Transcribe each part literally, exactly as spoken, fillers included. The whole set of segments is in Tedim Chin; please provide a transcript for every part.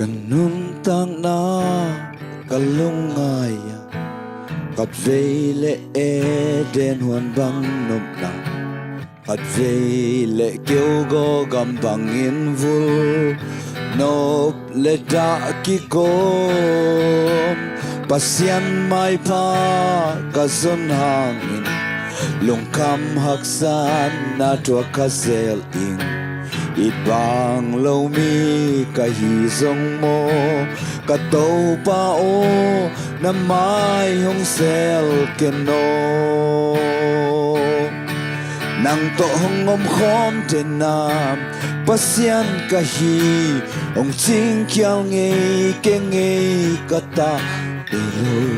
Nuntakna ka lungngai ah, khatvei le Eden huan bang nopna, khatvei le keugaw gam bangin vul, nop le dah kikawm, Pasian maipha ka zon hangin, lungkham haksatna thuak kha zel ing. It bang lo mi ka hi zong maw, ka Topa aw, na mai hong sel ken aw. Nang tawh hong omkhawm den a, Pasian ka hi, hong cingkhial ngei kei ngei ka ta. Ei lo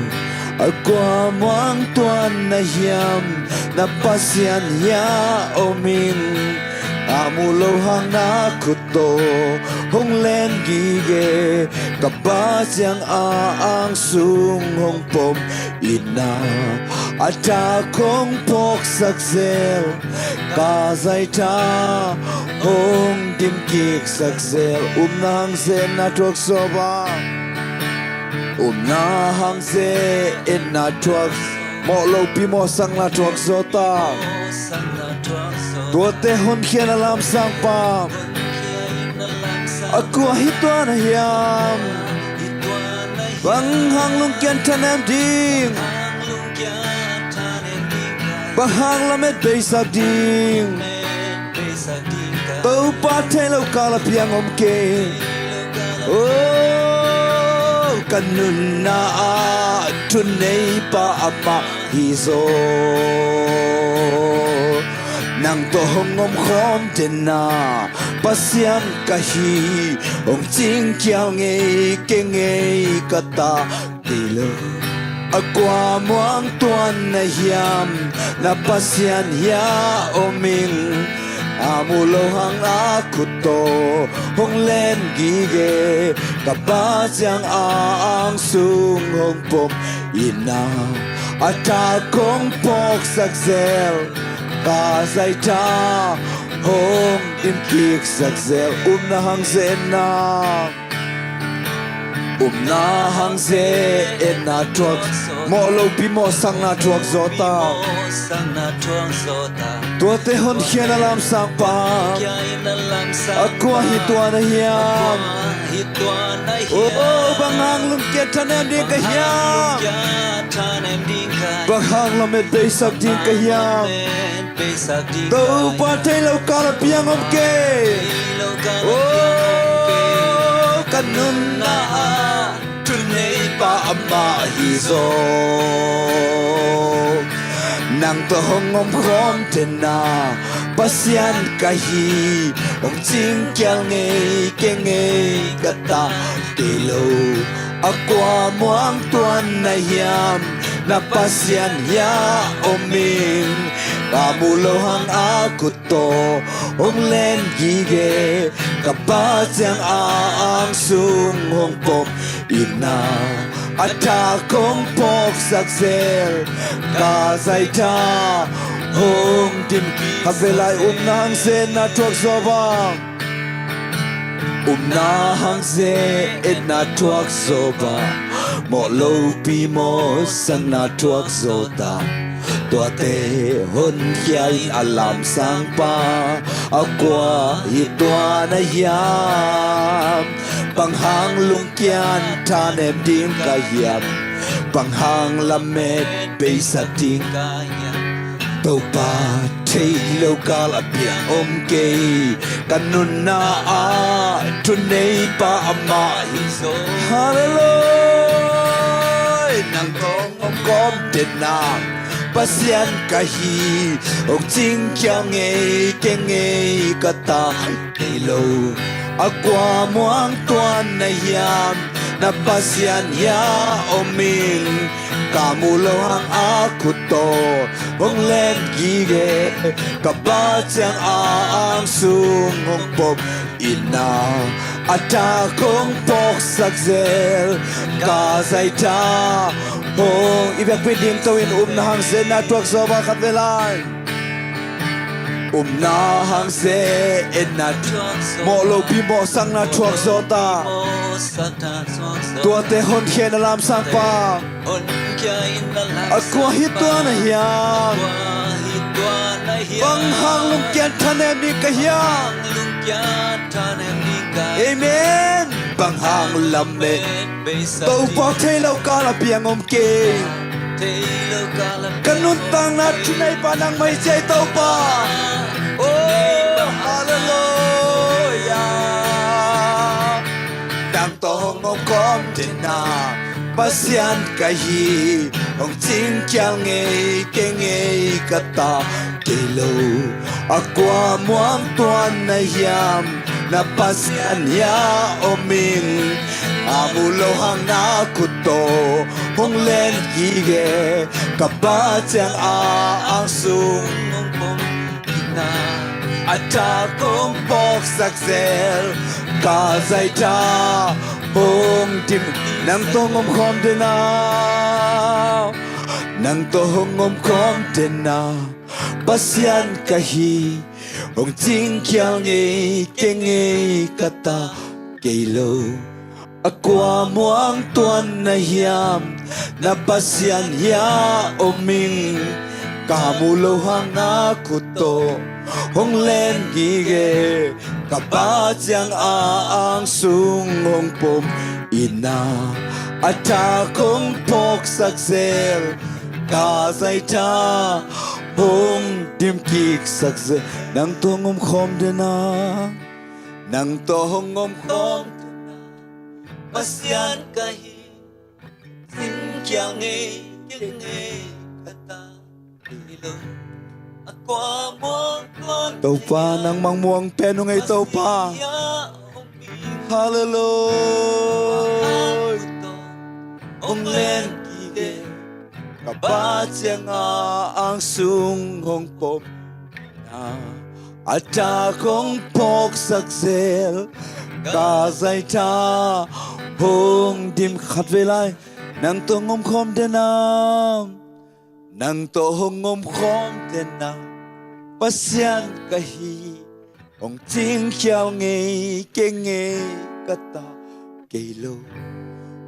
a kua muang tuan na hiam, na Pasian hiah om ing. A mu lo hang na khut tawh hong len gige, ka pa ciang a ang sung hong pom in a, a thak hong phawksak zel, ka zaitha hong dimkiksak zel. Upna hang ze-etna thuak zaw bang, upna hang ze-etna thuak, mawh lopi mawhsakna thuak zaw ta. Tuate honkhia in a lamsang pa, a kua hi tua na hiam? Bang hang lungkiat thanem ding, bang hang lamet beisak ding? Topa thei lo kal a piang om kei. Oh, ka nunna ah thuneipa amah hi zaw. Nang tawh hong omkhawm den a, Pasian ka hi, hong cingkhial ngei kei ngei ka ta. Ei lo a kua muang tuan na hiam, na Pasian hiah om ing. A mu lo hang a khut tawh hong len gige, ka pa ciang a ang sung hong pom in a, a thak hong phawksak zel, ka zaitha hong dimkiksak zel. Upna hang ze-etna, upna hang ze-etna thuak, mawh lopi mawhsakna thuak zaw ta. Tuate honkhia in a lamsang pa, a kua hi tua na hiam? Oh, bang hang lungkiat thanem ding ka hiam? Bang hang lamet beisak ding ka hiam? Topa thei lo kal a piang om kei. Oh, ka nunna ah thuneipa amah hi zaw. Nang tawh hong omkhawm den a, Pasian ka hi, hong cingkhial ngei kei ngei ka ta. Ei lo a kua muang tuan na hiam, na Pasian hiah om ing. A mu lo hang a khut tawh hong len gige, ka pa ciang a ang sung hong pom in a, a thak hong phawksak zel, ka zaitha hong dim. Khatvei lai, upna hang ze-etna thuak zaw bang, upna hang ze-etna thuak zaw bang, mawh lopi mawhsakna thuak zaw ta. Tuate honkhia in a lamsang pa, a kua hi tua na hiam? Bang hang lungkiat thanem ding ka hiam? Bang hang lamet beisak ding ka hiam? Topa thei lo kal a piang om kei. Ka nunna ah thuneipa amah hi zaw. Halleluiah. Nang tawh hong omkhawm den a, Pasian ka hi, hong cingkhial ngei kei ngei ka ta. Ei lo a kua muang tuan na hiam, na Pasian hiah om ing. Ka mu lo hang a khut tawh hong len gige, ka pa ciang a ang sung hong pom in a, a thak hong phawksak zel, ka zaitha hong. I biakpi ding to in upna hang ze-etna thuak zaw bang, khatvei lai. Upna hang ze-etna, mawh lopi mawhsakna thuak zaw ta. Tuate honkhia in a lamsang pa, a kua hi tua na hiam? Bang hang lungkiat thanem ding ka hiam? Amen. Bang hang lamet Topa, thei lo kal a piang om kei. Ka nuntakna thuneipa nangmah hi ciai Topa. Oh, halleluiah. Nang tawh hong om khawm den a, Pasian ka hi, hong cingkhial ngei kei ngei ka ta kei lo. A kua muang tuan na hiam, na Pasian hia om ing. A mu lo hang na khut tawh hong len gige, ka Pa ciang a ang sung hong pom in a, a thak hong phawksak zel, ka zaitha hong dim. Nang tawh hong om khawm den a, nang tawh hong om khawm den a, Pasian ka hi, hong cingkhial ngei kei ngei ka ta kei lo. A kua muang tuan na hiam, na Pasian hia om ing. Ka mu lo hang na khut tawh hong len gige, ka Pa ciang a ang sung hong pom in a, a thak hong phawksak zel, ka zaitha hong dim kiksak zel. Nang tawh hong om khawm den a, nang tawh hong om khawm den a, Pasian ka hi, cingkhial ngei kei ngei ka ta kei lo. A kua muang tuan Topa, nangmah muang pen uh ngei Topa. Halleluiah. Hong len gige, ka Pa ciang a ang sung hong pom in a, a thak hong phawksak zel, ka zaitha hong dim. Khatvei lai. Nang tawh hong om khawm den a, nang tawh hong om khawm den a, Pasian ka hi, hong cingkhial ngei kei ngei ka ta kei lo.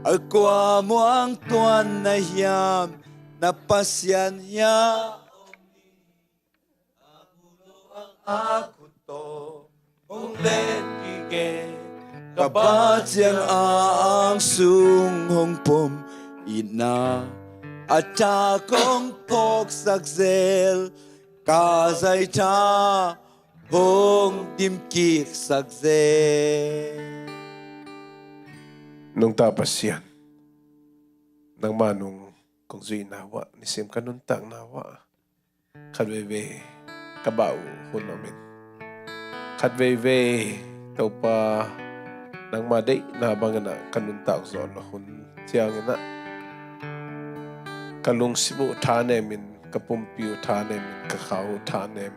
A kua muang tuan na hiam, na Pasian hia om ing. A khut tawh hong len gige, ka Pa ciang a ang sung hong pom in a, a thak hong phawksak zel, ka zaitha hong dim kiksak zel. Nungta Pasian, nangmah nung kong zuihna uah, nisim ka nuntakna uah, khat veivei ka bah uh hun om in, khat veivei Topa, nangmah deihna bangin ah ka nuntak zawh loh hun ciangin ah, ka lungsim uh thanem in, ka pumpi uh thanem in, ka kha uh thanem.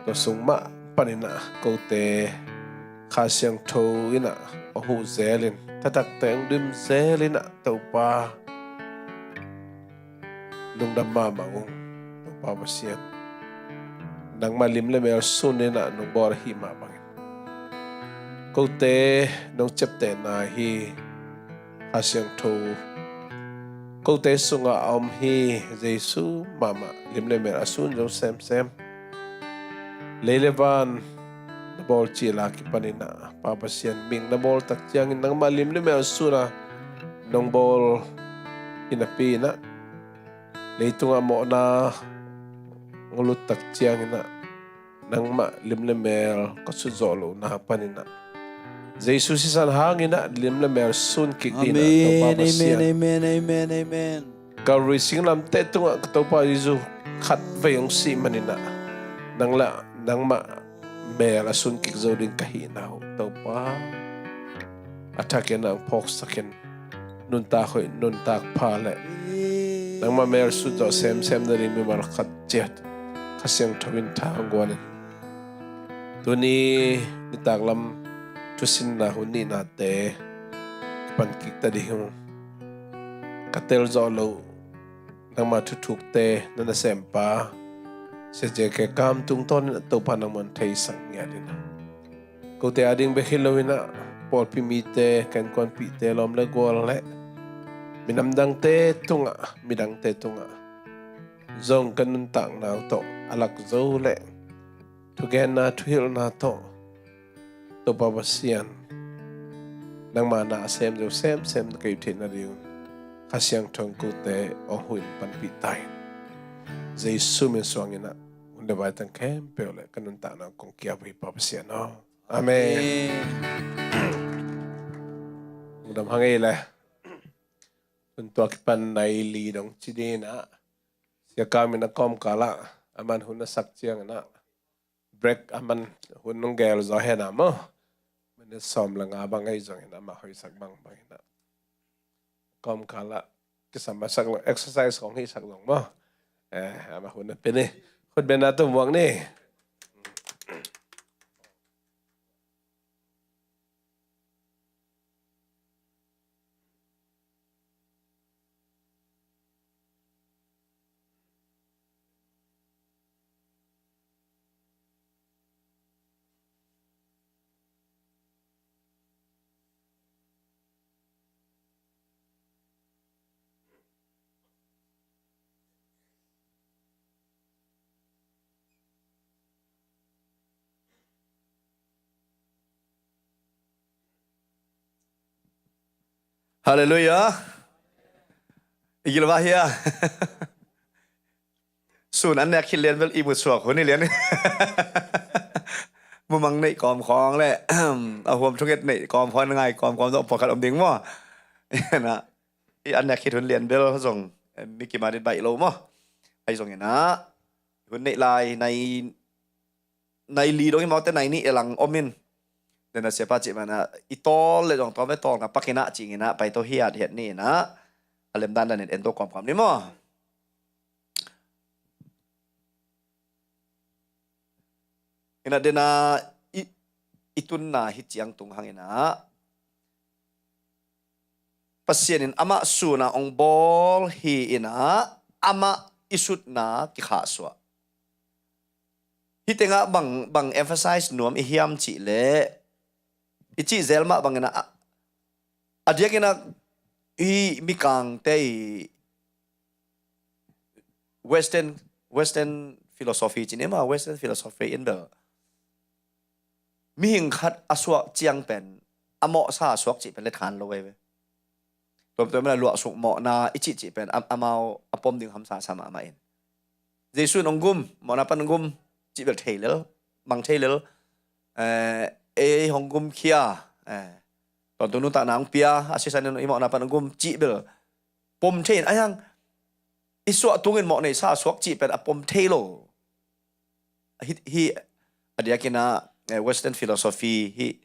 Tua sung mah panin ah kote Kha Siangtho in ah hong huh zel in, thathak teng dim zel in ah Topa, lungdam mahmah ung. Topa Pasian, nangmah lim le mel sun in ah nong bawl ahih mah bangin, kote nong ciaptehna hi. Kha Siangtho kote sungah a om hi. Jesu mahmah lim le mel a sun zo semsem. Lei le van na bawl cil a kipanin ah, Pa Pasian, mihing na bawl tak ciangin nangmah lim le mel sun a nong bawl hi napi in ah, leitungah mawhna hong lut tak ciangin ah, nangmah lim le mel ka sut zawh lohna panin ah, Jesu sisan hangin ah lim le mel sun kik ding in ah, Topa Pasian. Amen, amen, amen, amen. Kalvary singlamteh tungah ka Topa Jesu khat vei hong sih manin ah, nang le nangmah mel a sun kik zo ding ka hihna uh Topa, a thakin ah hong phawksak in, nuntak hoih, nuntak pha le nangmah mel sut zawh semsem nading mimal khat ciat Kha Siangtho in tha hong guan in. Tuni nitaklam thusinna hun nihnate kipan kik ta ding hi ung. Ka tel zawh loh nangmah thuthukte na nasempa Sia J K Kam tungtawnin ah Topa nangman theisak ngiat in ah, kote ading bek hi loin ah, pawlpi mite, ka innkuanpihte, lawm le gual le minam dangte tungah, midangte tungah zong ka nuntakna uh tawh a lak zo le thugenna, thuhilhna tawh Topa Pasian, nangma na a sem zo semsem ka hih theihna ding un Kha Siangtho kote hong huh in panpih ta in. Jesu min suang in ah hun le vai teng khempeuh le ka nuntakna kong ki-ap uh hi Pa Pasian aw. Amen. Lungdam hang ei le. Tun tua kipan nai li dong ci ding in ah, Sia Kam in a kawmkal ah aman hun a sak ciang in ah, break aman hun hong gel zaw hen ah maw. Minute sawm le nga bang ahi zong in ah, amah hoihsak bang bang in ah, kawmkal ah kisam a sak lo, exercise kong hih sak zong maw. Eh, amah hun a pia ni. Khut beng a tum muak ni. Halleluiah. I gil va hia. Sun an nek khit lian bel i mutsuak hun hi lian. Mumang neih kawmkhawng le a huam thunget neih kawmkhawng, ngai kawmkhawng zong pawlkhat om ding maw. Na, i an nek khit hun lian bel zong, eh, mi kimanin baih lo maw. Ahi zong in ah, hun neih lai nai nai li dong hi mawte, nai nih e lang om in. Dena siapa cih mana i tawl le dong tawl ve, tawl nga pak in ah cing in ah pai to hiat hiat ni in ah, a lemdan dan in en to kawmkawm ni maw. In ah dena i, i tunna hi ciang tung hang in ah, Pasian in amah sun a hong bawl hi in ah, amah i sutna kikhahsuah. Hih tengah bang, bang emphasize nuam i hiam cih leh, i cih zel mah bang in ah, a diak in ah hih mikangte i Western, Western philosophy ci ni maw, Western philosophy in bel mihing khat a suak ciang pen a mawhsa a suak cih pen let khan lo ei ve. Tuamtuam in a luahsuk mawhna i cihcih pen am-, amau a pom ding hamsa sa mahmah in. Jesu in hong gum, mawhna pan hong gum cih bel thei lel, mang thei lel. Eh, ei hong gum khia, eh, tawntung nuntakna hong pia, a sisan in i mawhna pan hong gum cih bel pom thei in, ahi hang i suah tungin mawh neisa a suak cih pen a pom thei lo. Hih, hih a diakin ah, eh, Western philosophy hih,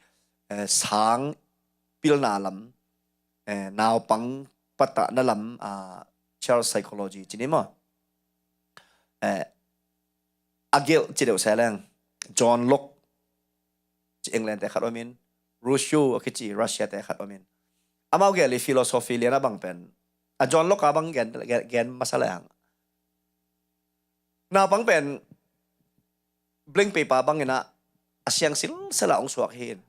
eh, sang pilna lam, eh, naupang patahna lam, ah, child psychology ci ni maw. Eh, a gelh ci deuh se leng, John Locke ci England te khat om in, Rousseau a kici Russia te khat om in. Amau gelh i philosophy lian a bang pen, a John Locke a bang gen, gen, gen masa leng, naupang pen blank paper bang in ah a siang silsel a hong suak hi in.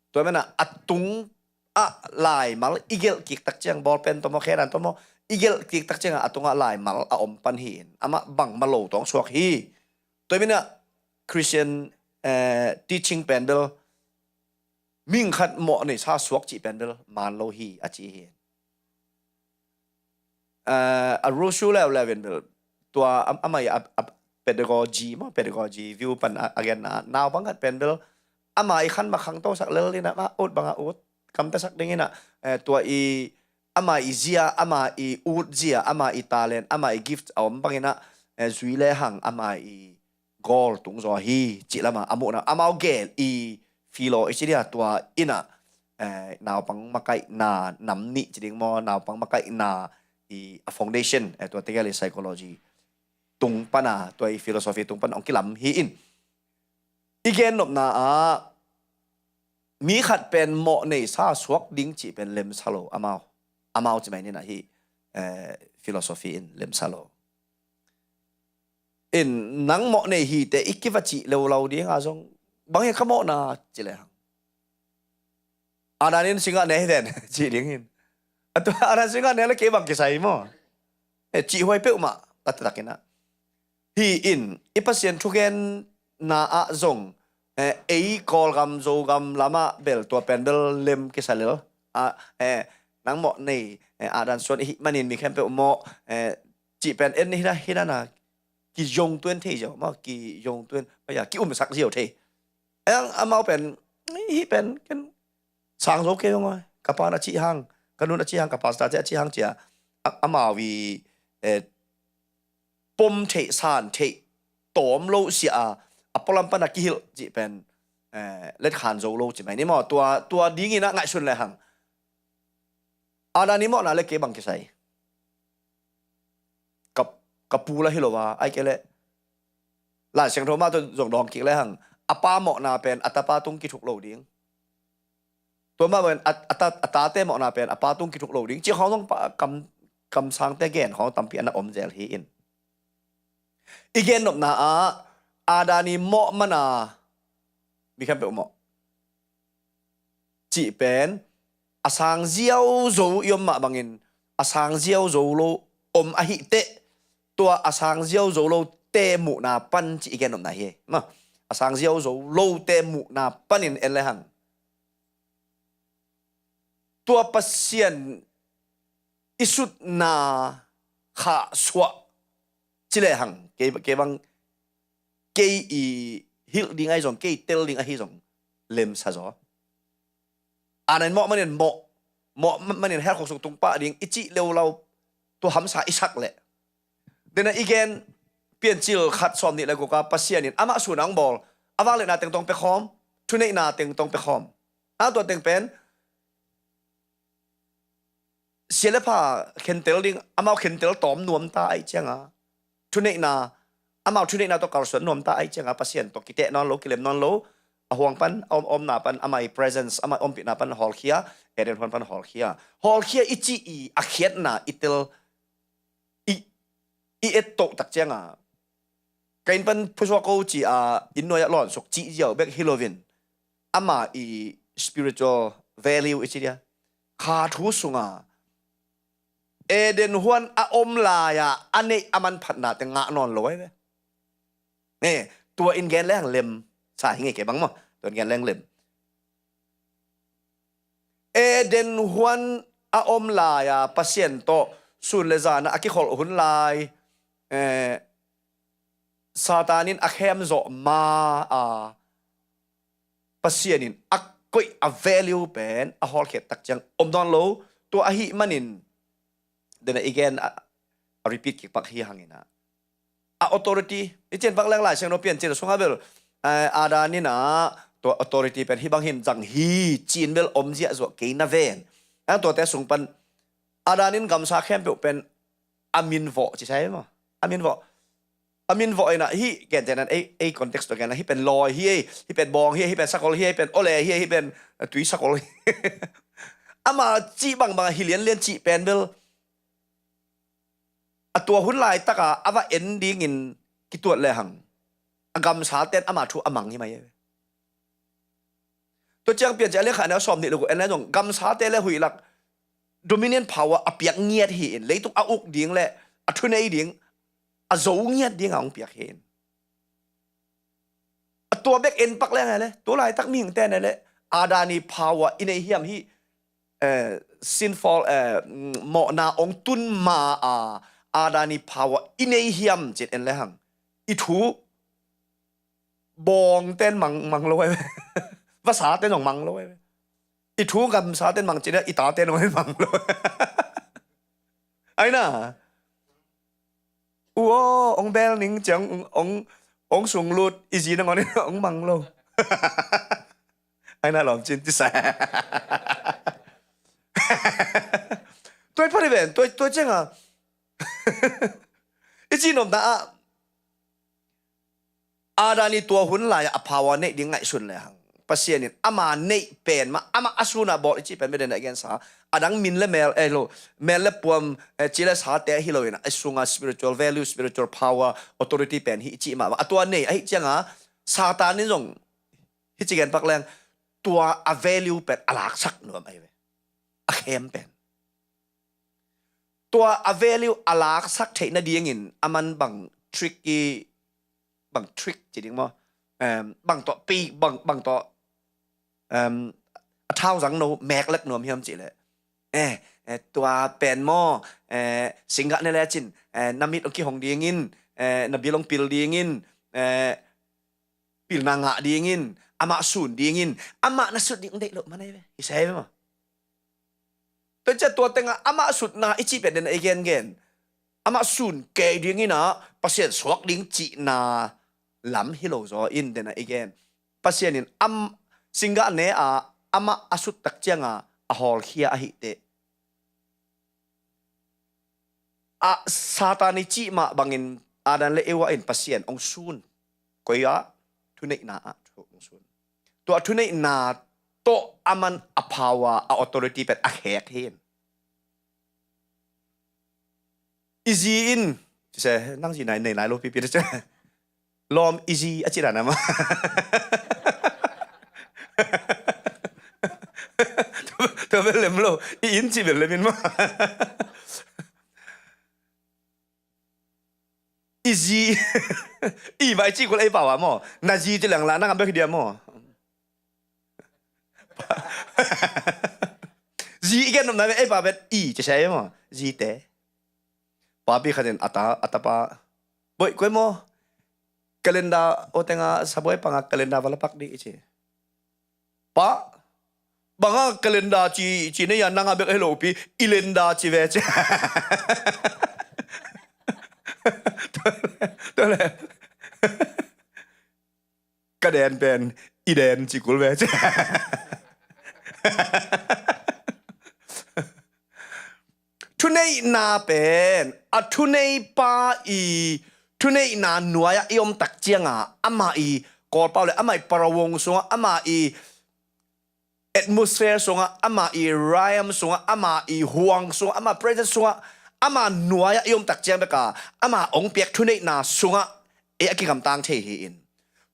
Tua man ah a tung ah laimal i gelh kik tak ciang, ball pen tawh maw, khedan tawh maw, i gelh kik tak ciang ah a tungah laimal a om pan hi in. Amah bangmah lo tawh hong suak hi. Tua man ah Christian, eh, teaching pen bel mihing khat mawh neisa suak cih pen bel man lo hi a ci hi. Eh, a Rousseau leuleu in bel tua am-, amah i a, a pedagogy maw, pedagogy view pan a, a genna, naupang khat pen bel amah i khan ma khangto sak lel in ah, ut bang a ut, kamta sak ding in ah, eh, tua i amah i zia, amah i ut zia, amah i talent, amah i gift a om bang in ah, eh, zui le hang amah i goal tung zaw hi cih lam ah a muhna, amau gelh i philo i ci dia, tua in ah, eh, naupang makaihna nam nih ci ding maw, naupang makaihna i a foundation, eh, tua tegel i psychology tung pan a, tua i philosophy tung pan a hong kilam hi in. I gen nopna ah mi khat pen mawh neisa suak ding cih pen lemsa lo amau. Amau ci mai ni in ah hih, eh, philosophy in lemsa lo. In nang mawh nei hi teh i kiva cih leuleu ding a zong, bang hi ka mawhna ci le hang, Adam in singgah ne hi den, cih ding in. A tua Adam singgah ne le kei bang kisai maw? Eh, cihhuai peuhmah, taktakin ah. Hi in, i Pasian thugenna ah zong, eh, ei Kawlgam, Zogam lamah bel, tua pen bel lem kisa lel. Ah, eh, nang mawh nei, eh, Adam suan i hih manin mi khempeuh mawh, eh, cih pen en hi na, hi na na, ki zong tuen thei ziau, maw, ki zong tuen, maw ya, ki umsak ziau thei. Eng amau pen, hih pen, ken sang zo kei ong oi. Ka pa'n a cih hang, ka nu'n a cih hang, ka pastor te a cih hang cia, a, amau i, eh, pom theih, san theih, tawm lo sia a, a pualam pan a kihilh cih pen, eh, letkhan zo lo ci mai ni maw. Tua, tua dingin a ngaihsun le hang. Adam i mawhna le kei bang kisai. Ka, ka pu la hi lo a, ai kei le. Lai Siangtho mah tawh zong dawng kik le hang. A pa mawhna pen, a tapa tung kithuk lo ding. Tua mah pen, a, a ta, a tate mawhna pen, a pa tung kithuk lo ding. Cih khawng zong pa, kam, kamsangte gen khawng tampi a na om zel hi in. I gennopna ah, Adam i mawh mana, mi khempeuh mawh. Cih pen, a sang ziau zo i om mah bangin, a sang ziau zo lo om ahih teh, tua a sang ziau zo lo te muhna pan cih i gennopna hi. Maw, a sang ziau zo lo te muhna panin en le hang. Tua Pasian i sutna khahsuah ci le hang, kei, kei bang, kei i hilh ding ahi zong, kei tel ding ahi zong, lemsa zaw. Adam in mawh manin mawh, mawh manin hell khuk sung tung pah ding, i cih leulau, tua hamsa i sak leh. Dena i gen, Piancil khat sawm nih le guk a Pasian in amah sun a hong bawl, a vangliatna teng tawh hong pia khawm, thuneihna teng tawh hong pia khawm. A tua teng pen, sia le pha khentel ding, amau khentel tawm nuam ta ahih cianga, thuneihna, amau thuneihna tawh kalsuan nuam ta ahih cianga, Pasian tawh kiteh nawn lo, kilem nawn lo, a huang pan, a om, omna pan, amah i presence, amah i ompihna pan hawlkhia, Eden huan pan hawlkhia. Hawlkhia i cih i a khiatna i tel, i, i ettoh tak cianga, ka inn pan phusuak ko ci a, inn nuai ah lawnsuk cih ziau bek hi loin, ama i spiritual value i ci dia, kha thu sunga Eden huan a om lai-a a neih a manphatnate ngah nawn lo ahi ve. Eh, tua in gen leng lemsa hi ngei kei bang maw. Tua in gen leng lem. Eden huan a om lai-a Pasian tawh sun le zan a kikholh hun lai, eh, Satan in a khem zawh ma a, Pasian in a koih a value pen a hawlkhiat tak ciang om nawn lo. Tua ahih manin, dena i gen a, a repeat kik pak hi hangin a, a authority, i cih pak leng Lai Siangtho Piancil sungah bel, eh, Adam in a, tua authority pen hih bang hin zang hi ci-in bel om ziahzuah kei na ven. A tuate sung pan Adam in gamsa khempeuh pen a min vawh ci sai maw. A min vawh. A min vawh in a, hih gentehna in ei, ei context tawh gen a, hih pen lawi hi ei, hih pen bawng hi ei, hih pen sakol hi ei, hih pen awle hi ei, hih pen, eh, tui sakol hi. Ama cih bangbang a hi lianlian cih pen bel, a tua hun laitaka a va en dingin kituat le hang, a gamsate'n ama thu a mang hi mai e. Tua ciang Piancil a lian khat a neu sawm nih le guk en le zong, gamsate le huih lak dominion power a piak ngiat hi in, leitung a uk ding le a thunei ding a zo ngiat ding a hong piak hi in. A tua bek en pak leng e le, tu laitak mihingte ne le, Adam i power i nei hiam hih, eh, sinful, eh, mawhna hong tun ma a, Adam i power i nei hiam ci-in en le hang, i thu bawngte'n mang, mang lo e. Vasate'n zong mang lo e. I thu gamsate'n mang ci-in a, i tate'n zong mang lo e. Ai na. U aw, hong bel ning ciang, hong, hong, hong sunglut, i zi nangawn in hong mang lo. Ai na lawm cin ti sa. Tua i pha ri ven, tua, tua ciang a. I ci nopna ah, Adam i tua hun lai-ah a power neih ding ngaihsun le hang, Pasian in ama neih pen mah, amah a sun a bawl i cih pen bia den a gensa, a dang min le mel, eh, lo, mel le puam, eh, ci le sate hi lo in a, a sunga spiritual value, spiritual power, authority pen hi i cih mah, a tua nei ahih cianga, Satan in zong hi ci gen pak leng, tua a value pen a laksak nuam ahi ve. A khem pen. Tua a value a laksak theih nadingin a man bang tricky, bang trick ci ding maw? Em, bang tawh pi, bang, bang tawh, em, a thauzang no meklek nuam hiam cih leh, eh, eh, tua pen maw, eh, singgah ne lecin, eh, na mit hong kihong dingin, eh, na bil hong pil dingin, eh, pilna ngah dingin, amah sun dingin, amah na sut ding hong deih loh man ahi ve. Hi sai ve maw? Tua ciah tua tengah amah sutna i cih pen den a i gengen, amah sun kei dingin ah Pasian suak ding cihna lam hi lo zaw in den a i gen. Pasian in am, singgah ne a amah a sut tak cianga a hawlkhia ahih teh, a Satan i cih mah bangin Adam le Eva in Pasian hong sun. Koi ah? Thuneihna ah thu hong sun. Tua thuneihna tawh a man a power, a authority pen a khek hi in. I zi in, ci se, nang zi nai nei lai lo pipi se. Lawm i zi a ci dan a maw? Tua bel lem lo, i inn ci bel lem in maw? I zi, i vai ci kul ei pau a maw? Na zi ci leng la, nang a bek hi dia maw? Zi i gen nopna ve, ei pa bet i ci se maw? Zi te. Papi khat in a ta, a tapa, boih koi maw? Calendar, o tenga, sabuai panga calendar vala pak di i ci. Pa, banga calendar ci, ci ne ya nanga bek hei lopi, i lenda ci ve ci. Tua le. Ka den pen, i den ci kul ve ci. Thuneihna pen, a thuneipa i thuneihna nuai-ah i om tak cianga, ama i kawlpau le, ama i parawong sunga, ama i atmosphere sunga, ama i realm sunga, ama i huang sunga, ama presence sunga, ama nuai-ah i om tak ciang beka, ama ong piak thuneihna sunga, ei a kigamtang thei hi in.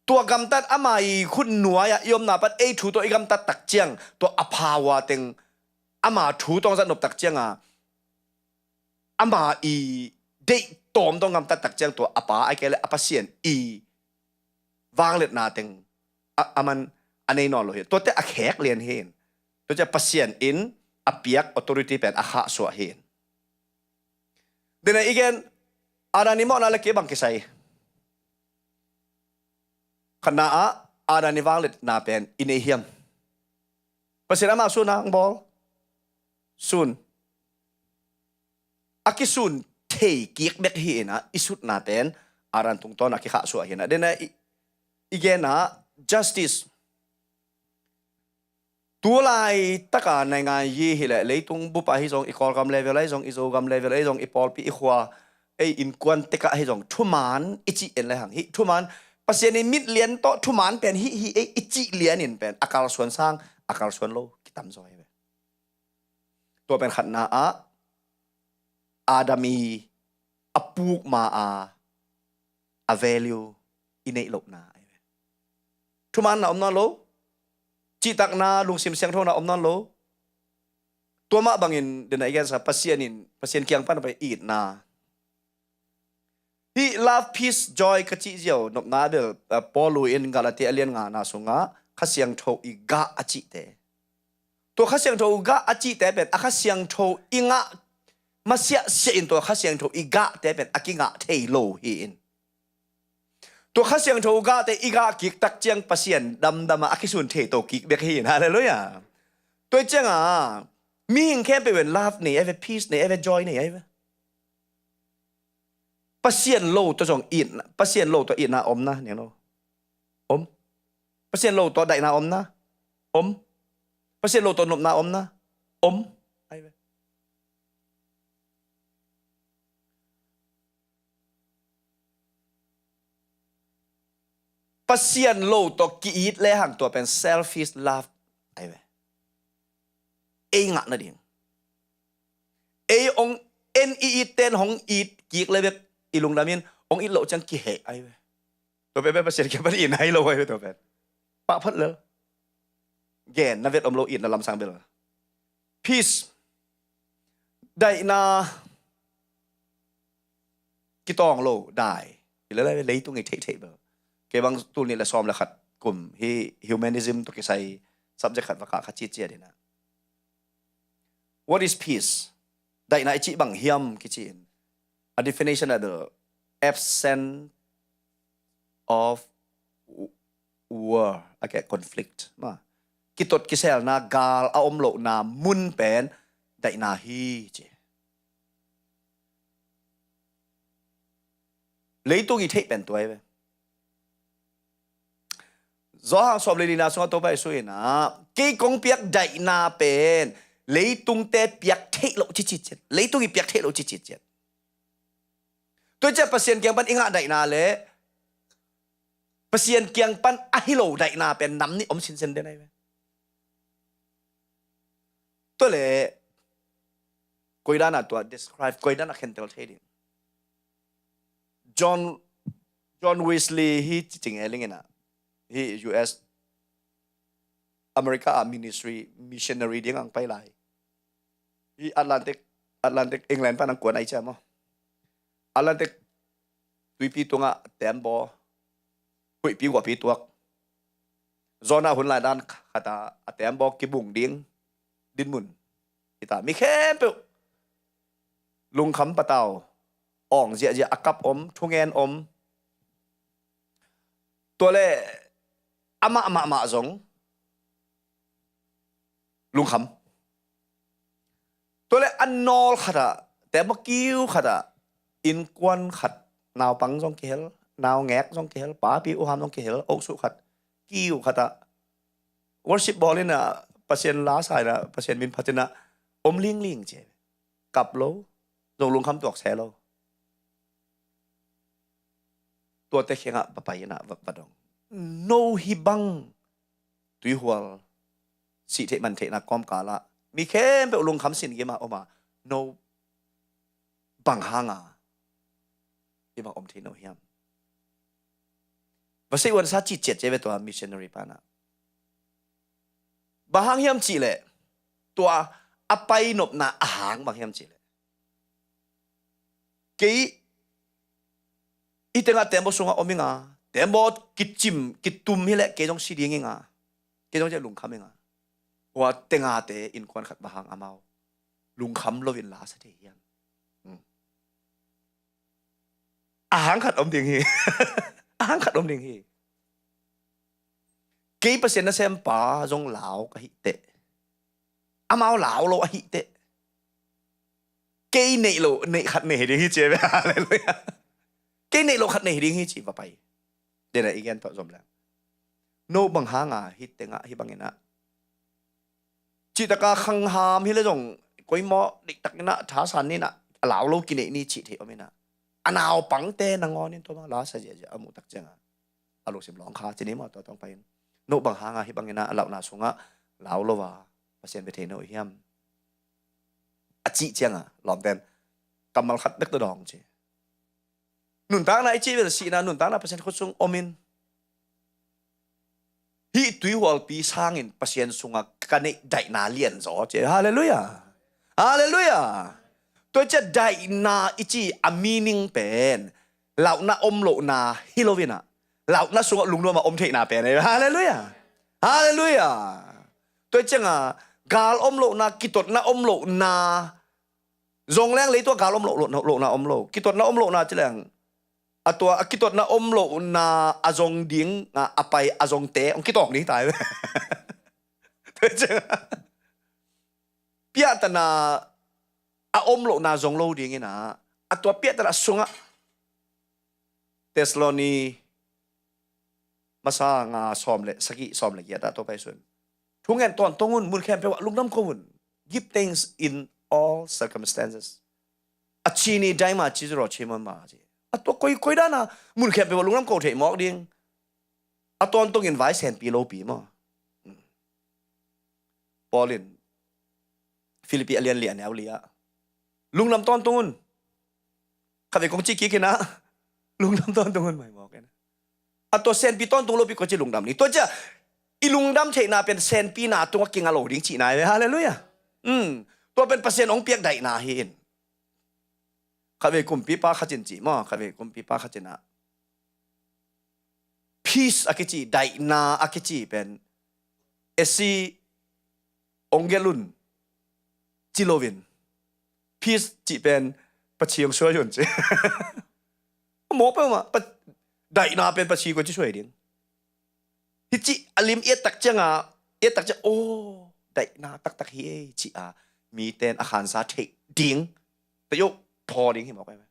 Tua gamtat ama i khut nuai-ah i omna pat ei thu tawh i gamtat tak ciang, tua a power teng ama thu tawng zat nop tak cianga, ama i deih tawm tawng gamtat tak ciang tua a pa ai kei le a Pasian i vangliatna teng a, a man a nei nawn lo hi. Tuate a khek lian hi in. Tuate Pasian in a piak authority pen a khahsuah hi in. Dena i gen, Adam i mawhna le kei bang kisai. Khatna ah, Adam i vangliatna pen i nei hiam? Pasian ama sun a ang bawl. Sun. A kisun thei kik bek hi in a, i sutna pen Adam tungtawn a kikhahsuah hi in a. Dena i, i gen a, justice. Tulai taka naingan yi hileh leitung bup ahi zong, i Kawlgam level ahi zong, i Zogam level ahi zong, i pawlpi, i khua, ei innkuan tekah ahi zong, thuman i cih en le hang hih thuman, Pasian in mit lian tawh thuman pen hih hih ei i cih lian in pen a kalsuan sang a kalsuan lo kitam zaw hi ve. Tua pen khatna ah Adam i a puk ma a a value i neih lohna ahi ve. Thumanna om nawn lo, cihtakna, lungsim siangthona om nawn lo. Tua mah bangin dena i gensa Pasian in, Pasian kiang pan a pai itna. Hih love, peace, joy ka cih ziau nopna bel, eh, Paul in Galati a lian ngana sungah Kha Siangtho i gah a cihte. Tua Kha Siangtho gah a cihte pen a Kha Siangtho i ngah masiahsiah in tua Kha Siangtho i gahte pen a kingah thei lo hi in. Tua Kha Siangtho gahte i gah kik tak ciang Pasian damdam a a kisun thei to kik bek hi in. Halleluiah. Tua ciangah mihing khempeuh in love nei ahi ve, peace nei ahi ve, joy nei ahi ve. Pasian lo tawh zong itna, Pasian lo tawh itna omna, niang lo. Om. Pasian lo tawh daihna omna. Om. Pasian lo tawh nopna omna. Om. Ahi ve. Pasian lo tawh ki-it lehang tua pen selfish love ahi ve. Ei ngah nading. Ei ong en i it ten hong it kik le bek i lungdam in ong it loh ciang kiheh ahi ve. Tua pen pen Pasian kiang pan in ahi lo ahi ve tua pen. Pah phot lel. gen na vet om lo, it na lamsang bel. Peace. Daihna kitawng lo, dai. Hi lele leitung i theihtheih bel. Kei bang tul nih le sawm le khat kum hi humanism tawh kisai subject khat va kah kha citciat hi na. What is peace? Daihna i cih bang hiam kici in, a definition ah bel absence of w-, war, a ke conflict ma. Kitot kiselna, gal a om lohna mun pen daihna hi ci. Leitung i theih pen tua hi ve. Johan sawm le nihna sungah Topa Jesuh in ah, kei kong piak daihna pen leitungte piak theih loh cicit ciat. Leitung i piak theih loh cicit ciat. Tua ciah Pasian kiang pan i ngah daihna le Pasian kiang pan a hi lo daihna pen nam nih om sinsen den ahi ve. Tua le koidan a tua describe, koidan a khentel thei ding. John, John Wesley hi cicing e ling in ah, hi U S America a ministry, missionary ding ang pai lai. Hi Atlantic, Atlantic, England pan ang kuan ai cia maw. Atlantic tuipi tungah tembaw, huihpi guahpi tuak. Jonah hun lai dan khat a, a tembaw kibung ding dinmun. Hita mi khempeuh lungkham patau, awng ziahziah, a kap om, thungen om. Tua le amah mahmah zong lungkham. Tua le a nawl khat ah, tembaw kiu khat ah, innkuan khat, naupang zong kihel, naungek zong kihel, papi uham zong kihel, oksuh khat, kiu khat ah worship bawl in ah, Pasian la sa in ah, Pasian min phat in ah om lingling ci. Kap lo, zong lungkham tuak se lo. Tuate khengah va pai in ah va, va dong. No hi bang tuihual sih theih man theihna kawmkal ah mi khempeuh lungkham sin gim ah om a, no bang hang a hi bang om thei no hiam? Va sei uan sa cih ciat ciat ve tua missionary pan ah. Bang hang hiam cih leh, tua a pai nopna a hang bang hiam cih leh, kei i tengah tembaw sungah om ing a, tembaw kicim kitum hi leh kei zong si ding ing a, kei zong ciah lungkham ing a. Tua tengate innkuan khat bang hang amau lungkham lo in la sa thei hiam? Hmm. A hang khat om ding hi. A hang khat om ding hi. Kei Pasian nasempa zong lau ka hih teh, amau lau lo ahih teh, kei neih lo, neih khat nei ding hi ci ve. Halleluiah. Kei neih lo khat nei ding hi ci va pai. Dena i gen tawh zom le, no bang hang a hih tengah hih bangin ah, cih taka khangham hi le zong, koimawh diktak in ah thasan ni in ah, a lau lo kineih ni cih thei om in ah, a naupangte nangawn in tua bang la sa ziahziah a muh tak ciang a, a lungsim lawng kha ci ni maw, tua tawng pai in. No bang hang a hih bangin ah a lauhna sungah lau lo a Pasian ve thei no hiam? A cih ciang a lawmten kammal khat bek tawh dawng ci. Nuntakna i cih vel sihna, nuntakna Pasian khut sung om in, hih tuihualpi sangin Pasian sungah ka neih daihna lianzaw ci. Halleluiah. Halleluiah. Tua ciah daihna i cih a meaning pen lauhna om lohna hi lo in ah, lauhna sungah lungnuam a om theihna pen hi. Halleluiah. Halleluiah. Tua ciang a gal om lohna, kitotna om lohna, zong leng lei tua gal om loh, loh, lohna om lo. Kitotna om lohna ci leng, a tua a kitotna om lohna a zong ding a, a pai a zongte hong kitawng ding tai. Piahtana a om lohna zong lo ding in ah, a tua piahtana sungah Thessaloni masa nga sawm le sagih, sawm le giat ah Topa Jesuh in, thungen tawntung un, mun khempeuh ah lungdam ko un. Give thanks in all circumstances. A ci ni daima ci zuraw ci mama ci. A tua koi, koi dana mun khempeuh ah lungdam ko thei mawk ding. A tawntungin vai senpi lopi maw. Paul in Philippi a lian li a neu li ah, lungdam tawntung un. Khatvei kong ci kik in ah, lungdam tawntung un mai mawk in ah. A tua senpi tawntung lopi koi ci lungdam ni. Tua ciah I lungdam theihna pen senpina tungah kinga lo ding cihna hi ve. Halleluiah. Hmm. Tua pen Pasian hong piak daihna hi in. Khatvei kumpipa khat in cih maw, khatvei kumpipa khat in ah, peace a kici, daihna a kici pen, esi ong gelun ci loin, peace cih pen Paci ong suai un ci. Mawk peuhmah, pa, daihna pen Paci kua ci suai ding. Hih cih a lim i et tak ciangah, i et tak ciang, oh, daihna taktak hi ei, ci a miten a khansa theih ding. Te yo, thaw ding hi mawk peuhmah.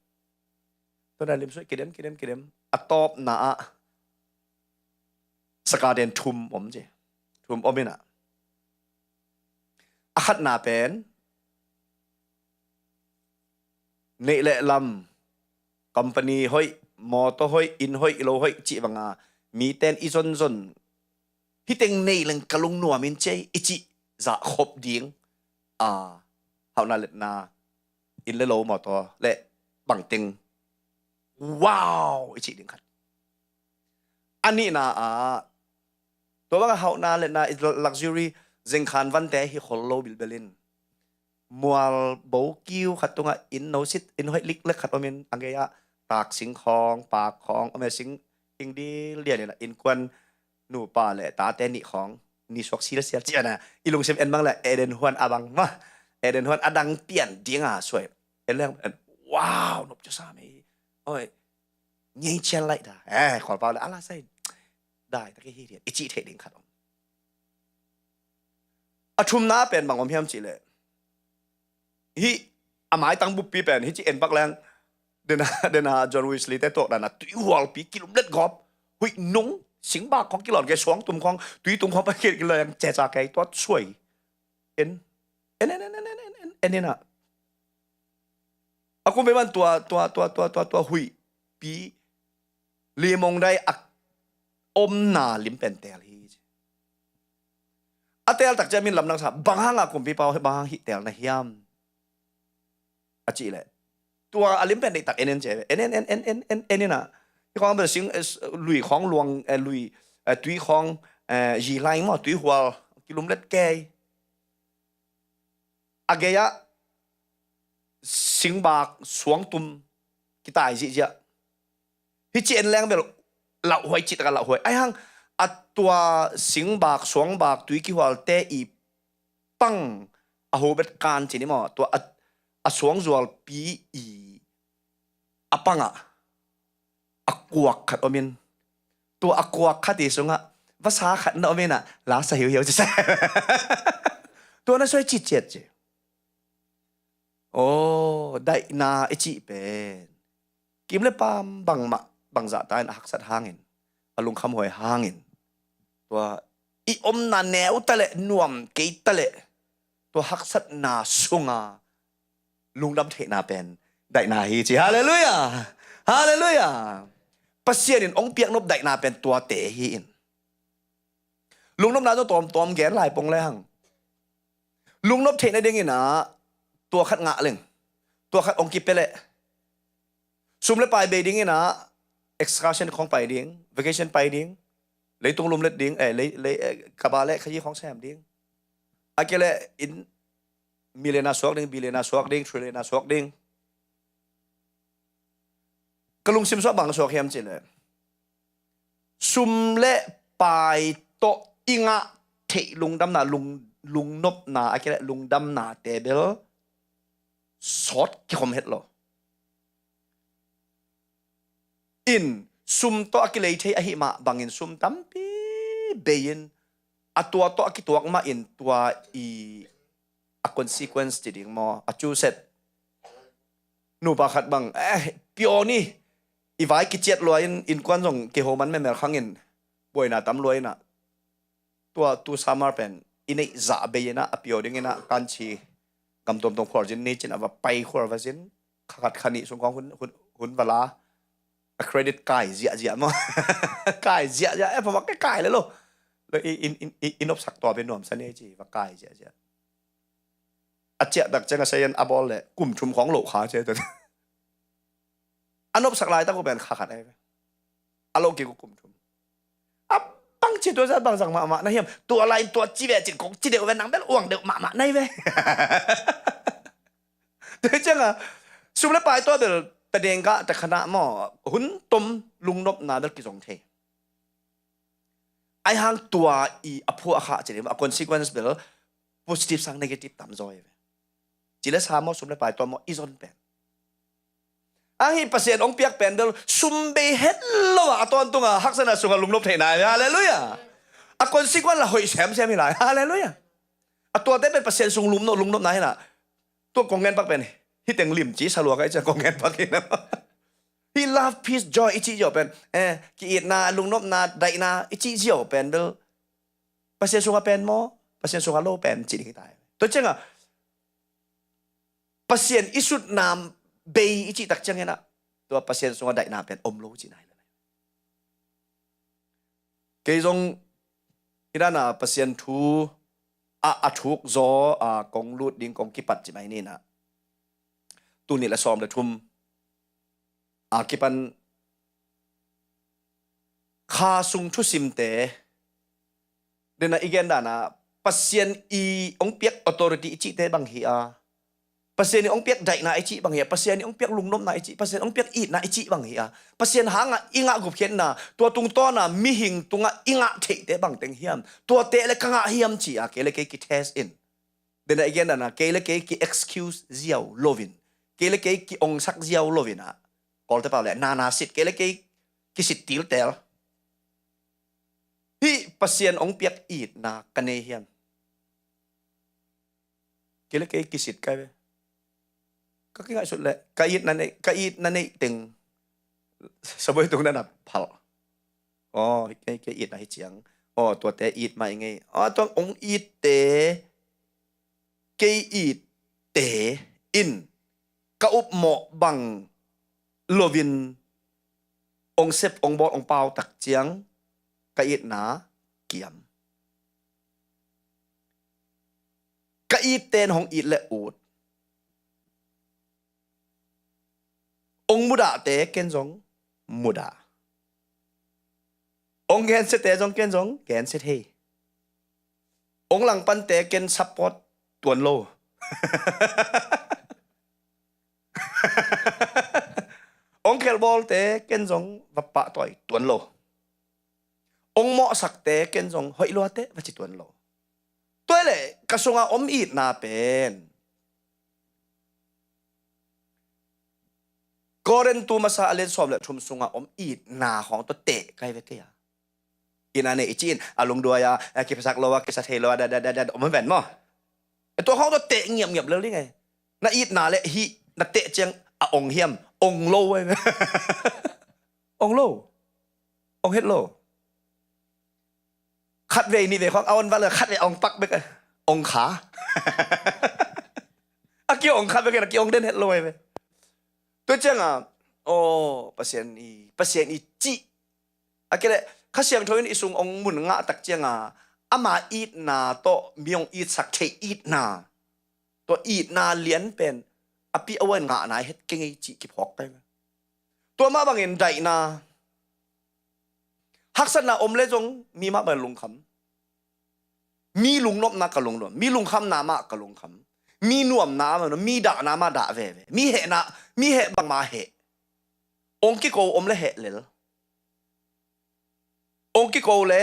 Tua na lim suai kidem, kidem, kidem. A tawpna ah sakaden thum om ci. Thum om in ah, a khatna pen neih le lam, company hoih, mawtaw hoih, inn hoih, lo hoih cih banga miten i zonzon, hih teng nei leng ka lungnuam in ci ei, i cih zahkhop ding. A, hauhna letna, inn le lo, mawtaw le bangteng, wow, i cih ding khat. A nihna ah, tua banga hauhna letna, luxury, zengkhan vante hi khol lo bilbel in, mual bo kiu khat tungah inn no sit, inn hoih liklek khat om in, a gei ah taak sing khawng, paak khawng om e, sing hing dildial in ah, innkuan nupa le tate nih khawng, ni suak silsial ci a na, i lungsim en bang le Eden huan a bang mah, Eden huan a dang pian ding a suai. En leng, en, wow, nop cia sa mei. Oi, ngei cian laih da. Eh, Kawlpau le a la sai, dai tak hi rian, i cih theih ding khat om. A thumna pen bang om hiam cih leh, hih a maitang buppi pen hih ci en bak leng, dena, dena John Wesley te tuak dana tuihualpi kilumlet gawp, huih nung, singbak khawng kilawn kei, suangtum khawng, tuitum khawng pai kei, kilawng ceca kei, tua suai. En, en, en, en in ah, a kumpi man tua, tua, tua, tua, tua, tua huihpi limong dai a omna lim pen teel hi ci. A teel tak ciang min lamdang sa, bang hang a kumpipa, bang hang hih teel na hiam a cih leh, tua a lim pen deih tak en en ci ve. En, en, en in ah, hih khawng bel sing, eh, lui khawng luang, eh, lui, eh, tui khawng, eh, yi laing maw, tuihual kilumlet kei. A gei ah singbak suangtum kitai zihziah. Hih ci en leng bel lauhuai, cih tak a lauhuai. Ahi hang a tua singbak, suangbak, tui kihualte i pang, a hobet kan ci ni maw, tua a, a suangzualpi i a pangah a kuak khat om in, tua a kuak khat i sungah vasa khat na om in ah, la sa hiuhiau ci sa. Tua na suai citciat ci. Aw, daihna i cih pen kim le paam bangmah, bangzah ta in a haksat hangin, a lungkhamhuai hangin, tua i omna neu ta leh, nuam kei ta leh, tua haksatna sunga lungdam theihna pen daihna hi ci. Halleluiah. Halleluiah. Pasian in hong piaknop daihna pen tuate hi in. Lungnopna zong tawmtawm gen lai pong le hang. Lungnop theihna dingin ah tua khat ngah leng, tua khat hong kipia leh, sum le pai bei dingin ah excursion khawng pai ding, vacation pai ding, leitung lumlet ding, eh, lei, lei, eh, kaba le khayi khawng sem ding, a kei le in million a suak ding, billion a suak ding, trillion a suak ding. Ka lungsim sungah bang suak hiam cih leh, sum le pai tawh i ngah theih lungdamna, lung, lungnopna, a kei le lungdamnate bel sawt kikhom het lo. In sum tawh a kilei thei ahi mah bangin sum tampi bei in, a tua tawh a kituak mah in tua i a consequence ci ding maw, a cuset. Nupa khat bang, eh, pio ni, i vai kiciat lua in, innkuan zong kiho man memel khangin, buaina tam lua in ah, tua tu summer pen i neih zah bei in ah, a pio dingin ah, kanchi gam tuamtuam khualzin ni cin a va pai khual va zin, kha khat kha nih sung khawng hun, hun, hun va la. A credit kai ziahziah maw. Kai ziahziah, eh, phamawh kai kai le lo. Lo i, in, in, in, in nopsak tua pen nuamsa ni ci, va kai ziahziah. A ciah tak ciang a seian a bawl le kum thum khawng loh kha ci. A nopsak laitak uh pen kha khat ahi ve. A loh kik uh kum thum. A bang ci tua zat bang zang mahmah na hiam? Tua lai in tua ci ve cin kong ci deuh ve, nang bel uang deuh mahmah nai ve. Tua cianga sum le pai tua bel tadeng gah takhanah maw, hun tom lungnopna bel kizong thei. Ai hang tua i a phuah a khah cin a consequence bel positive sang negative tam zaw hi ve. Ci le sa maw, sum le pai tua maw, i zon pen. Ahi Pasian hong piak pen bel sum bei het lo a, a tawntunga haksatna sunga lungnop theihna hi. Halleluiah. A consequence la hoih semsem hi lai. Halleluiah. A tuate pen Pasian sung lungnop, lungnopna hi na. Tua kong ngen pak pen hi teng lim ci sa lua ka i cia kong ngen pak hi na. Hi love, peace, joy i ci ziau pen, eh, ki-itna, lungnopna, daihna i ci ziau pen bel Pasian sunga pen maw, Pasian sunga lo pen ci ding hi ta hi. Tua cianga Pasian i sutna bei i cih tak ciangin ah, tua Pasian sunga daihna pen om lo cihna hi. Kei zong hi dana Pasian thu a, a thuk zaw a kong lut ding kong kipat ci mai ni na. Tuni le sawm le thum a kipan kha sung thusimte dena i gen dana Pasian i hong piak authority i cihte bang hi a, Pasian i hong piak daihna i cih bang hi a, Pasian i hong piak lungnopna i cih, Pasian hong piak itna i cih bang hi a, Pasian hanga i ngah gupkhiatna, tua tungtawna mihing tunga i ngah theihte bang teng hiam, tuate le ka ngah hiam ci a kei le kei ki test in. Dena i gen dana kei le kei ki excuse ziau lovin, kei le kei ki ongsak ziau lovin ah, Kawlte pau le nana sit, kei le kei ki sit tiltel. Hih Pasian hong piak itna ka nei hiam? Kei le kei ki sit kai ve. Ka kingaihsut le ka itna nei, ka itna nei teng saboi tung nana phal. Aw, kei, kei itna hi ciang. Aw, tuate it mah i ngei. Aw, tua hong itte, kei itte in ka upmawh bang lovin hong sep, hong bawl, hong pau tak ciang ka itna kiam. Ka itte in hong it le ut. Hong mudahte ken zong mudah. Hong gensiate zong ken zong gensia thei. Hong langpante ken support tuan lo. Hong khelbawlte ken zong va pahtawi tuan lo. Hong mawhsakte ken zong hoih luate va ci tuan lo. Tua hi leh ka sunga om itna pen Korin tu masa a lian sawm le thum sunga om itna khawng tawh teh kai ve kei a. Itna nei i ci-in a lungduai a, a kiphasak lo a, kisa thei lo a, da, da, da, da, om ven maw? E, tua khawng tawh teh ngiapngiap lel ding e. Na itna le hih na teh ciang a ong hiam? Ong lo e. Ong lo. Ong het lo. Khat vei nih vei khawng a on val khat vei a ong pak bek a, ong kha. A ki ong khat bek a ki ong den het lo ai ve. Tua cianga, aw, Pasian i, Pasian i cih. A kei leh Kha Siangtho in i sung ong mun ngah tak cianga ama itna tawh mi ong itsak thei itna, tua itna lian pen a pi a uan ngahna het kei ngei cih kiphawk kai ve. Tua mah bangin daihna, haksatna om le zong mi mah bangin lungkham. Mi lungnopna ka lungnuam, mi lungkhamna mah ka lungkham. Mi nuamna mah nuam, mi dahna mah dah veve. Mi hehna, mi heh bangmah heh. Ong kiko om le heh lel. Ong kiko le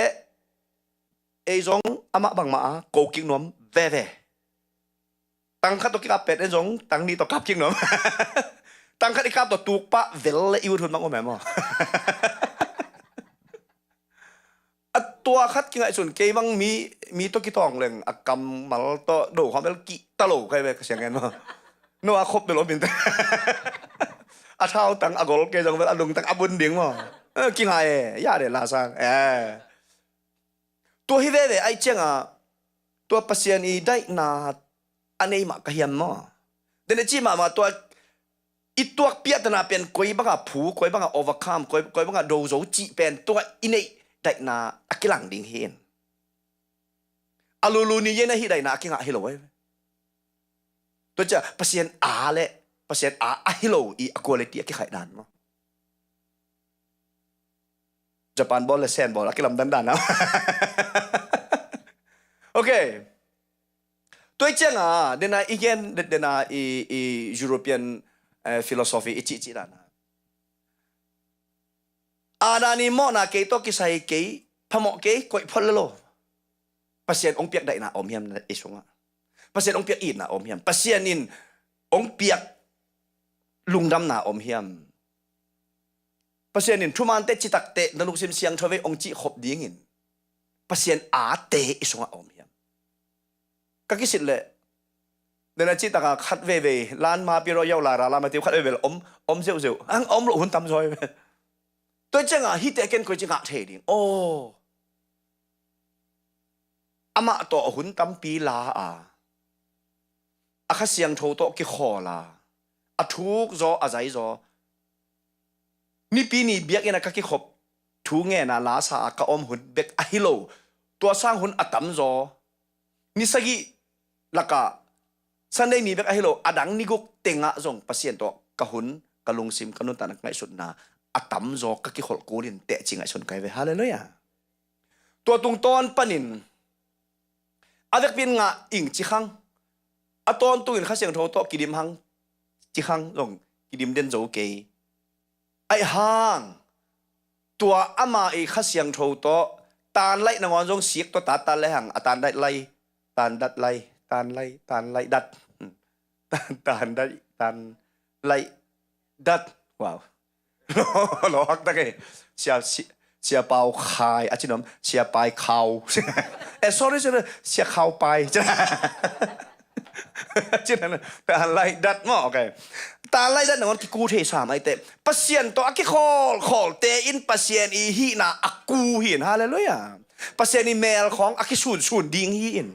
ei zong amah bangmah a ko kik nuam veve. Tang khat tawh kikap pet en zong tang nih tawh kap kik nuam. Tang khat i kap tawh tuk pah vel le i ut hun bang om em aw. A tua khat kingaihsun kei bang mi, mi tawh kitawng leng a kammal tawh do khawm el kihta lo kai ve ka siang en maw. No a khop bel om in te. A thau tang a gol kei zong bel a lung tang a bun ding maw. Eh, kingai e, ya de la sang. Eh. Tua hi veve ai cianga tua Pasian i daihna a nei mah ka hiam maw? Dene ci mahmah tua i tuak piahtana pian koi banga phu, koi banga overcome, koi, koi banga dozo cih pen tua i neih daihna a kilang ding hi in. A lulu ni yen ahi daihna a kingah hi lo ai. Tua cia Pasian a le Pasian a ahi lo i a quality a kikhaih dan maw? Japan bawl le Sen bawl a kilamdan dan a. Ok. Tua i cianga dena i gen dena i, i European, eh, philosophy i cihcih dana. Adam i mawhna kei tawh kisai kei, phamawh kei, koih phot le lo. Pasian hong piak daihna om hiam i sungah? Pasian hong piak itna om hiam? Pasian in hong piak lungdamna om hiam? Pasian in thumante citakte na lungsim siangtho vei hong cih khop dingin Pasian ate i sungah om hiam? Ka kisit leh, nena cih taka khat veivei, lan ma piro yau la ra la ma tiu khat veivei om, om zeuhzeuh. Ang om loh hun tam zaw. Tua cianga hihte ken koi ci ngah thei ding. Aw. Amah tawh hun tampi la a, a Kha Siangtho tawh kikhawl a, a thuk zaw, a zai zaw. Nipi ni biakinn a ka kikhop, thu ngen a, la sa a ka om hun bek ahi lo. Tua sang hun a tam zaw. Ni sagih lakah Sunday ni bek ahi lo, a dang ni guk tengah zong Pasian tawh ka hun, ka lungsim, ka nuntakna, ka ngaihsutna a tam zaw ka kikholh kulin teci ngaihsun kai ve. Halleluiah. Tua tungtawn panin a vekpi in ngah ing ci khang, a tawntungin Kha Siangtho tawh kidim hang ci khang zong kidim den zo kei. Aih hang tua ama i Kha Siangtho tawh tan laih nangawn zong sik tawh tat tat le hang a tan dat lai, tan dat lai, tan lai, tan lai dat. Tan, tan dat, tan lai dat. Wow. Lo, lo hak tak e. Sia, sia, Sia Pau Khai a cinom, Sia Pai Khau. Eh, sorry, sorry, Sia Khau Pai. Cinom, tan lai dat maw, okay. Tan lai dat nangawn kiku thei sam aite. Pasian tawh a kikhawl, khawlte in Pasian i hihna a ku hi in. Halleluiah. Pasian i mel khawng a kisun sun ding hi in.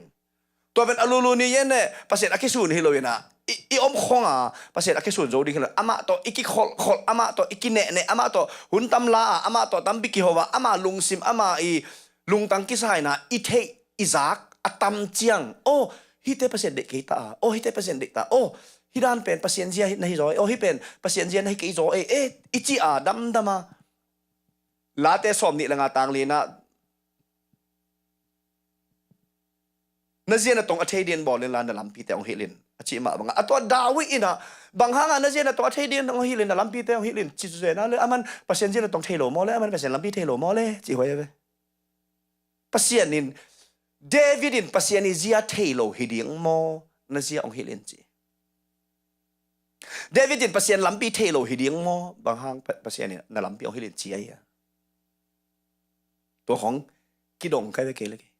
Tua pen a lulu ni yen ne, Pasian a kisun hi lo ina, i, i om khong a, Pasian a kisun zo ding hi lo. Amah tawh i kikholh kholh, amah tawh i kineh neh, amah tawh hun tam la a, amah tawh tampi kiho a, ama lungsim, ama i lungtang kisaina i theih, i zak a tam ciang. Oh, hihte Pasian deih kei ta a. Oh, hihte Pasian deih ta. Oh, hih dan pen Pasian zia na hi zaw e. Oh, hih pen Pasian zia na hi kei zaw e. Eh, i ci a damdam a. Late sawm nih le nga tang li na, na zia na tong a thei dingin bawl inla na lampite hong hilh in, a cih mah bangah. A tua David inah, bang hangah na zia na tong a thei dingin hong hilh in, na lampite hong hilh in, ci zuzena le, aman Pasian zia na tong thei lo maw le, aman Pasian lampi thei lo maw le, ci huai a ve. Pasian in, David in Pasian i zia thei lo hi ding maw, na zia hong hilh in ci. David in Pasian lampi thei lo hi ding maw, bang hang Pa-, Pasian in na lampi hong hilh in ci a hia. Tua khong kidong kai ve kei le kei.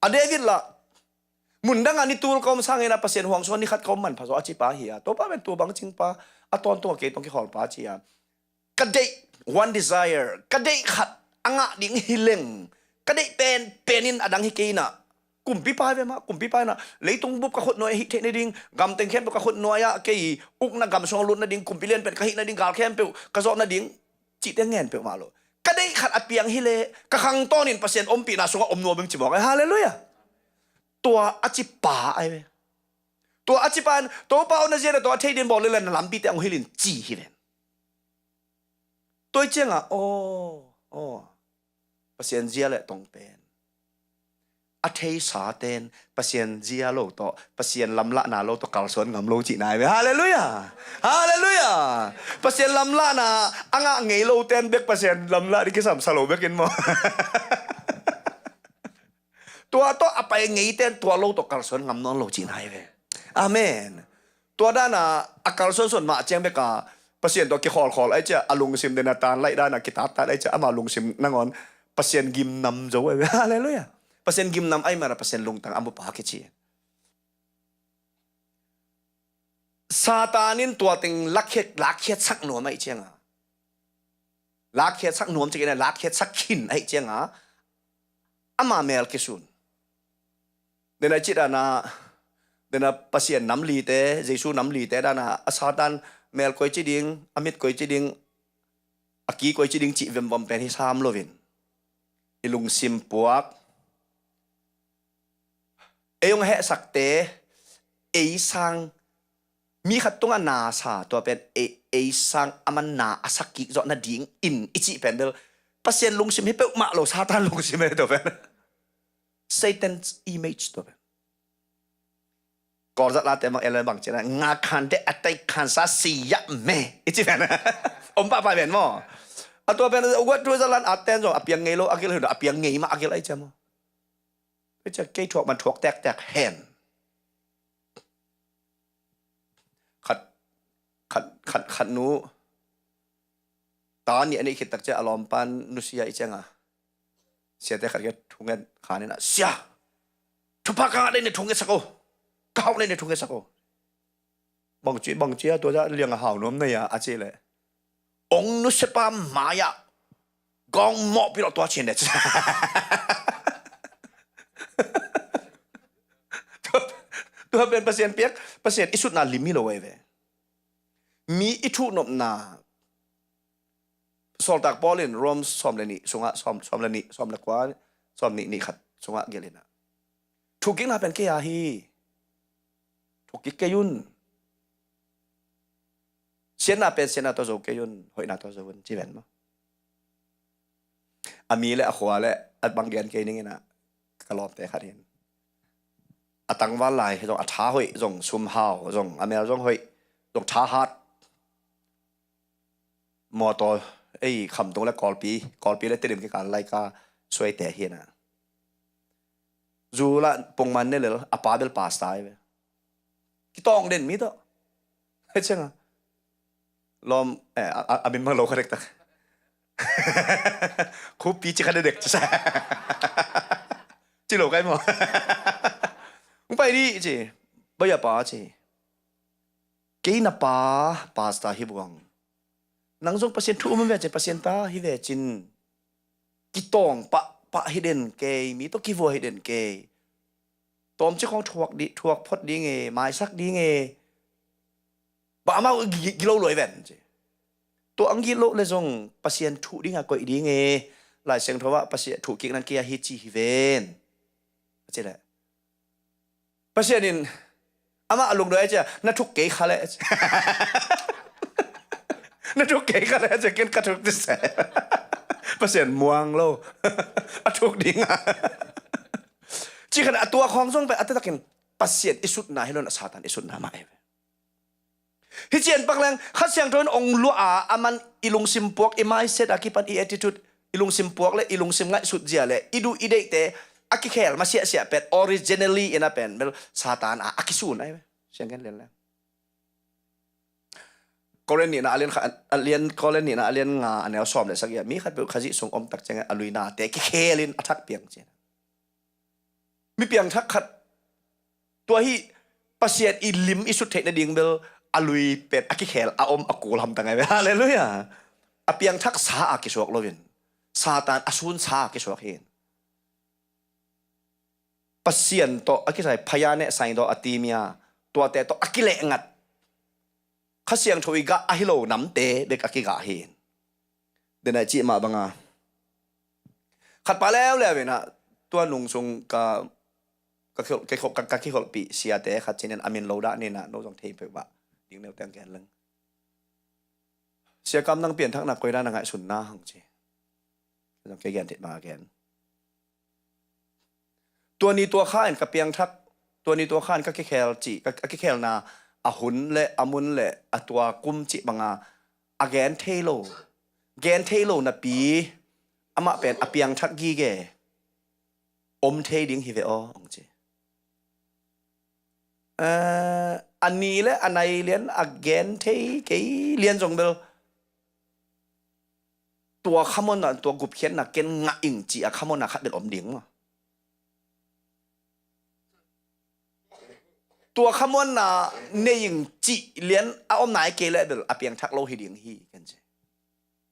A David lah, mundang a ni tul ka om sangin a Pasian huang suan ni khat ka om manpha zaw a cipa hi a. Topa pen tua bang cingpa, a tawntung a kei tong kikhawl pa ci a. Ka deih, one desire, ka deih khat a ngah ding hi leng, ka deih pen, pen in a dang hi kei inah. Kumpipa hi ve mah, kumpipa inah. Leitung bup ka khut nuai a hih theih nading, gamteng khempeuh ka khut nuai ah kei ukna gam sung a lut nading, kumpi lian pen ka hih nading, gal khempeuh ka zawh nading, cihte ngen peuhmah lo. Ka deih khat a piang hi leh, ka khangtawnin Pasian ompihna sungah om nuam ing ci mawk ai. Halleluiah. Tua a cipa ai ve. Tua a cipa in, Topa aw na zia na tong a thei dingin bawl inla na lampite hong hilh in ci hi ven. Tua i ciangah, aw, aw. Pasian zia le tong pen a theisaten Pasian zia lo tawh, Pasian lamlahna lo tawh kalsuan ngam lo cihna hi ve. Halleluiah. Halleluiah. Pasian lamlahna a ngah ngei loten bek Pasian lamlah ding kisam sa lo bekin maw. Tua tawh a pai ngeiten tua lo tawh kalsuan ngam nawn lo cihna hi ve. Amen. Tua dana a kalsuansuan mah ciang beka Pasian tawh kikhawlkhawl ai cia, a lungsim dena tan laih dana kitattat ai cia, ama lungsim nangawn Pasian gimnam zo ai ve. Halleluiah. Pasian gimnam ai mana Pasian lungtang a mupa kici. Satan in tua teng lakkhiat, lakkhiatsak nuam ai cianga, lakkhiatsak nuam cikina lakkhiatsak khin ai cianga, ama mel kisun. Dena i cih dana, dena Pasian namlite, Jesu namlite dana a Satan mel koi ci ding, a mit koi ci ding, a ki koi ci ding cih vemvom pen hi sam loin, i lungsim puak. Ei hong hehsakte, ei sang, mi khat tungah na sa, tua pen ei, ei sang aman na a sak kik zawh nadingin i cih pen bel Pasian lungsim hi peuhmah lo, Satan lungsim hi tua pen. Satan's image tua pen. Kawlzat late mang elen bang cina, nga khan te atai khan sa siya me i ci pen. Om pahpah pen maw. A tua pen ugat tu zalan aten zong a piang ngei lo a gil hi, a piang ngei mah a gil ai cia maw. Kei thuak man thuak tektek hen. Khat, khat, khat, khat nu ta nih a neih khit tak ciah a lawmpan nusia i cianga siate khat kia thunget khanin a, "Sia, thupha ka ngah dei ni thunget sak o, ka hauh dei ni thunget sak o." "Bangci, bangci a tua dah liang a hau nuam nei a," a ci leh, "Ong nusiapa mai-ah gawng mawhpi lo tua cin deh." Tua, tua pen Pasian piak, Pasian i sutna lim hi lo ei ve. Mi i thuhnopna, Sawltak Paul in Rom sawm le nih sungah, sawm, sawm le nih, sawm le kua, sawm nih, nih khat sungah gelh inah, "Thukikna pen kei a hi. Thukkik kei un. Siatna pen siatna tawh zo kei un, hoihna tawh zo un," ci ven maw. A mi le a khua le a bang gen kei ning inah, ka lawmte khat hin a tangval lai zong, a tha hoih zong, sum hau zong, a mel zong hoih zong, tha hat, mawtaw ei khamtung le Kawlpi, Kawlpi le Tedim kikal laika suaite hi inah, zu lah pongman ne lel, a pa bel pasta hi ve. Kitawng den mi tawh. Hei cianga lawm, eh, a, a, a min mang lo kha dektak. Khupi ci kha dekdek ci sa. Ci lo kai maw. Hong pai dih ci. Bai a pa ci. "Kei na pa pasta hi buang. Nang zong Pasian thu um ve cin, Pasian ta hi ve cin. Kitawng pah, pah hi den kei, mi tawh kivua hi den kei. Tawmci khawng thuak di, thuak phot ding e, maisak ding e. Bamau gi-, gilo luai ven," ci. "Tua ang gilo le zong Pasian thu dinga koih ding e. Lai Siangtho ah Pasian thu kik nang kia hi ci hi ven," a ci leh, Pasian in amah a lungdoi a cia, "Na thuk kei kha le," a cia. "Na thuk kei kha le," a cia, "Ken ka thuk ti se." Pasian muang lo. A thuk dinga. Ci khan a tua khawng zong pen a taktakin Pasian i sutna hi lo inah Satan i sutna mah hi ve. Hi cian pak leng, Kha Siangtho in ong luah a, a man i lungsim puak, i mindset a kipan i attitude, i lungsim puak le i lungsim ngaihsut zia le i duh i deihte a kikhel masiahsiah pen originally inah pen bel Satan a, a kisun ai ve. Siang gen lian leng. Korin nihna a lian kha, a lian, Korin nihna a lian nga a neu sawm le sagih ah, "Mi khatpeuh Khazih sung om tak ciangin a lui nate kikhelin a thak piang," ci. Mi piangthak khat, tua hi Pasian i lim i sut theih nading bel a lui pen a kikhel a om a kul hamtang ai ve. Halleluiah. A piangthak sa a kisuak loin Satan a sun sa a kisuak hi. Pasian tawh a kisai phaya neh saing tawh a timia, tuate tawh a kilehngat, Kha Siangtho i gah ahi lo namte bek a kigah hi. Denai cih mah banga khat pa leuleu inah, tua nung sung ka, ka, ka, ka, ka kikholhpih siate khat cinin a min lo dah ninah, no zong thei peuh bah ding neu teng gen leng. "Sia Kam, nang pianthakna koi dan a ngaihsun na hang?" ci. Zong kei gen thei banga gen. Tua ni tua kha in ka piangthak, tua ni tua kha in ka kikhel cih, ka, ka kikhelna a hun le a mun le a tua kum cih banga a gen thei lo, gen thei lo napi amah pen a piangthak gige om thei ding hi ve aw, ong ci. Eh, a ni le a nai lian a gen thei kei lian zong bel tua khamuanna, tua gupkhiatna ken ngah ing cih a khamuanna khat bel om ding maw? Tua khamuanna nei ing cih lian a om nai kei leh bel a piangthak lo hi ding hi ken ci.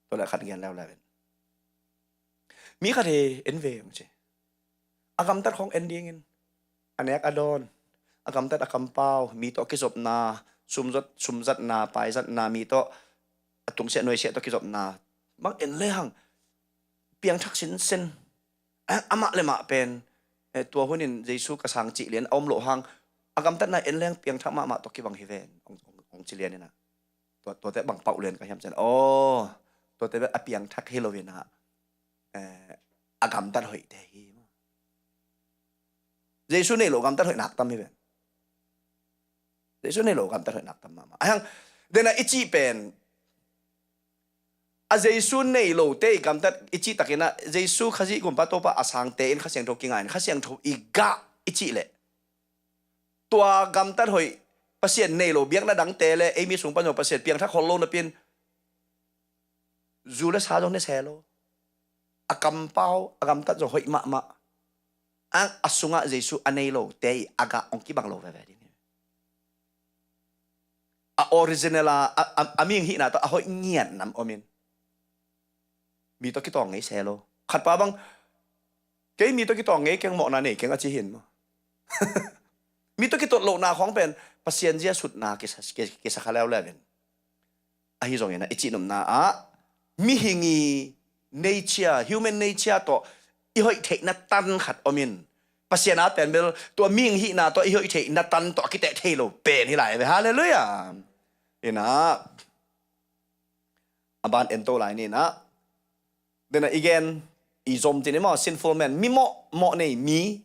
Tua leh khat gen leuleu in, mi khat hi en ve ong ci. A gamtat khawng en dingin, a nek a dawn, a gamtat a kampau, mi tawh a kizopna, sumzot, sumzatna, paizatna, mi tawh a tungsiah nuaisiah tawh kizopna mang en lehang piangthak sinsen. Eh, amah le mah pen, eh, tua hunin Jesu ka sang cih lian a om loh hang, a gamtatna en lehang piangthak mahmah tawh kibang hi ven, ong, ong, ong ci lian inah. Tua, tuate bang pauh lian ka hiam cian, aw, tuate bel a piangthak hi lo inah, eh, a gamtat hoihte hi. Jesu nei lo gamtat hoih nak tam hi ven. Jesu nei lo gamtat hoih nak tam mahmah. Ahang, dena i cih pen, a Jesu nei lote i gamtat i cih takin ah, Jesu Khazih gumpa Topa a sangte in Kha Siangtho kingai in, Kha Siangtho i gah i cih leh, tua gamtat hoih, Pasian nei lo biakna dangte le ei mi sung pan zong Pasian piangthak khol lo napi-in, zu le sa zong ne se lo. A kampau, a gamtat zong hoih mahmah. A, a sungah Jesu a nei lote i a gah hong kibang lo veve ding hi. A original a, a, a, a mihing hihna tawh a hoih ngiat nam om in, mi tawh kitawng ngei se lo. Khatpa bang, kei mi tawh kitawng ngei keng, mawhna nei keng a ci hi in maw. Mi tawh kitot lohna khawng pen Pasian zia sutna kisa, ki-, kisa kha leuleu in. Ahi zongin ah, i cihnopna ah, mihing i nature, human nature tawh i hoih theihna tan khat om in, Pasian a pen bel tua mihing hihna tawh i hoih theihna tan tawh a kiteh thei lo pen hi lai ve. Halleluiah. Inah, a ban en to lai ni inah. Dena i gen, i zom cin i maw, sinful man, mi mawh, mawh nei mi.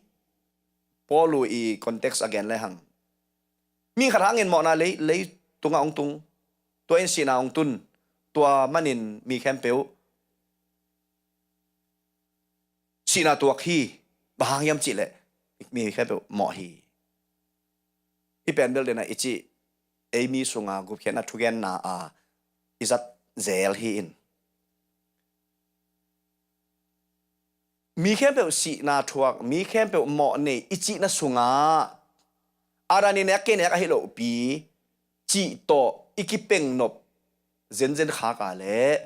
Paul uh i context a gen le hang, mi khat hangin mawhna lei, lei tungah hong tung, tua in sihna hong tun, tua manin mi khempeuh sihna tuak hi. Bang hang hiam cih leh mi khempeuh mawh hi. Hih pen bel dena i cih, ei mi sunga gupkhiatna thugenna a i zat zel hi in. Mi khempeuh sihna thuak, mi khempeuh mawh nei i cihna sungah, Adam i nek, kei nek ahi lohpi cih tawh i kipengnop zenzen khak a leh,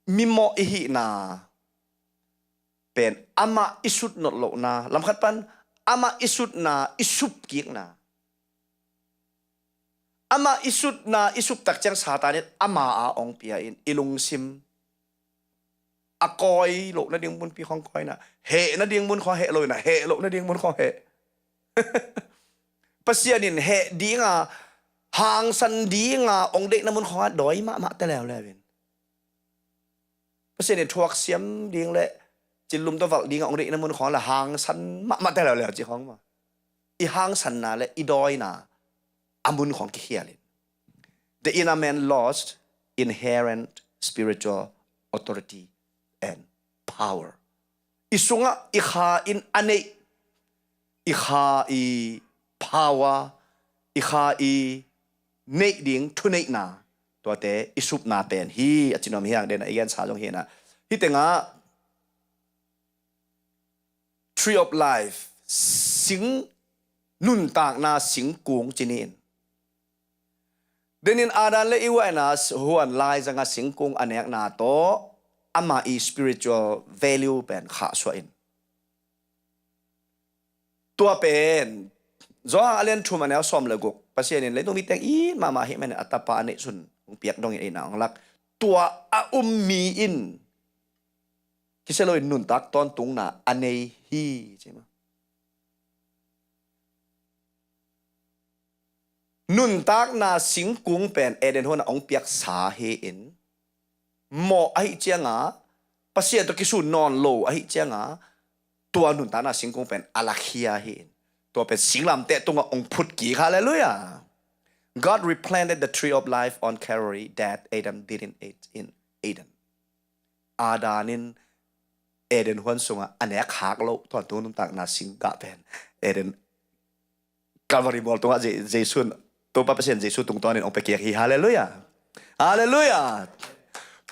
mi mawh i hihna pen amah i sut not lohna, lamkhat pan amah i sutna, i supkikna. Amah i sutna, i sup tak ciang Satan in ama a hong pia in, i lungsim a kawi loh nading munpi khawng kawi inah, heh nading mun khawng heh lo inah, heh loh nading mun khawng heh. Pasian in heh dinga, hangsan dinga hong deihna mun khawngah dawi mahmah te leuleu in, Pasian in thuaksiam ding le cinlum tawh valh dingah hong deihna mun khawng le hangsan mahmah te leuleu ci khawng maw. I hangsanna le i dawina a mun khawng kikhial in. The inner man lost inherent spiritual authority and power. I sungah i kha in a neih, i kha i power, i kha i neih ding thuneihna, tuate i supna pen hi, a cinuam hi hang dena i gensa zong hi inah. Hih tengah Tree of Life, sing, nuntakna singkung ci ni in. Denin Adam le Eva in a huan laizanga singkung a nekna tawh ama i spiritual value pen khahsuah in. Tua pen Johan a lian thum a neu sawm le guk, Pasian in leitung mite it mahmah ahih manin a tapa a neihsun hong piak dongin eina hong lak. Tua a um mi in kisia loin nuntak tawntungna a nei hi, ci maw. Nuntakna singkung pen Eden huan a hong piaksa hi in, mawh ahih cianga, Pasian tawh kisun nawn lo ahih cianga, tua nuntakna singkung pen a lakhia hi in, tua pen singlamteh tungah hong phut kik. Halleluiah. God replanted the tree of life on Calvary that Adam didn't eat in Eden. Adam in Eden huan sungah a nek khak loh tawntung nuntakna singgah pen Eden Calvary mual tungah Je-, Jesu in, Topa Pasian Jesu tungtawnin hong pia kik hi. Halleluiah. Halleluiah.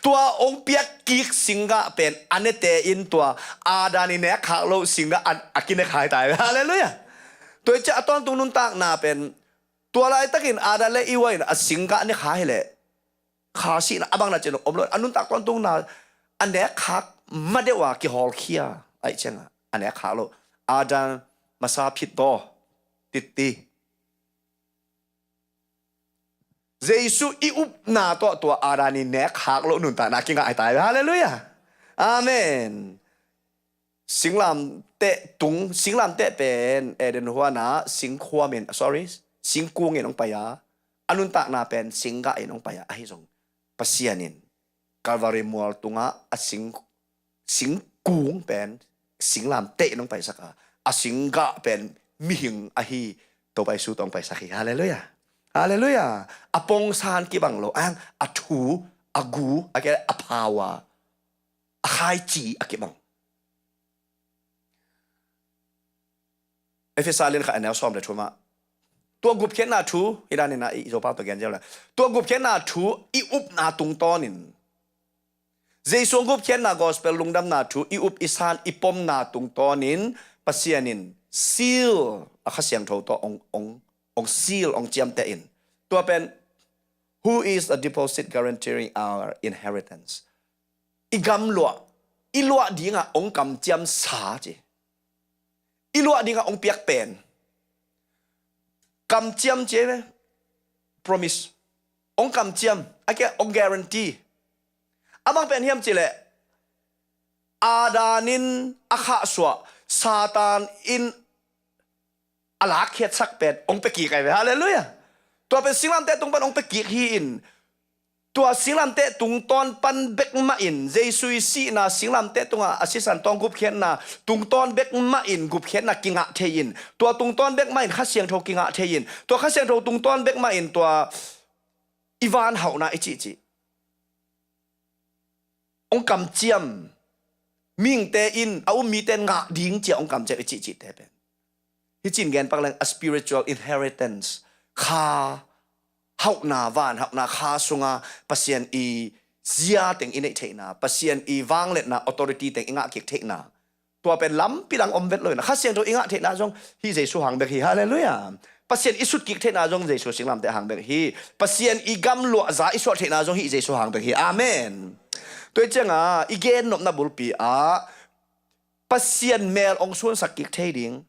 Tua hong piak kik singgah pen a nete in tua Adam i nek khak loh singgah a, a kine khai tai. Halleluiah. Tua hi ciah a tawntung nuntakna pen tua laitakin Adam le Eva in a singgah ne kha hileh kha sihna a bang na cin om lo, a nuntak tawntungna a nek khak ma deuh a kihawlkhia ahih cianga a nek khak loh. Adam masa phit taw titti. Jesu i upna tawh tua Adam i nek khak loh nuntakna kingah hi tai. Halleluiah. Amen. Singlamteh tung, singlamteh pen Eden huana singkhuam in, sorry, singkung in hong pai a, a nuntakna pen singgah in hong pai a, ahi zong Pasian in Calvary mual tungah a sing, singkung pen singlamteh in hong paisak a, a singgah pen mihing ahi Topa Jesu tawh hong paisak hi. Halleluiah. Halleluiah. A pongsan kibang lo, a thu, a gu, a ke, a power, a khaici a kibang. Efesa lian khat a neu sawm le thum ah, tua gupkhiatna thu, hi dan in ah i Zopau tawh gen ziau le, tua gupkhiatna thu i upna tungtawnin, Jesu gupkhiatna gospel lungdamna thu i up i san i pomna tungtawnin Pasian in seal a Kha Siangtho tawh ong, ong, ong seal, ong ciamteh in. Tua pen, who is a deposit guaranteeing our inheritance. I gamluah, i luah dingah ong kamciamsa ci. I luah dingah ong piak pen. Kamciam ci ve. Promise. Ong kamciam. A ke ong guarantee. A bang pen hiam ci leh, Adam in a khahsuah, Satan in a lakkhiatsak pen ong pia kik ai ve. Halleluiah. Tua pen singlamteh tung pan ong pia kik hi in, tua singlamteh tungtawn pan bek mah in, Jesu i sihna, singlamteh tungah a sisan tawh gupkhiatna tungtawn bek mah in gupkhiatna kingah thei in, tua tungtawn bek mah in Kha Siangtho kingah thei in, tua Kha Siangtho tungtawn bek mah in tua i van hauhna i cihcih ong kamciam, mihingte in, a um mite in ngah ding ci-a ong kamciam i cihcihte pen, hi cin gen pak leng, a spiritual inheritance, kha hauhna, van hauhna, kha sunga Pasian i zia teng i neih theihna, Pasian i vangliatna, authority teng i ngah kik theihna, tua pen lampi dang om vet lo in, Kha Siangtho i ngah theihna zong hih Jesu hang bek hi. Halleluiah. Pasian i sut kik theihna zong Jesu singlamteh hang bek hi. Pasian i gamluah za i suah theihna zong hih Jesu hang bek hi. Amen. Tua hi cianga i gennopna bulpi ah Pasian mel ong sunsak kik thei ding,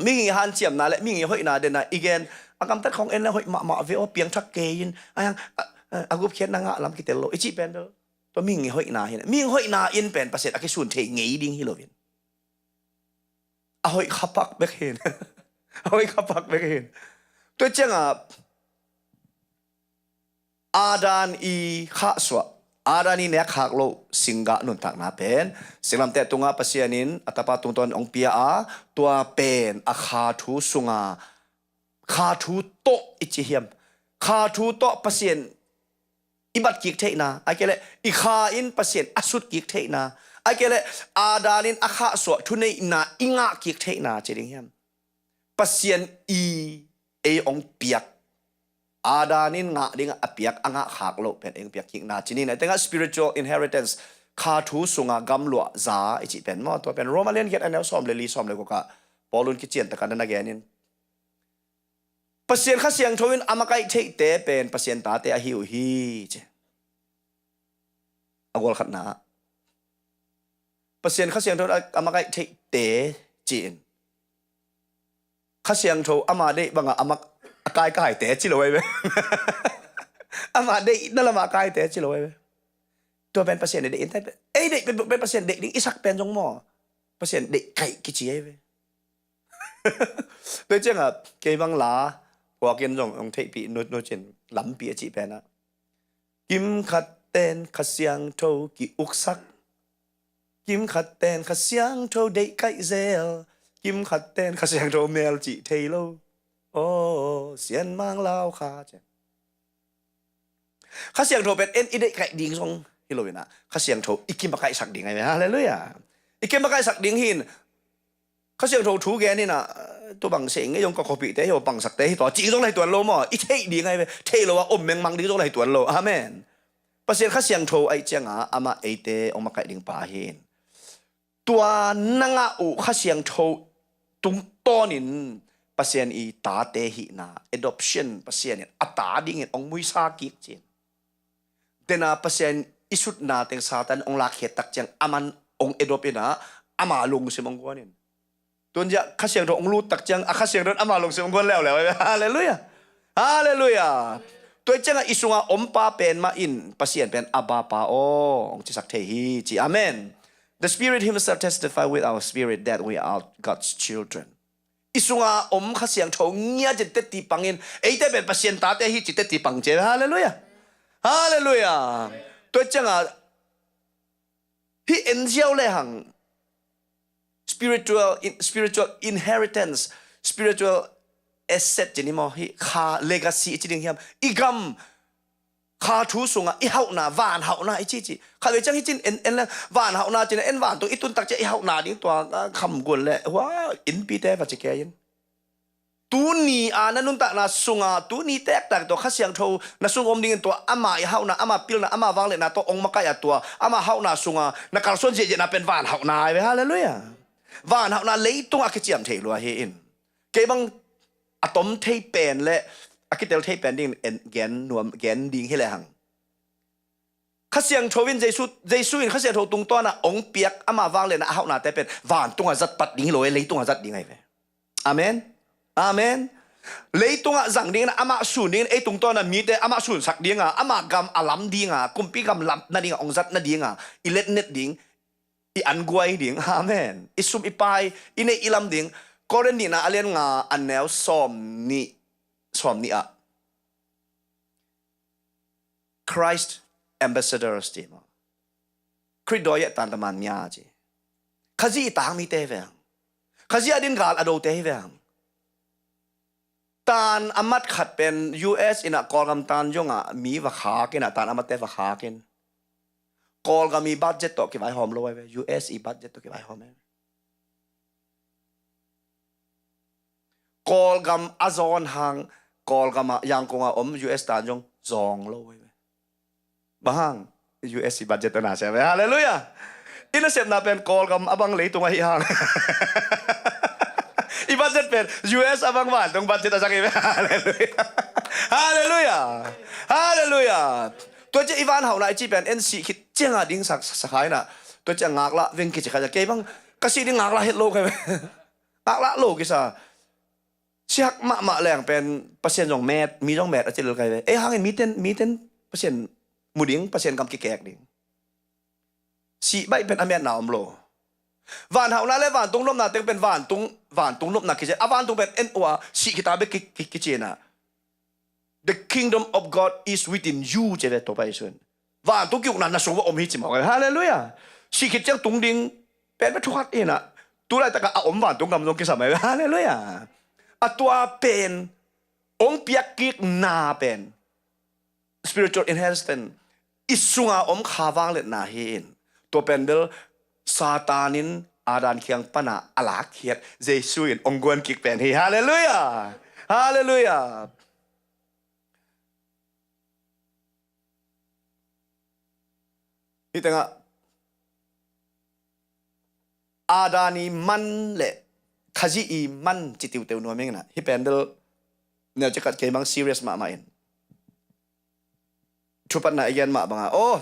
mihing i hanciamna le mihing i hoihna dena i gen, a gamtat khong en le hoih mahmah ve aw, piangthak kei in, a hiang, a, a, a gupkhiatna ngah lam kitel lo i cih pen bel, tua mihing i hoihna hi. Mihing hoihna in pen Pasian a kisun thei ngei ding hi lo in, a hoih khapak bek hin. A hoih khapak bek hin. Tua cianga Adam i khahsuah, Adam i nekkhak loh singgah nuntakna pen singlamteh tungah Pasian in a Tapa tungtawn ong pia a, tua pen a kha thu sunga, kha thu tawh i ci hiam, kha thu tawh Pasian i bat kik theihna, a ke le i kha in Pasian a sut kik theihna, a ke le Adam in a khahsuah thuneihna i ngah kik theihna ci ding hiam, Pasian i ei ong piak, Adam in ngah dingah a piak, a ngah khak loh pen ei ong piak kikna ci ni. Na tengah spiritual inheritance, kha thu sunga gamluah za i cih pen maw, tua pen Roma lian giat a neu sawm le li, sawm le guk ah Paul in kician takin na gen in, Pasian Kha Siangtho in a makaih theihte pen Pasian tate ahi uh hi ci. A gual khatna ah Pasian Kha Siangtho in a, a makaih theihte ci-in, Kha Siangtho ama deih bangah a mak, a kaikaite ci lo ai ve. Ama deihna lamah a kaite ci lo ai ve. Tua pen Pasian i deih in tai, ei deih pen, pen Pasian deih ding i sak pen zong maw, Pasian deih kaih kici ai ve. Tua ciangah kei bang la puakin zong ong theihpih nutnut cin, lampi a cih penah, kimkhat ten Kha Siangtho ki-uksak, kimkhat ten Kha Siangtho deih kaih zel, kimkhat ten Kha Siangtho mel cih thei lo. Aw, sianmang lau kha ciang. Kha Siangtho pen en i deih kaih ding zong hi lo inah, Kha Siangtho i kimakaihsak ding ai ve. Halleluiah. I kimakaihsak ding hin, Kha Siangtho thu gen inah, tu bang se ngei zong ka khuapihte hi, pangsakte hi, tua cih zong lai tuan lo maw, i theih ding ai ve. Thei lo a om mengmang ding zong lai tuan lo. Amen. Pasian Kha Siangtho aih cianga amah eite ong makaih ding pa hin, tua na ngah uh Kha Siangtho tungtawnin Pasian i tate hihna, adoption, Pasian in a ta dingin ong muisa kik cin. Dena Pasian i sutna teng Satan ong lakkhiat tak ciang aman ong adopt inah ama lungsim ong guanin. Tuanziah Kha Siangtho ong lut tak ciang a Kha Siangtho in ama lungsim ong guan leuleu. Halleluiah. Halleluiah. Tua ciangah i sunga om pa pen mah in Pasian pen Abba Pa aw ong cisak thei hi ci. Amen. The Spirit himself testify with our spirit that we are God's children. I sunga om Kha Siangtho ngiat in teti pangin eite pen Pasian tate hi ci teti pang ci. Halleluiah. Halleluiah. Tua ciangah Hih en ziau le hang spiritual, spiritual inheritance, spiritual asset ci ni maw, hih kha legacy i ci ding hiam? I gam kha thu sungah i hauhna, van hauhna i ci ci. Kha ve ciang hi cin en, en le van hauhna cin en vantung i tun tak ciah i hauhna ding tua, ah, kham guan le hua innpite va ci kei in. Tuni a na nuntakna sunga, tuni tektak tua Kha Siangtho na sung om dingin tua ama i hauhna, ama pilna, ama vangliatna tua ong makaih a tua ama hauhna sunga na kalsuan ziahziahna pen van hauhna ai ve. Halleluiah. Van hauhna leitungah a kiciam thei lua hi in. Kei bang a tom thei pen le a kitel thei pen dingin en, gen nuam, gen ding hi le hang. Kha Siangtho in Jesu, Jesu in Kha Siangtho tungtawnah ong piak ama vangliatna a hauhnate pen vantungah zat pat ding hi lo e, leitungah zat ding ahi ve. Amen. Amen. Leitungah zang dingin amah sun dingin ei tungtawnah mite amah sunsak dinga, amah gam a lam dinga, kumpi gam lam nadinga ong zat nadinga i letnet ding, i anguai ding. Amen. I sum i pai, i neih i lam ding. Korin nihna a lian nga a neu sawm nih, sawm nih ah Christ ambassadors ci maw? Khrih dawi ah tantaman mia ci. Khazih i tang mite hi ve hang. Khazih a din gal a dote hi ve hang. Tan a mat khat pen U S in ah Kawlgam tan zongah mi va khak in ah, tan a matte va khak in. Kawlgam i budget tawh kivaihawm lo ahi ve. U S i budget tawh kivaihawm ahi ve. Kawlgam a zawn hang, Kawlgam ah Yangon ah om U S tan zong zawng lo ahi ve. Bang hang? U S i budget a na sia ve. Halleluiah. I nasepna pen Kawlgam a bang leitung ahi hang. I budget pen U S a bang vantung budget a zang hi ve. Halleluiah. Halleluiah. Halleluiah. Tua ciah i van hauhna i ci pen en sih khit cianga ding sak, sak, sak hai na. Tua ciah ngaklah veng kici kha ciah kei bang ka sih ding ngaklah het lo kha ve. Ngaklah lo kisa. Siak mahmah leng pen Pasian zong met, mi zong met a ci lel kai ve. Ei hangin miten, miten Pasian mu ding, Pasian gam kikek ding. Sih baih pen a metna om lo. Van hauhna le vantung nopna teng pen vantung, vantung nopna kici. A vantung pen en ua, sih khita bek ki, ki, kici na. The kingdom of God is within you, ci ve Topa Jesu in. Vantung ki-ukna na sung va om hi ci mawk. Halleluiah. Sih khit ciang tung ding pen bek thukhat hi na. Tulaitak a om vantung gam zong kisam hi. Halleluiah. A tua pen ong piak kikna pen spiritual inheritance i sunga om kha vangliatna hi in. Tua pen bel Satan in Adam kiang pana a lakkhiat Jesu in ong guan kik pen hi. Halleluiah. Halleluiah. Hih tengah Adam i man le Khazih i man ci tiuteu nuam ing na. Hih pen bel neu ciakat kei mang serious mahmah in. Thupatna i gen mah banga, oh,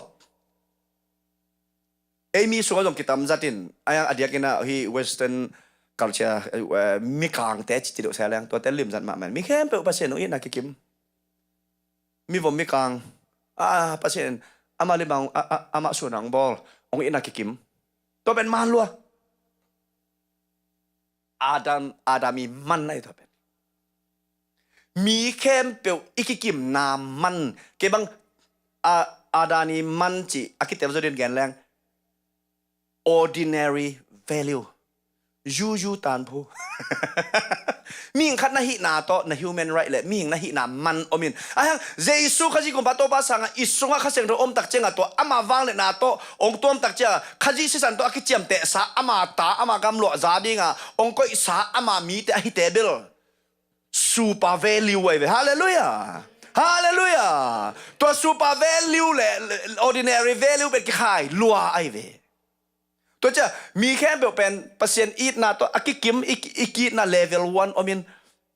ei mi sungah zong kitam zatin, a yang a diakin ah hih Western culture, eh, mikangte ci, ci deuh sia leng, tuate limzat mahmah in. Mi khempeuh Pasian hong itna kikim. Mivom mikang, ah, Pasian, amah limang, ah, ah, amah suan hong bawl, hong itna kikim. Tua pen man lua. Adam, Adam i man ahi tua pen. Mi khempeuh i kikimna man. Kei bang, a, Adam i man ci a kitel zo din gen leng. Ordinary value. Yuyu tanphu. Mihing khat na hihna tawh, na human right le mihing na hihna man om in. Ahi hang, Jesu Khazih kumpa Topa sangah i sungah Kha Siangtho om tak ciangah tua ama vangliatna tawh ong tuam tak ciangah Khazih sisan tawh a kiciamtehsa ama ta, ama gamluah za dinga ong koihsa ama mite ahite bel super value ahi ve. Halleluiah. Halleluiah. Tua super value le, le ordinary value pen kikhai lua ahi ve. Tua ciah mi khempeuh pen Pasian itna tawh a kikim, i, i kiitna level one om in,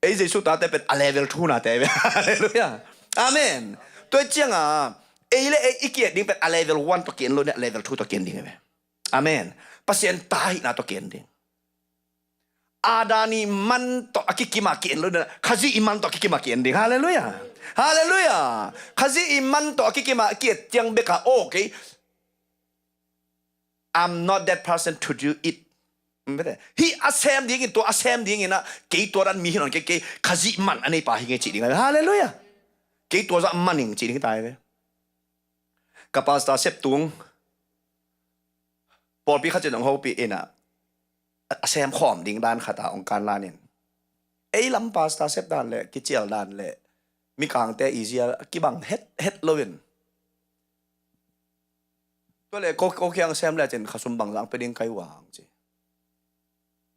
ei Jesu tate pen a level two nate ahi ve. Halleluiah. Amen. Tua cianga ei le ei i kiet ding pen a level one tawh kien lo in a level two tawh kien ding ahi ve. Amen. Pasian ta hihna tawh kien ding. Adam i man tawh a kikima kien lo in a, Khazih i man tawh a kikima kien ding. Halleluiah. Halleluiah. Khazih i man tawh a kikima kiet ciang beka, okay, I'm not that person to do it. Hih a sem dingin, tua a sem dingin ah, kei tua dan mi hi nawn kei, kei Khazih man a neipa hi ngei cih ding. Halleluiah. Kei tua zah man ing cih ding tai ve. Ka pastor septung pawlpi khat in hong hopih in ah, a sem khawm ding dan khat ah hong kan lan in, ei lam pastor sep dan le kicial dan le mikangte i zia kibang het het lo in, tua le ko ko kiang sem le cin khasum bangzah pia ding kai uang ci.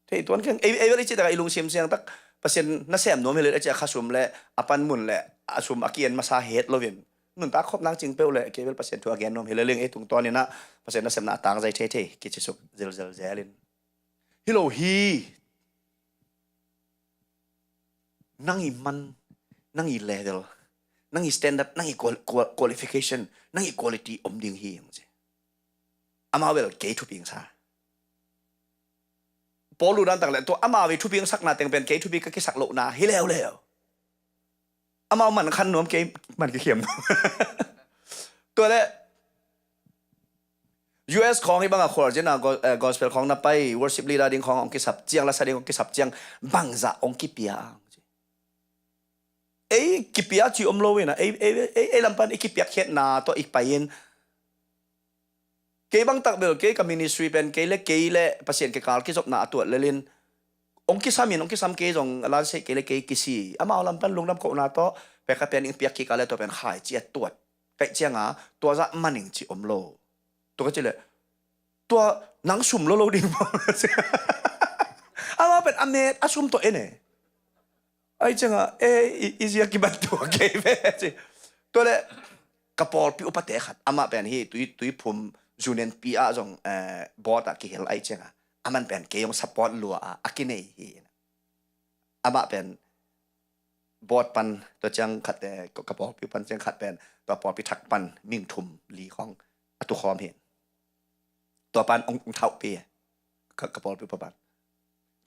Thei tuan keng ei ei vel i ci tak a i lungsim siang tak Pasian na sem nuam hi le a ci a khasum le a pan mun le a sum a kian masa het lo in, nuntak khop nang cing peuh le kei vel Pasian thu a gen nuam hi le ling ei tungtawn in ah Pasian na semna a tang zai thei thei kici suk zel zel zel in. Hi lo hi. Nang i man, nang i level, nang i standard, nang i qual- qual- qualification, nang i quality om ding hi ang ci. Amau bel kei thuping sa. Paul lu dan tak le tua amau i thuping sakna teng pen kei thupi ka kisak lohna hi leuleu. Amau man khan nuam, kei man kikhiam nuam. Tua le U S khawng hi bangah khualzin ah go- eh, gospel khawng na pai, worship leader ding khawng hong kisap ciang, lasa ding hong kisap ciang, bangzah hong kipia. Ei kipia ci om lo in ah, ei, ei, ei, ei lam pan i kipiak khiatna tawh i pai in. Kei bang tak bel kei ka ministry pen kei le kei le Pasian kikal kizopna a tuat lel in, hong kisam in, hong kisam kei zong a lan sei kei le kei kisi. Amau lam pan lungdam kohna tawh pek a pen ing piak kik a le tua pen khai ci a tuat. Kaih cianga tua zah man ing ci om lo. Tua ka ci le tua nang sum lo lo ding maw? Amau pen a met a sum tawh en e. Ai cianga e i, i zia kibat tua kei ve ci. Tua le ka pawlpi upate khat amah pen hi tui tui phum zunenpi ah zong eh, bawt ah kihel ai cianga aman pen kei zong support lua a a kinei hi. Amah pen bawt pan tua ciang khat eh, ka pawlpi pan ciang khat pen tua pawlpi thak pan ming thum li khawng a tu khawm hi. Tua pan ong ong thauhpi ka, ka pawlpi pan.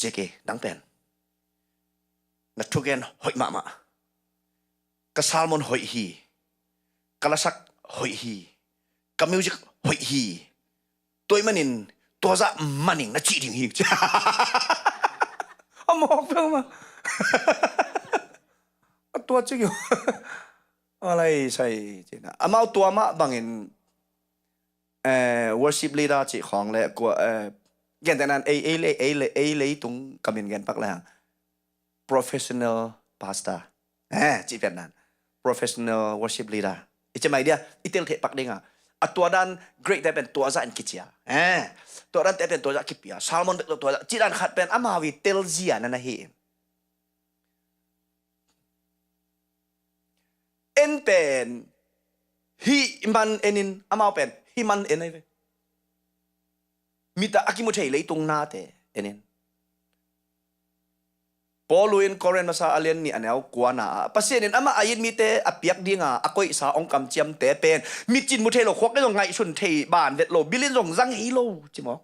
J K nang pen na thugen hoih mahmah. Ka sermon hoih hi. Ka lasak hoih hi. Ka music hoih hi. Tua ahih manin tua zah man ing na cih ding hi. A mawk peuh mah. A tua cik hi. A lai sai cina amau tua mah bangin eh, worship leader cih khawng le kua eh, gentehnan ei ei le ei le ei leitung ka min gen pak le hang professional pastor eh, cih piatnan professional worship leader i ci mai dia i tel theh pak dinga a tua dan great te pen tua zah in kicia eh, tua dan te pen tua zah kipia sermon bek tua zah cih dan khat pen amau i tel zia na na hi. En pen hih man enin amau pen hih man en ai ve. Mita a kimu thei leitung nate enin. Paul in Korin masa a lian nih a neu kuana ah Pasian in amah a it mite a piak dinga a koihsa ong kamciamte pen micin mu thei lo khuak in zong ngaihsun thei ban vet lo bilin zong zang hi lo ci maw?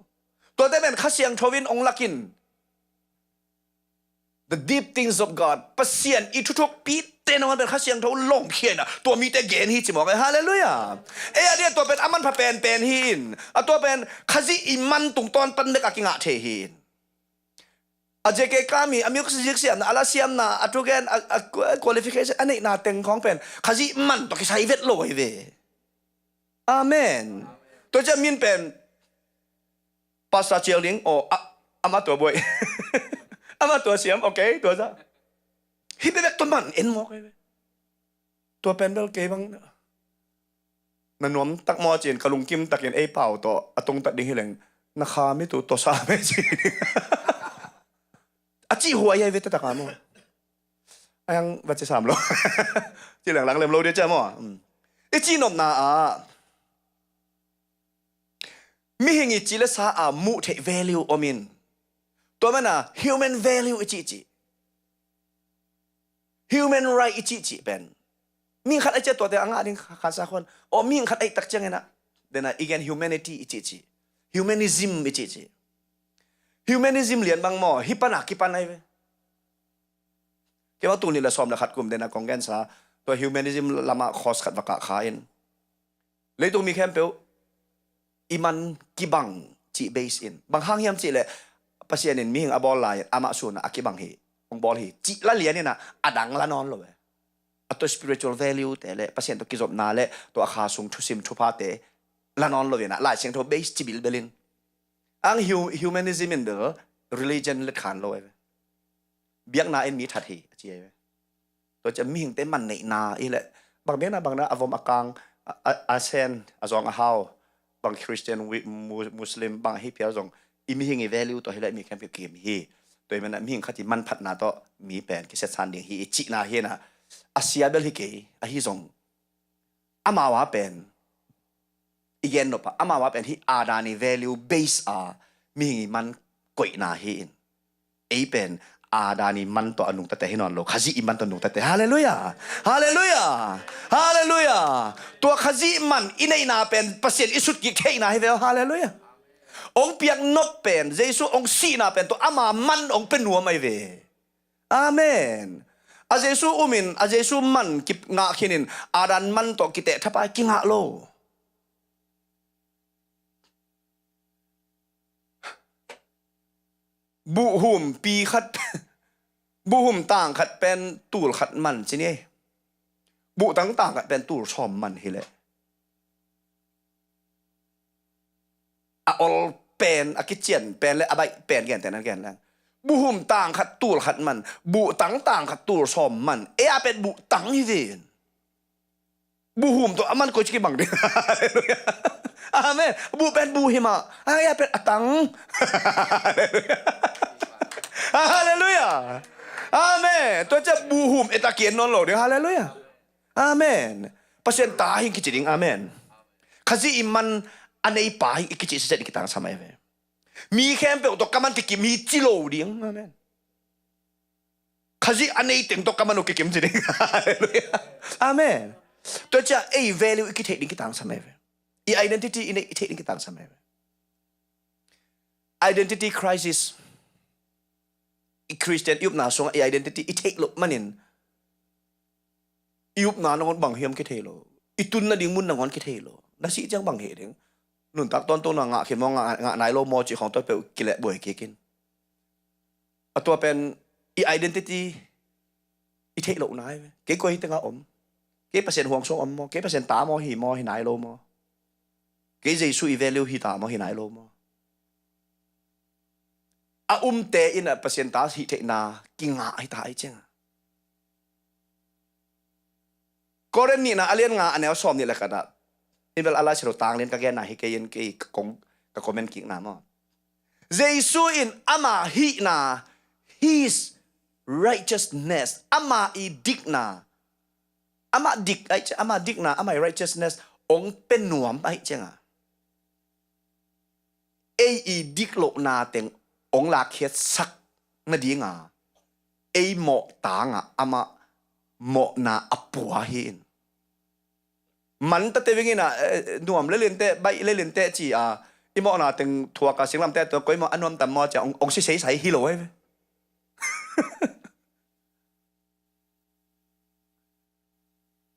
Tuate pen Kha Siangtho in ong lakin the deep things of God. Pasian i thuthuk pite nangawn pen Kha Siangtho lomkhia in a tua mite gen hi ci mawk e. Halleluiah. Ei a dia tua pen a manpha penpen hi in a tua pen Khazih i man tungtawn pan bek a kingah thei hi in. A J K kami a music siamna a la siamna a thugen a qualification a neihna teng khawng pen Khazih man tawh kisai vet lo ahi ve. Amen. Tua ciah min pen Pastor Cial ding aw a, amah tua buai. Amah tua siam, okay, tua za. Hi bebek tua man en mawk ei ve. Tua pen bel kei bang na nuam tak maw cin ka lungkim takin ei pau tawh a tungtat ding hi leng na kha mi tu tua sa me ci. A cih huai ai ve taktak a maw. Ayang va ci sam lo. Ci leng lang lem lo dia cia maw. I ci nopna ah mihing i ci le sa a muh theih value om in tua mana human value i cih cih human right i cih cih pen mihing khat a ciah tuate a ngah ding khansa khuan aw mihing khat a ih tak ciangin ah dena i gen humanity i cih cih humanism i cih cih humanism lian bang maw hi pana kipan ai ve. Kei bang tul nih le sawm le khat kum dena kong gensa tua humanism lama course khat va kah kha in leitung mi khempeuh i man kibang cih base in bang hang hiam cih leh Pasian in mihing a bawl lai-in amah sunah a kibang hi hong bawl hi cih la lian inah a dang la nawn lo e. A tua spiritual value te le Pasian tua kizopna le tua a kha sung thusim thuphate la nawn lo inah Lai Siangtho base ci bilbel in Ang hu-, humanism in bel religion let khan lo ai ve. Biakna in mi that hi a ci ai ve. Tua ciang mihingte man neihna i leh bang biakna bangna a vom a kang a, a, a sen a zong a hau bang Christian wi-, mu-, Muslim bang ahi phial zong i mihing i value tawh hi leh mi khempeuh kim hi. Tua i mana mihing khat i manphatna tawh mi pen kisetsan ding hi i cihna hi na a sia bel hi kei ahi zong amau a pen i gen nop a amau a pen hi Adam i value base a mihing i man koihna hi in ei pen Adam i man tawh a nungtate hi nawn lo Khazih i man tawh nungtate. Halleluiah. Halleluiah. Halleluiah. Tua Khazih man i neihna pen Pasian i sutkik theihna hi ve. Halleluiah. Ong piak nop pen Jesu ong sihna pen tua ama man ong pe nuam ai ve. Amen. A Jesu umin a Jesu man kingah khinin Adam man tawh kiteh thapai kingah lo. Buhhum pi khat buhhum tang khat pen tul khat man ci ni. Buhtang tang khat pen tul sawm man hi leh a ol pen a kician pen le a baih pen gentehna gen leng buhhum tang khat tul khat man buhtang tang khat tul sawm man ei a pen buhtang hi ven. Buhhum tawh a man koi ci kibang ding. Halleluiah. Amen. Buh pen buh hi mah a ei a pen a tang. Halleluiah. Halleluiah. Amen. Tua ciang buhhum et a kien nawn lo ding. Halleluiah. Amen. Pasian ta hing kici ding. Amen. Khazih i man a neipa hing i kici siset i kitangsam ai ve. Mi khempeuh tawh ka man kikim hi ci lo ding. Amen. Khazih a nei teng tawh ka man uh kikim ci ding. Halleluiah. Amen. Tua ciang ei value i kitheih ding kitangsam ai ve. I identity i neih i theih ding kitangsam ai ve. Identity crisis. I Christian i upna sungah i identity i theih loh manin i upna nangawn bang hiam kithei lo. I tun nading mun nangawn kithei lo. Na sih ciang bang hi ding. Nuntak tawntungna ngah khin maw ngah, ngah nai lo maw cih khawng tua peuh kileh buai kik in. A tua pen i identity i theih lohna ai ve. Kei koi hi tengah om. Kei Pasian huang sung om maw kei Pasian ta maw hi maw hi nai lo maw. Kei Jesu i value hi ta maw hi nai lo maw. A umte in a Pasian ta hih theihna kingah hi ta ai cianga. Korin nihna a lian nga a neu sawm nih le khat ah. Hih bel a Lai Siangtho tang lian ka genna hi kei in kei ka kong ka comment kikna maw. Jesu in ama hihna his righteousness ama i dikna ama dik ai ama dikna ama i righteousness ong pe nuam ai cianga. Ei i dik lohna teng ong lakkhiatsak nadinga ei mawh tanga amah mawhna a pua hi in. Manta te vingina nuam lelinte baih lelinte ci a i mawhna teng thuaka singlamte tua koimawh a nuamtam maw cia ong siseisai hi lo ai ve.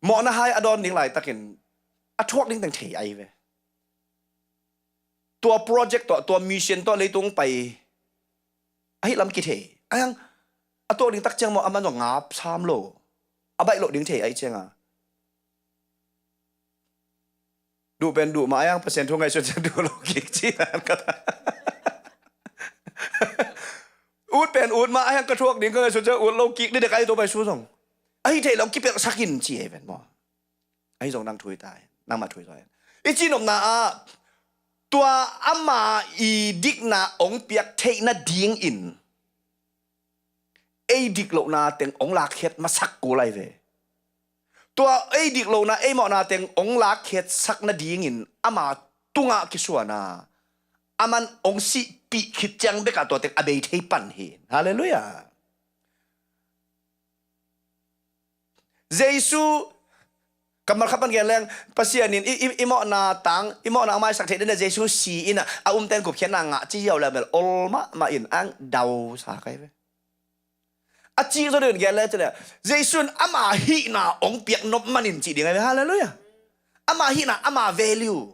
Mawhna hai a dawn ding laitakin a thuak ding teng thei ai ve. Tua project tawh tua mission tawh leitung pai ahi lam kithei ai hang a tuak ding tak ciang maw a man zong ngap sam lo a baih loh ding thei ai cianga. Duh pen duh mah a hiang Pasian thu ngaihsut ciang duh lo kik ci nan ka ta. Ut pen ut mah a hiang ka thuak ding ka ngaihsut ciang ut lo kik didek ai to pai su zong. Ahi thei lo kipelh sakin ci hei ven maw. Ahi zong nang thui tai nang mah thui zong. I ci nopna ah tua ama i dikna ong piak theihna dingin ei dik lohna teng ong lakkhiat masak kul ai ve. Tua ei dik lohna ei mawhna teng ong lakkhiat sakna dingin ama tungah kisuana aman ong sihpih khit ciang bekah tua teng a bei thei pan hi. Halleluiah. Jesu kammal khat pan gen leng Pasian in i, i, i mawhna tang i mawhna a maisak theih dena Jesu si ina a umten gupkhiatna ngah ci hiau leu mel ol mahmah in ang dau sa kai ve. A cih zaw deuhin gen le cih le Jesu in ama hihna ong piak nop manin cih ding ai ve. Halleluiah. Ama hihna ama value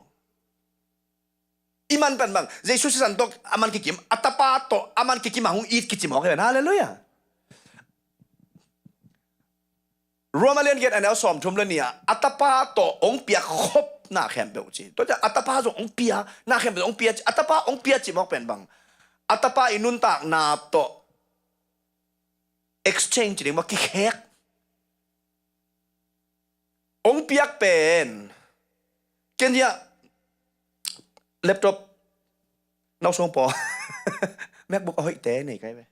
i man pen bang Jesu sisan tawh a man kikim a tapa tawh a man kikim a hung it kici mawk hi ven. Halleluiah. Roma lian giat a neu sawm thum le nih ah a tapa tawh ong piak khop na khempeuh ci. Tua ciang a tapa zong hong pia, na khempeuh hong pia ci. A tapa hong pia ci mawk pen bang? A tapa i nuntakna tawh exchange ding maw, kikhek. Hong piak pen, ken hiah laptop nau sung paw MacBook a hoihte nei kai ve.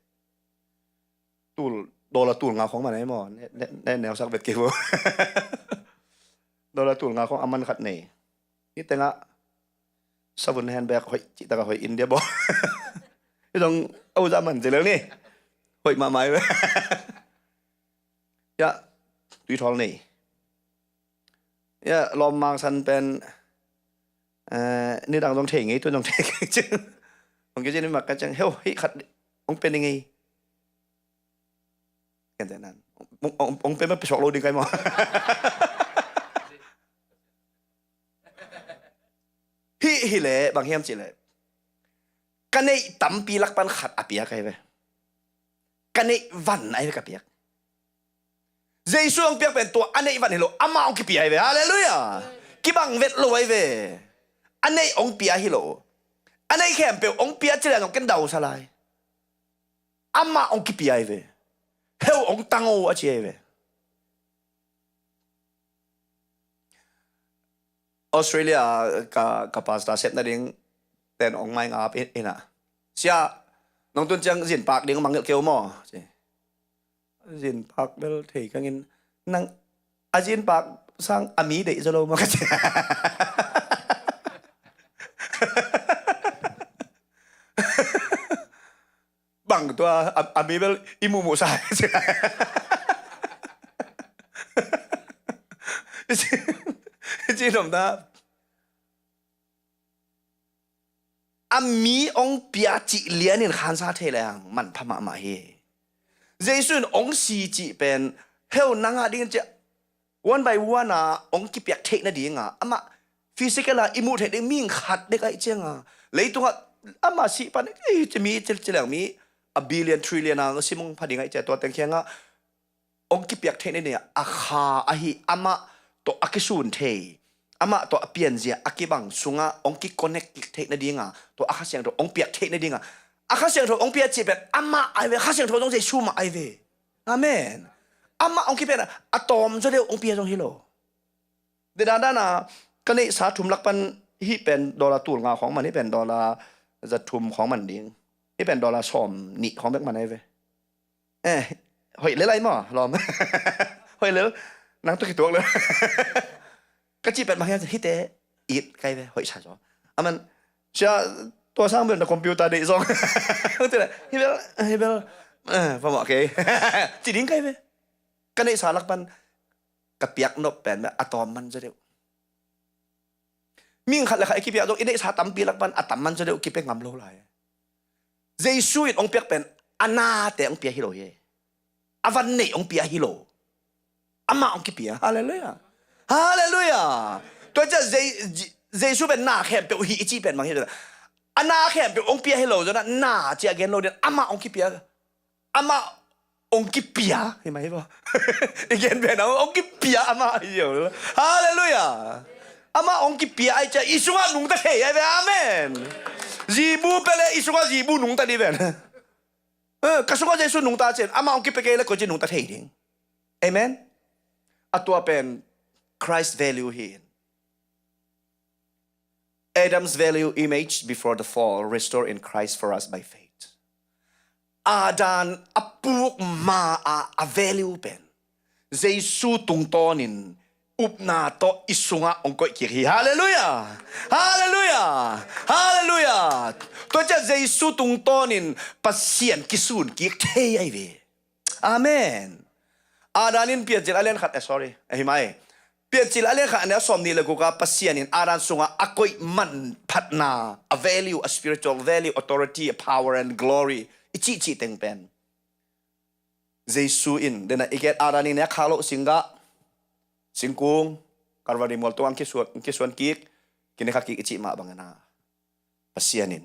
Tul, dollar tul nga khong man ei maw? Ne, ne, ne, neusak vet kei vo. Dollar tul nga khong a man khat nei. Hih tengah savun handbag hoih, cih taka hoih India bo. Hih dong a uza man ci lel ni. Hoih mahmah ei ve. Ya, tui thawl nei. Ya, lawm mangsan pen, eh, nidang zong thei ngei, tu zong thei ngei cing. Hong kici ni mak ka cing, heu, hih khat hong pe ni ngei. Ken te nan. Hong, hong, hong pe ma pe suak lo ding kai maw. Hih, hih leh, bang hiam cih leh, ka neih tampi lak pan khat a piak ai ve. Ka neih van ai ve ka piak. Jesu hong piak pen tua a neih van hi lo, amah hong kipia ai ve. Halleluiah. Kibang vet lo ai ve. A neih hong pia hi lo. A neih khempeuh hong pia ci leh zong ken dausa lai. Amah hong kipia ai ve. Heu hong tang o a ci ai ve. Australia ka, ka pastor sep nading ten hong mai ngap in, in ah. Sia, nong tun ciang zin pak ding mangngilh kei o maw? Ci. Zin pak bel thei kangin, nang a zin pak sang a mi deih zaw lo maw ka ci. Bang tua, a, a mi bel i muhmuh sa. I ci, i ci nopna. A mi hong pia cih lianin khansa thei leng manpha mahmah hi. Jesu in hong si cih pen, heu nang a dingin ciah, one by one a hong kipiak theih nadinga, amah physical a i muh theih ding mihing khat dek ahih cianga, leitungah amah sih pan, eh, ci mi, ci, ci leng mi a billion, trillion a simung pha ding ahih ciah tua teng khiangah hong kipiak theih nadinga, a kha ahi amah tawh a kisun thei, amah tawh a pianzia a kibang sungah hong ki-connect kik theih nadinga, tua a Kha Siangtho hong piak theih nadinga, a Kha Siangtho hong pia cih pen amah ai ve, Kha Siangtho zong Jesu mah ai ve. Amen. Amah hong kipiakna, a tawm zaw deuh hong pia zong hi lo. Didandana, ka neihsa thum lak pan hih pen dollar tul nga khawng man, hih pen dollar za thum khawng man ding. Hih pen dollar sawm nih khawng bek man ai ve. Eh, hoih lel ai maw, lawm. Hoih lel, nang tawh kituak lel. Ka cih pen bang hiam, hihte it kai ve, hoih sa zaw. Aman, sia, tua sang bel na computer deih zong. Hih bel, hih bel, eh, phamawh kei. Ci ding kai ve. Ka neihsa lak pan ka piak nop pen a tawm man zaw deuh. Mihing khat le khat i kipiak zong i neihsa tampi lak pan a tam man zaw deuh kipia ngam lo lai. Jesu in hong piak pen a nate hong pia hi lo hi. A van neih hong pia hi lo. Amah hong kipia. Halleluiah. Halleluiah. Tua ciah Je-, Je-, Jesu pen na khempeuh hi i cih pen bang hi. A na khempeuh hong pia hi lo zong a na ci a gen lo ding, amah hong kipia. Amah hong kipia, hi mah hi bo. I gen pen hong kipia amah hi lo. Halleluiah. Amah hong kipia ai ciah i sungah nungta thei ai ve. Amen. Zibu pia le i sungah zibu nungta ding ven. Eh, ka sungah Jesu nungta ciang amah hong kipia kei le koi ci nungta thei ding. Amen. A tua pen Christ value hi in. Adam's value image before the fall, restored in Christ for us by faith. Adam a puk ma a, a value pen Jesu tungtawnin upna tawh i sungah hong koih kik hi. Halleluiah! Halleluiah! Halleluiah! Tua ciah Jesu tungtawnin Pasian kisun kik thei ai ve. Amen. Adam in Piancil a lian khat, eh, sorry, eh, hi mai. Piancil a lian khat a neu sawm nih le guk ah Pasian in Adam sungah a koih manphatna, a value, a spiritual value, authority, a power and glory i cihcih teng pen Jesu in, dena i gen Adam in a khak loh singgah, singkung, Calvary mual tungah kisuan, kisuan kik, kinekhak kik i cih mah bangin a Pasian in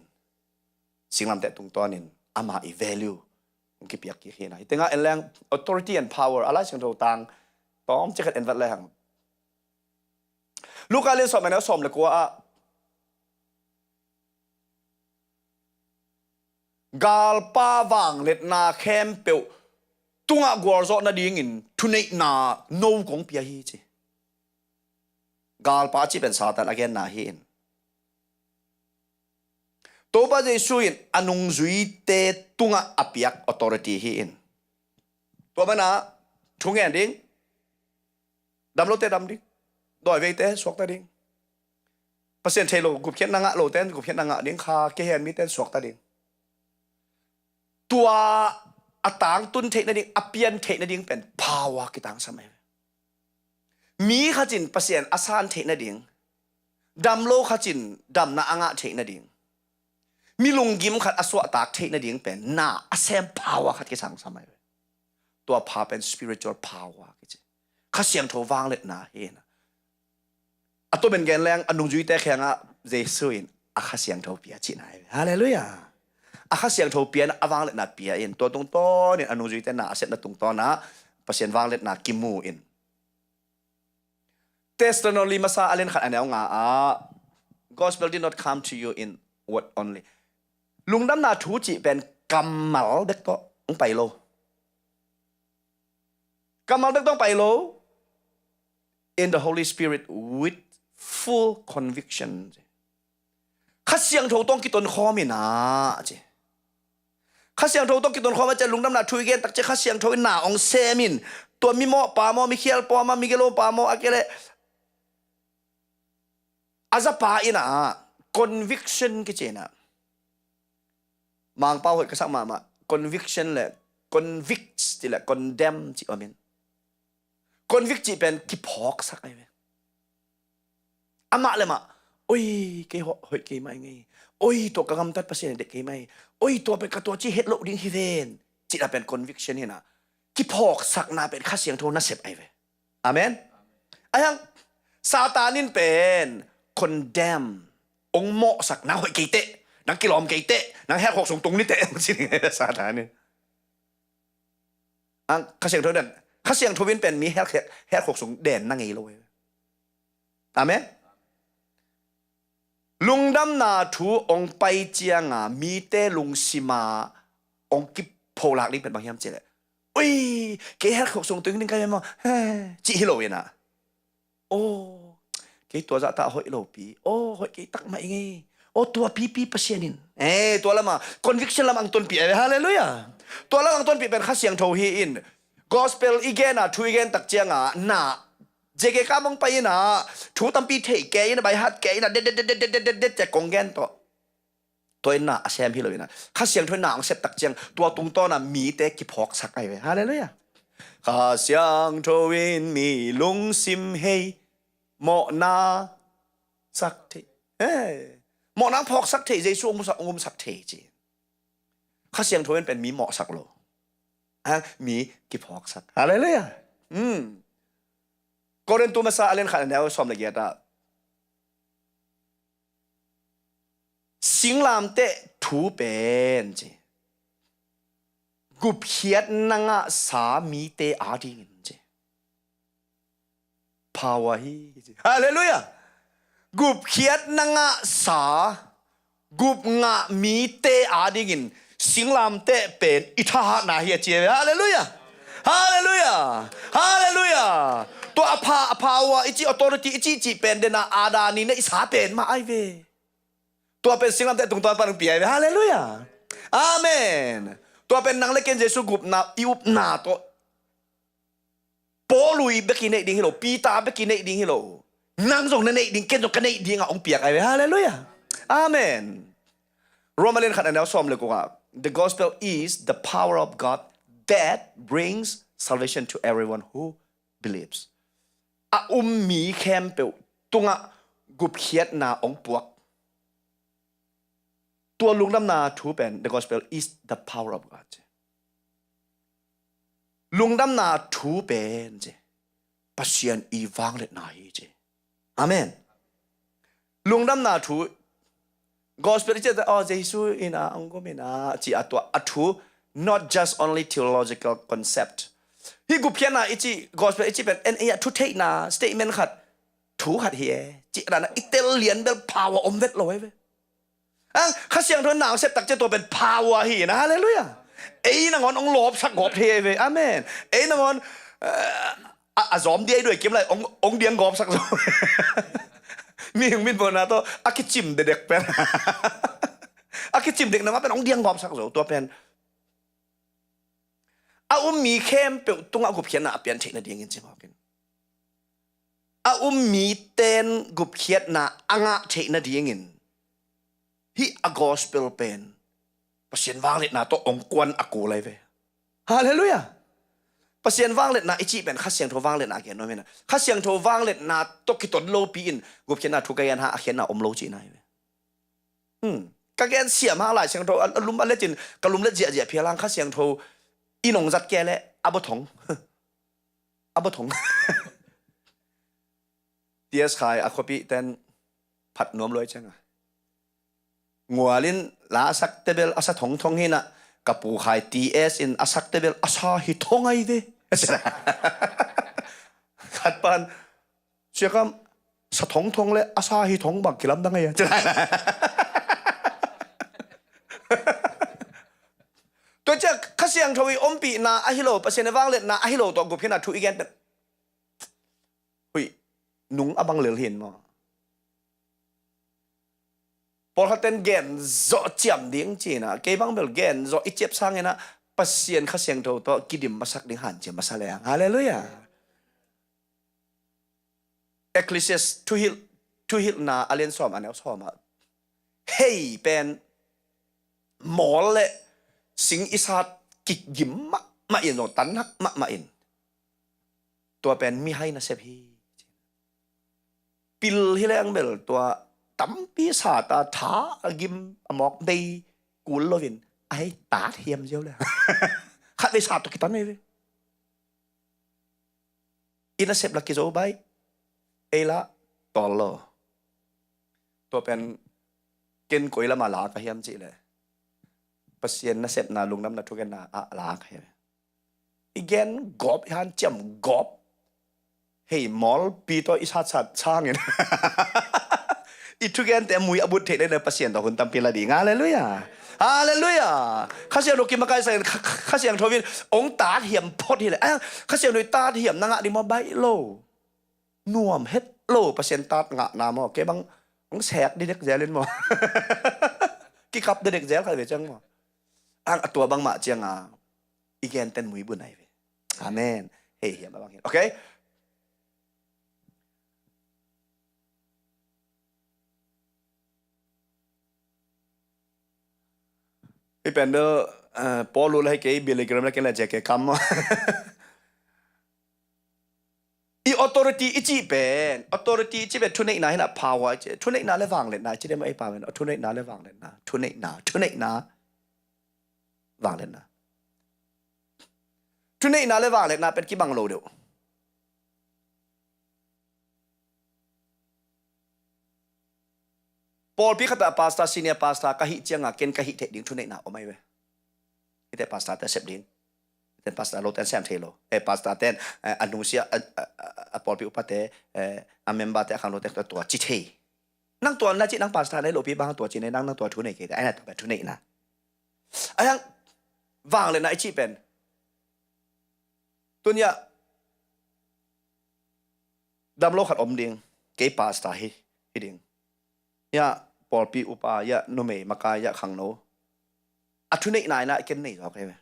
singlamteh tungtawnin ama i value hong kipiak kik hi na. Hih tengah en leng authority and power, a Lai Siangtho tang tawmcik khat en vat lehang. Luka lian sawm a neu sawm le kua ah galpa vangliatna khempeuh tungah gualzawh nadingin thuneihna no kong pia hi ci. Galpa a cih pen Satan a genna hi in. Topa Jesu in a nungzuite tungah a piak authority hi in. Tua mana thu ngen ding, dam lote dam ding, dawi veite suakta ding, Pasian thei lo gupkhiatna ngah lote in gupkhiatna ngah ding, kha kei hen mite in suakta ding. Tua a tangtun theih nading, a pian theih nading pen power kitangsam ahi ve. Mi khat in Pasian a san theih nading, dam lo khat in damna a ngah theih nading, mi lunggim khat a suahtak theih nading pen na a sem power khat kitangsam ahi ve. Tua power pen spiritual power kici. Kha Siangtho vangliatna hi na. A tua pen gen leng a nungzuite khengah Jesu in a Kha Siangtho pia cihna hi ve. Halleluiah. A Kha Siangtho pia in a vangliatna pia in tua tungtawnin a nungzuite na a sepna tungtawnah Pasian vangliatna kimu in. Thessaloni masa a lian khat a neu nga ah, "Gospel did not come to you in word only." Lungdamna thu cih pen kammal bek tawh hong pai lo. Kammal bek tawh hong pai lo. "In the Holy Spirit with full conviction." Kha Siangtho tawh kitonkhawm in a ci. Kha Siangtho tawh kitonkhawm a ci a lungdamna thu i gen tak ciang Kha Siangtho in na hong sem in. Tua mi mawhpa maw, mi khialpa maw, mi gilo pa maw, a kei leh a zapa in a conviction kici in a. Mangpau hoih ka sak mahmah. Conviction le convicts ti le condemn ci om in. Convict cih pen kiphawksak ahi ve. Amah le mah, "Oi, kei ho-, hoih kei mah i ngei. Oi, tua ka gamtat Pasian i deih kei mah i. Oi, tua pen ka tua ci het loh ding hi ven." Cihna pen conviction hi na. Kiphawksakna pen Kha Siangtho nasep ahi ve. Amen. Ahi hang, Satan in pen condemn, hong mawhsak, "Nang hoih kei teh, nang kilawm kei teh, nang hell khuk sung tung ni teh," hong ci ding Satan in. Ang, Kha Siangtho den, Kha Siangtho in pen mi hell, hell khuk sung den na ngei lo. Amen. Lungdamna thu hong pai cianga mite lungsima hong kipholak ding pen bang hiam cih leh, "Ui, kei hell khuk sung tung ding ka hi maw?" He, cih hi lo in a. "Oh, kei tua zahta hoih lopi. Oh, hoih kei tak mah i ngei. Oh, tua pipi Pasian in." Eh, tua lama conviction lam ang tonpih. Eh, halleluiah. Tua lam ang tonpih pen Kha Siangtho hi in. Gospel i gen a, thu i gen tak cianga na J K ka mong pai in a, thu tampi thei kei in a, by heart kei in a, det, det, det, det, det, det, det, kong gen tawh. Tua in na a sem hi lo in a. Kha Siangtho in na hong sep tak ciang, tua tungtawn a mite kiphawksak ahi ve. Halleluiah. Kha Siangtho in mi lungsim hei, mawhna sak thei. Hey. Mawhna phawksak thei, Jesu hong umsak, hong umsak thei ci. Kha Siangtho in pen mi mawhsak lo. Ha, mi kiphawksak. Halleluiah. Hmm. Korintu masa a lian khat a neu sawm le giat ah. Singlamteh thu pen ci. Gupkhiatna ngahsa mite adingin ci. Power hi ci. Halleluiah. Gupkhiatna ngahsa, gup ngah mite adingin singlamteh pen i thahatna hi a ci. Halleluiah. Halleluiah. Halleluiah. Tua a pha, a power i ci, authority i ci, ci pen dena a danin a i sa pen mah ahi ve. Tua pen singlamteh tungtawn pan hong pia ahi ve. Halleluiah. Amen. Tua pen nang le ken Jesu gupna, i upna tawh Paul i bek i neih ding hi lo, Peter bek i neih ding hi lo. Nang zong na neih ding, ken zong ka neih ding a hong piak ahi ve. Halleluiah. Amen. Roma lian khat a neu sawm le kua. The gospel is the power of God that brings salvation to everyone who believes. A um mi khempeuh tungah gupkhiatna hong puak. Tua lungdamna thu pen, the gospel is the power of God. Lungdamna thu pen ci, Pasian i vangliatna hi ci. Amen. Lungdamna thu, gospel i ci a, oh, Jesu in a, hong gum in a, ci a tua a thu, not just only theological concept. Hih gupkhiatna i ci, gospel i ci pen, en ei a thu theihna, statement khat. thu khat hi e. Cih dan a i tel lian bel power om vet lo e ve. A, Kha Siangtho in na hong sep tak ciang tua pen power hi na, halleluiah. Ei nangawn hong lawpsak gawp thei e ve. Amen. Ei nangawn, eh, a, a zawm dia i duai kim lai, hong, hong diang gawpsak zo. Mihing mitmuhna tawh a kicim dedek pen. A kicim dek na mah pen hong diang gawpsak zo. Tua pen a um mi khempeuh tungah gupkhiatna a pian theih nadingin ci mawk in. A um miten gupkhiatna a ngah theih nadingin hih a gospel pen Pasian vangliatna tawh hong kuan a kul ahi ve. Halleluiah. Pasian vangliatna i cih pen Kha Siangtho vangliatna a gen nuam hi na. Kha Siangtho vangliatna tawh kiton lopi in gupkhiatna thu ka gen hang a khiatna om lo cihna ahi ve. Hmm. Ka gen siam hang Lai Siangtho a, a lum a lecin ka lum let ziahziah phial hang Kha Siangtho in hong zat kei leh a bawthong. A bawthong. T S Khai a khuapihten phat nuam luai cianga. Ngual in la a sakte bel a sa thongthong hi na, ka pu Khai T S in a sakte bel a sa hi thong ahi ve. Khat pan, Sia Kam, sa thongthong le a sa hi thong bang kilamdang ahi a. Tua ciang Kha Siangtho i ompihna ahi lo, Pasian i vangliatna ahi lo tawh gupkhiatna thu i gen pen. Huih, nung a bang lel hi in maw. Pawlkhat ten gen zawh ciam ding ci-in ah, kei bang bel gen zawh i ciap sangin ah Pasian Kha Siangtho tawh kidim masak ding hanciam masa leng. Halleluiah. Ecclesiastes thuhilh, thuhilhna a lian sawm a neu sawm ah, hei pen mawl le sing i sat kigim mahmah in, zong tanhak mahmah in, tua pen mihai nasep hi. Pil hi leng bel tua tampi sat a, tha a gim a mawk bei kul loin a hei tat hiam ziau le. Khatvei sat tawh kitan hi ve. I nasep la kizo baih, ei la tawl lo. Tua pen ken koi lamah la ka hiam cih leh Pasian nasepna, lungdamna thugenna ah la ka hiam. I gen gawp, i hanciam gawp. Hei, mawlpi tawh i satsat sangin i thugente mui a but theih leh Pasian tawh hun tampi la ding. Halleluiah. Halleluiah. Kha Siangtho kimakaisangin Kha, Kha, Kha Siangtho in hong tat hiam phot hi leh. Ai, Kha Siangtho i tat hiam na ngah ding maw, baih lo. Nuam het lo Pasian tat ngahna maw. Kei bang hong sek didek zel in maw. Kikap didek zel khat ve ciang maw. Ang a tua bangmah cianga i genten mui bun ahi ve. Amen. Hei hiam a bang hin. Okay? I pen bel, eh, Paul uh la hi kei, Billy Graham la ken la J K kam maw. I authority i cih pen, authority i cih pen thuneihna hi na, power i cih. Thuneihna le vangliatna i cih deuh mah ei pau in. Thuneihna le vangliatna. Thuneihna, thuneihna, vangliatna. Thuneihna le vangliatna pen kibang lo deuh. Pawlpi khat ah pastor, senior pastor ka hih cianga ken ka hih theih ding thuneihna om ahi ve. Hihte pastor te sep ding. Hihte pastor lo ten sem thei lo. Eh, pastor ten, eh, a nungsia, a, a, a, a pawlpi upate, eh, a member te, a khanglote tua ci thei. Nang tua na ci, nang pastor na hi lopi bang tua ci nei, nang, nang tua thu nei kei te. Ai na tua pen thuneihna. Ai hang vangliatna i cih pen. Tun hiah damlo khat om ding, kei pastor hi, hi ding. Hiah pawlpi upa, hiah numei makai, hiah khangno. A thuneihna in ah i ken nei zaw kei ve.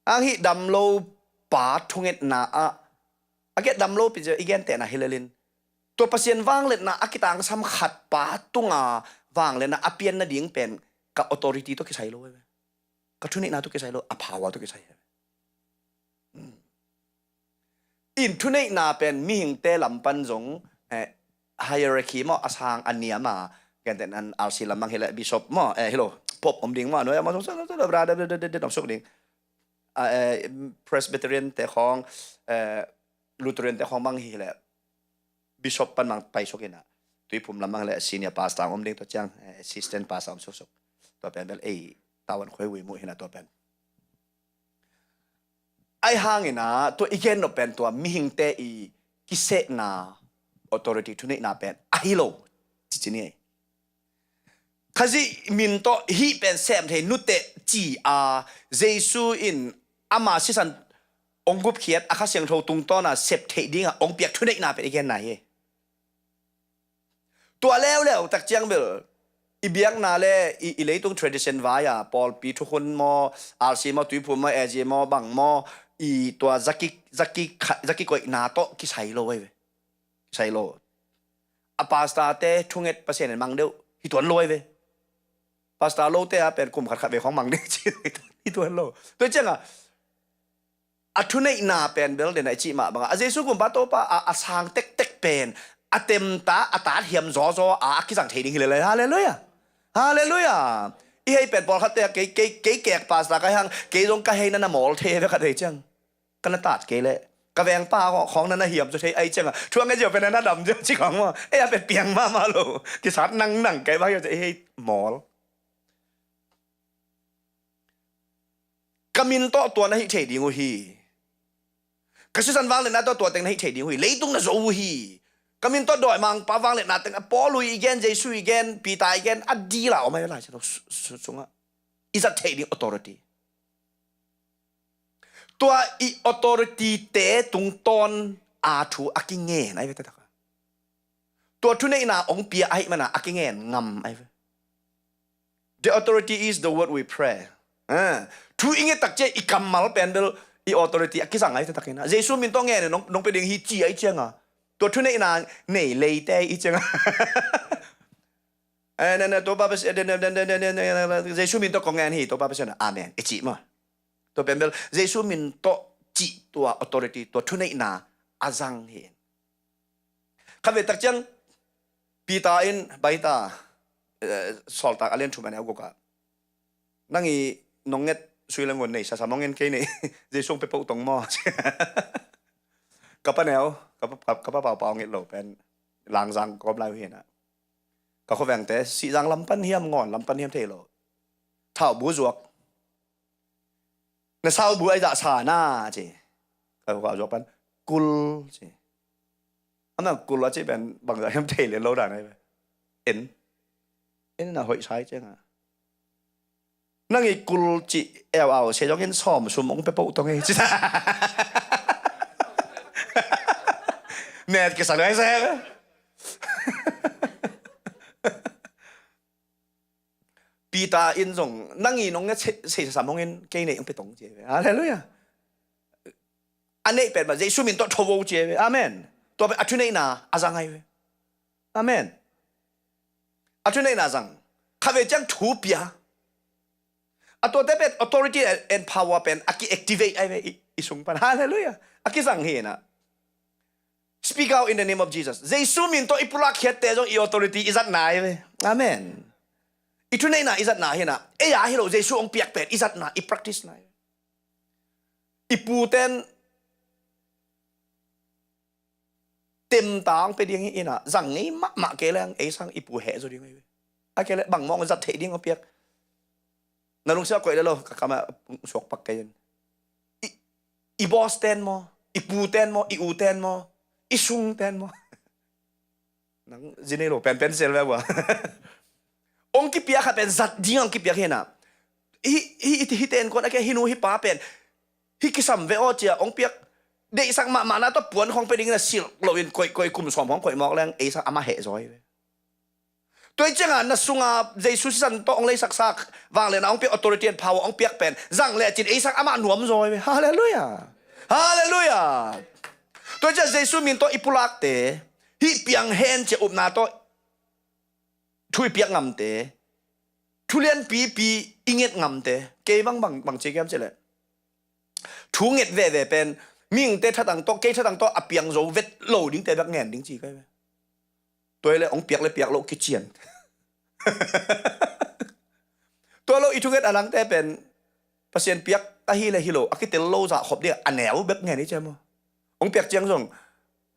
Ang hih damlo pa thungetna ah, a kiat damlo pi cia i gentehna hi lelin, tua Pasian vangliatna a kitangsam khat pa tunga vangliatna a pian nading pen ka authority tawh kisai lo ve. Ka thuneihna tawh kisai lo, a power tawh kisai. Hmm. In thuneihna pen mihingte lam pan zong, eh, hierarchy maw, a sang a niam a, gentehna in R C lam bang hi leh bishop maw, eh, hi lo, pope om ding maw, a nuai ah maw zong, zong, zong, zong, brother, brother, brother, om suk ding. Ah, eh, Presbyterian te khawng, eh, Lutheran te khawng bang hi leh bishop pan bang pai suk in ah, Tuiphum lam bang hi leh senior pastor om ding, tua ciang, eh, assistant pastor om suk suk. Tua pen bel ei tawan khuai vui muh hi na tua pen. Ai hangin ah, tua i gen nop pen tua mihingte i kisehna, authority, thuneihna pen ahi lo, ci ci ni ei. Khazih min tawh hih pen sem thei nuteh ci a, Jesu in ama sisan hong gupkhiat a Kha Siangtho tungtawna sep theih dinga hong piak thuneihna pen i genna hi. Tua leuleu tak ciang bel i biakna le i, i leitung tradition vai-a pawlpi thukhun maw, R C maw, tuiphum maw, A G maw, bang maw, i tua zaki, zaki, zakikoihna tawh kisai lo ei ve. Kisai lo. A pastor-te thunget Pasian in mang deuh hi tuan lo ei ve. Pastor lote a pen kum khat khat vei khawng mang deuh ci hi tuan lo. Tua cianga a thuneihna pen bel dena i cih mah banga a Jesu kumpa Topa a, a sang tektek pen a temta a tat hiam zawzaw a, a kizang thei ding hi lelei. Halleluiah. Halleluiah. I hei pen pawlkhatte a kei, kei, kei kek pastor ka hei hang, kei zong ka hei na na mawl thei ve khat vei ciang. Ka na tat kei leh ka vengpa khawng na na hiam zaw thei ei cianga, thuang e zio pen na na dam zio ci khawng maw. Ei a pen piang mahmah lo. Kisat nangnang kei bang hiam ci ei hei mawl. Ka min tawh tua na hih thei ding uh hi. Ka sisan vangliatna tawh tua teng na hih thei ding uh hi. Leitung na zo uh hi. Ka min tawh dawimangpa vangliatna teng a Paul uh i gen, Jesu i gen, Peter i gen a dila om ai Lai Siangtho su- su- sungah i zat thei ding authority. Tua i authority-te tungtawn a thu a kingen ai ve taktak a. Tua thuneihna hong pia ahih mana a kingen ngam ai ve. The authority is the word we pray. Ah, thu i nget tak ciang i kammal pen bel i authority a kizang ai taktak ina. Jesu min tawh ngen nong, nong pe ding hi ci ai cianga. Tua thuneihna nei leite i cianga. Eh, ne, ne, Topa Pasian, ne, ne, ne, Jesu min tawh kong ngen hi, Topa Pasian, amen i cih maw. Tua pen bel Jesu min tawh cih tua authority, tua thuneihna a zang hi. Khat vei tak ciang Peter in baita, eh, Sawltak a lian thum a neu gukah, nang i nong nget sui le ngun nei sasa mong in kei nei, Jesu hong pe poh tong maw. Ka pa neu, ka pa, ka, ka pa Pau Pau nget lo pen Langzang kawm lai uh hi na. Ka khuavengte Sihzang lam pan hiam, Ngawn lam pan hiam thei lo. Thau bu zuak. Na sau bu ai zah sa na ci. Ka khuaveng zuak pan kul ci. Amah kul a ci pen bangzah hiam thei lian lo dan ai ve. En. En na hoih sai cianga. Nang i kul cih eu au se zongin sawm sum hong pe poh tong ei ci. Net kisa lo ai se. Peter in zong nang i nong nget se, se sa mong in kei nei hong pe tong ci ai ve. Halleluiah. A neih pen mah Jesu min tawh tho vo ci ai ve. Amen. Tua pen a thuneihna a zang ai ve. Amen. A thuneihna zang. Khat vei ciang thu pia. A tuate pen authority and, and power pen a ki-activate ai ve i, i sung pan. Halleluiah. A kizang hi na. Speak out in the name of Jesus. Jesu min tawh i pulak khiatte zong i authority i zatna ai ve. Amen. I thuneihna i zatna hi na. Ei a hi lo Jesu hong piak pen i zatna, i practice na ai ve. I puten temtang pe ding hi ina, zang ngei mahmah kei leng ei sang i pu heh zaw ding hi ve. A kei leh bang mawng zat theih ding a piak. Na lungsim a koih le lo, ka kamah suak pak kei in. I, i boss ten maw, i pu ten maw, i u ten maw, i sung ten maw. Nang zi nei lo penpen sel ve bua. Hong kipia khat pen zat ding hong kipiak hi na. Hi, hi, hi, hi ten kon a kia hi nu hi pa pen. Hi kisam ve aw cia hong piak. Deihsak mahmahna tawh puan khawng pe ding na silh loin koih, koih kum sawm khawng koih mawk leng ei sang amah heh zaw hi ve. Tua hi cianga na sunga Jesu sisan tawh hong leisaksak vangliatna hong piak authority and power hong piak pen zang lecin ei sang amah nuam zaw hi ve. Halleluiah. Halleluiah. Tua hi cianga Jesu min tawh i pulakte hih piang hen cia upna tawh thu i piak ngamte, thu lianpipi i nget ngamte, kei bang, bang, bang ci kiam ci leh thu nget veve pen mihingte thatang tawh, kei thatang tawh a piang zo vet lo dingte bek ngen ding ci kai ve. Tua hi leh hong piak le piak loh kician. Tua lo i thunget a langte pen Pasian piak ahi le hi lo a kitel lo zah khop ding a neu bek ngen hi ciam maw. Hong piak ciang zong,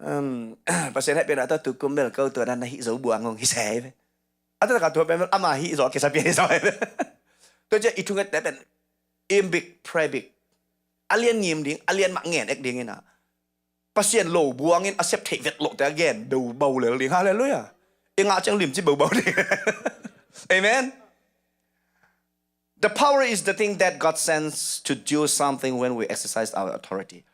um, Pasian hehpihna tawh tukum bel ko tua dan na hih zo buang hong hi se hi ve. A taktak a tua pen bel ama hih zo a kisa pian hi zo hi ve. Tua ciang i thungette pen aim big, pray big. A lian ngim ding, a lian mah ngen ek ding ina. Pasian lo buangin a sep theih vet loh te a gen bau bau lel ding. Halleluiah. I ngah ciang limci bau bau ding. Amen. The power is the thing that God sends to do something when we exercise our authority.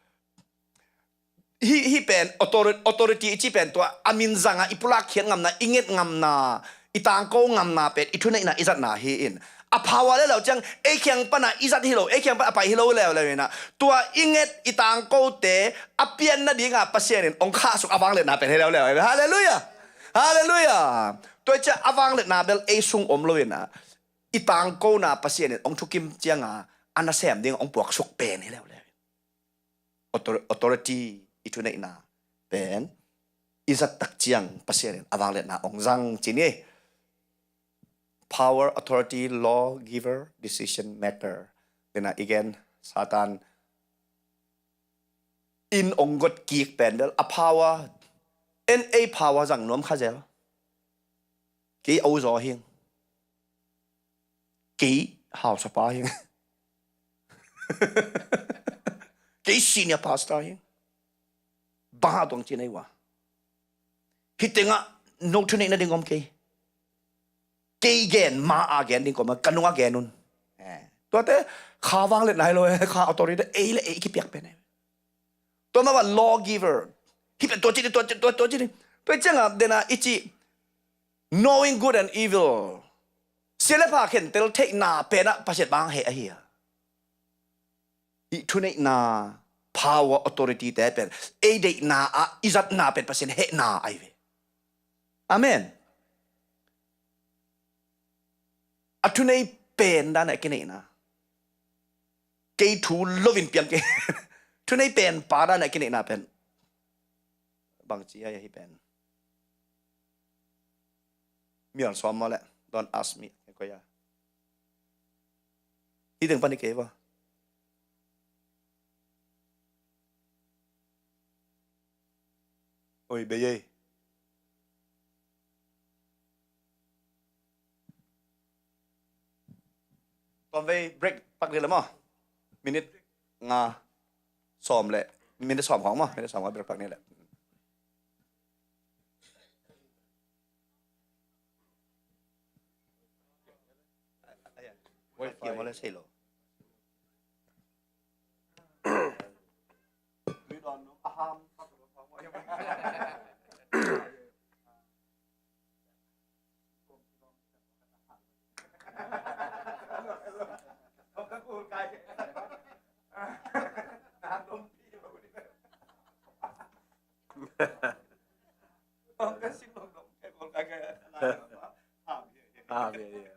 Hih, hih pen authori-, authority i cih pen tua a min zangah i pulak khiat ngamna, i nget ngamna, i tangko ngamna pen i thuneihna i zatna hi in. A power le lo ciang ei khiang pana i zat hi lo, ei khiang pana a pai hi lo leuleu inah, tua i nget i tangkote a pianna dingah Pasian in ong khahsuk a vangliatna pen hi leuleu. Halleluiah. Halleluiah. Tua i ciah a vangliatna bel ei sung om lo inah, i tangkona Pasian in ong thukim cianga a nasem ding ong puaksuk pen hi leuleu. Author-, authority, i thuneihna pen i zat tak ciang Pasian in a vangliatna ong zang ci ni. Power, authority, law giver, decision maker. Dena i gen Satan in ong got kik pen bel a power, en ei power zang nuam kha zel. Kei a uzaw hing. Kei hausapa hing. Kei senior pastor hing. Bang a tuang ci nei ua. Hih tengah no thuneihna ding om kei. Kei gen ma a gen ding koma ka nunga gen un. Eh, tuate kha vangliatna hi lo, eh, kha authority ei le ei kipiak pen eh. Tua mah bang law giver. Hih pen tua ci ding, tua ci, tua, tua ci ding. Tua ciangah dena i cih knowing good and evil, sia le pha khentel theihna penah Pasian bang heh ahi a. I thuneihna, power, authority te pen ei deihna ah i zatna pen Pasian hehna ahi ve. Amen. A thunei pen dan a kineihna. Kei thu lovin pian kei. Thunei pen pa dan a kineihna pen bangci ahi pen. Mial sawm maw le. Don't ask me. Koi a. Hih teng pan i kei va. Oi, bei ei. Tuam vei break pak dih le maw. Minute nga sawm le. Minute sawm khawng maw. Minute sawm khawng break pak dih le. Oi, kia maw le sei lo. Ah, yeah, yeah.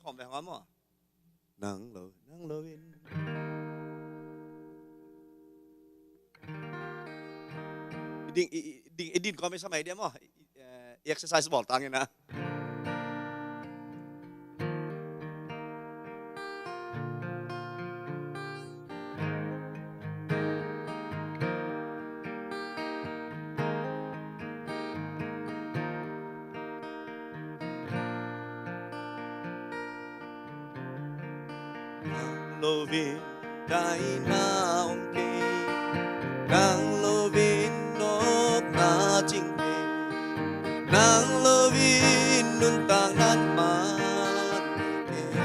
khawm ve hong a maw. Nang lo, nang lo in. I ding, i, i, ding, i din kawm i sa mai dia maw. I, i, eh, i exercise bawl tang in a. Nang lo in daihna ong kei, nang lo in nopna cing kei, nang lo in nuntakna man kei.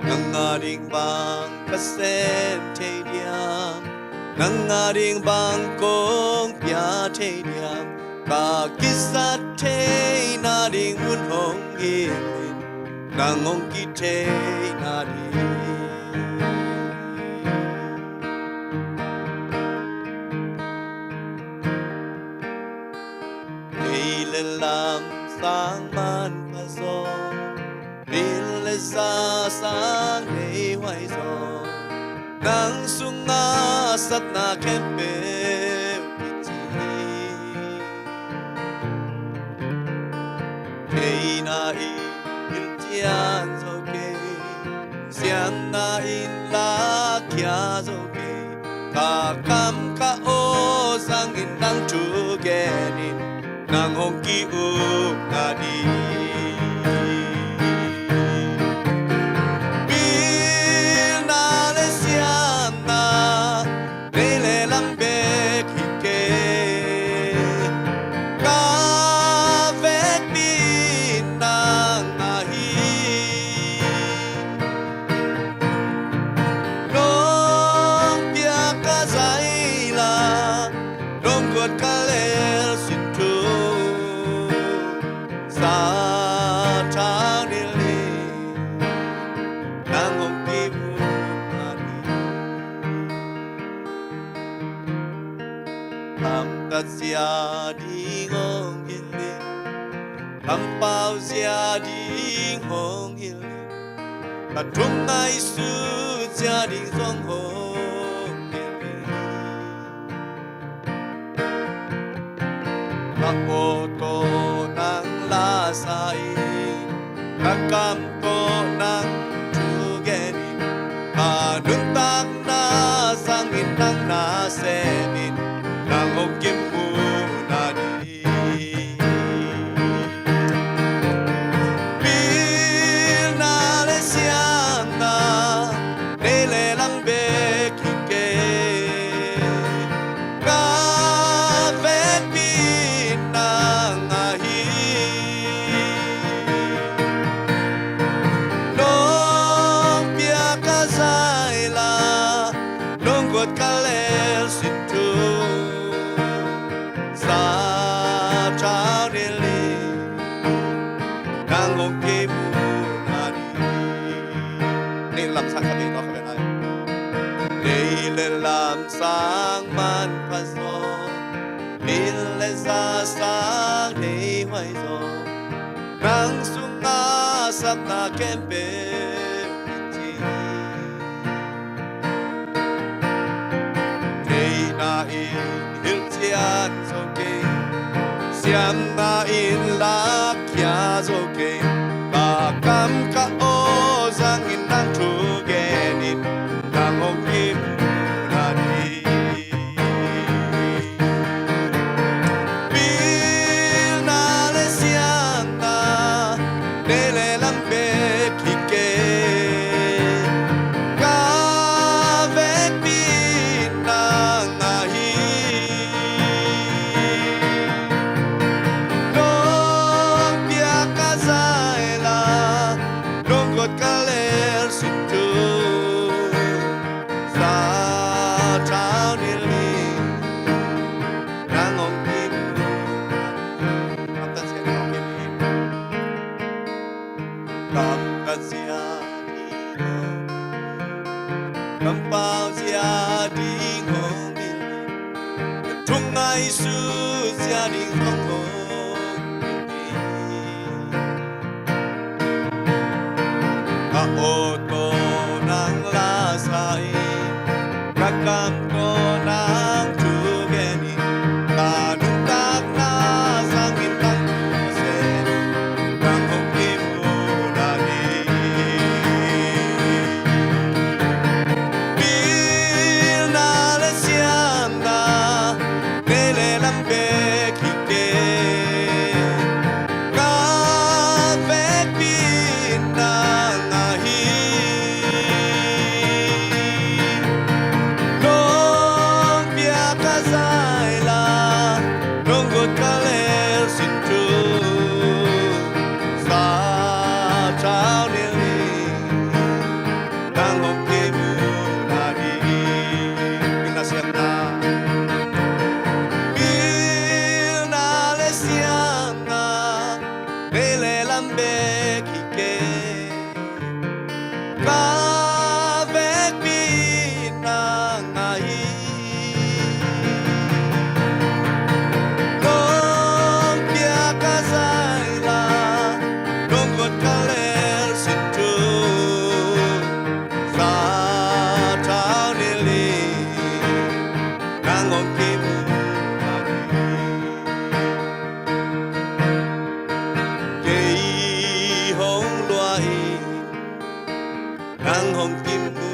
Nang a ding bang ka sem thei diam? Nang a ding bang kong pia thei diam? Ka kisat theihna ding mun hong hilh in, nang hong kithei nading. Ei le lamsang manpha zaw, bil le za sang leihuai zaw, nang sungah satna khempeuh kici. Theihna in hilhcian zo kei, siamna in lakhia zo kei, ka kam ka aw zangin nang thu genin, nang hong ki-ukna ding. Pilna le siamna, nei le lam bek hi kei, ka vekpi in nang ahi. Nong piak ka zai la, nong guat ka lel sin thu, sathau nilh in, nang hong ki-ukna ding. Kamtat zia ding hong hilh in, kampau zia ding hong hilh in, ka thungaisut zia ding zong hong hilh in. Ka aw tawh nang la sa in, ka kam tawh nang thu gen in, ka nuntakna zangin nang na sem in, nang hong kimuhna ding. Pilna le siamna, nei le lam bek hi kei, ka vekpi in nang ahi. Nong piak ka zai la, nong guat ka lel sin thu, sathau nilh in, nang hong kimuhna ding. Nei le lamsang khat vei tawh khat vei lai. Nei le lamsang manpha zaw, bil le za sang leihuai zaw, nang sungah satna khempeuh kici. Theihna in hilhcian zo kei, siamna in lakhia zo kei, ka kam ka aw zangin nang thu genin, nang hong kimuhna ding. Pilna le siamna, nei le lam bek hi kei, ka vekpi in nang ahi. Nong piak ka zai la, nong guat ka lel sin thu, sathau nilh in, nang hong kimuhna ding. Kamtat zia ding hong hilh in, kamtat zia ding hong, kampau zia ding hong hilh in, ka thungaisut zia ding hong hilh in. Kam ko nang thu gen in, ka nuntakna zangin nang thu a sem, nang hong kimu na hi. Pilna le siamna, nei le lam bek hi kei. Ka vekpi in nang ahi. Nong piak ka zai la, nong guan ka lel sin thu, sathau nilh in nang hong kimu na hi. Pilna siamna, pilna le siamna, nei le lam bek hi kei. Ka vekpi in nang ahi. Nong piak ka zai la, nong guan ka lel sin thu, sathau nilh in nang hong kimu na hi. Kei hong lua in nang hong kimu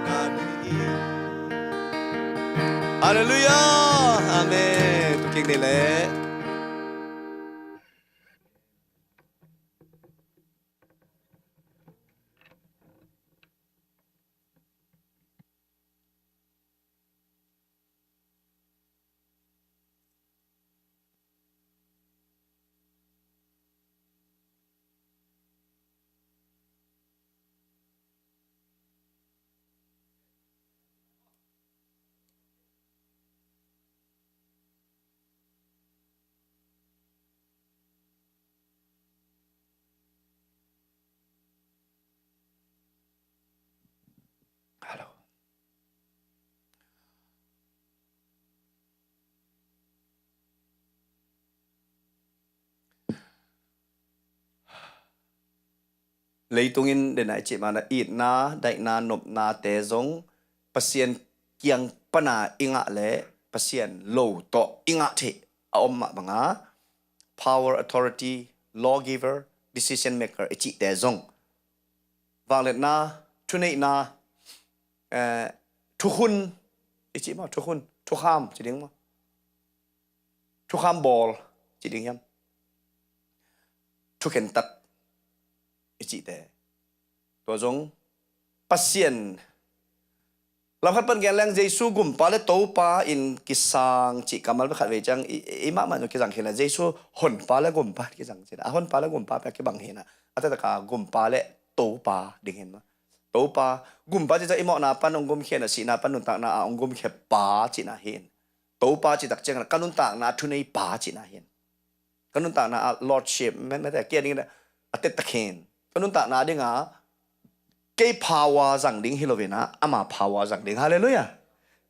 na hi. Halleluiah. Amen. Tua kik ni le. Hallo. Leitung in dena i cih mana itna, daihna, nopnate zong Pasian kiang pana i ngah le Pasian lo tawh i ngah theih a om mah banga power, authority, lawgiver, decision maker i cihte zong vangliatna, thuneihna, eh, thukhun i cih maw, thukhun, thukham ci ding maw, thukham bawl ci ding hiam, thukhentat i cihte, tua zong Pasian lam khat pan gen leng Jesu Gumpa le Topa in kisang cih kammal khat vei ciang i, i mahmah zong kizang khin a, Jesu Honpa le Gumpa kizang cih a, Honpa le Gumpa pia kibang hi na, a taktak a Gumpa le Topa ding hi na. Topa, Gumpa cih ciang i mawhna pan hong gumkhia na, sihna pan nuntakna a hong gumkhia pa cihna hi na. Topa cih tak ciang ka nuntakna thunei pa cihna hi na. Ka nuntakna ah lordship, me, me te kia ding a tet tak hin. Ka nuntakna ding a kei power zang ding hi lo in a, ama power zang ding. Halleluiah.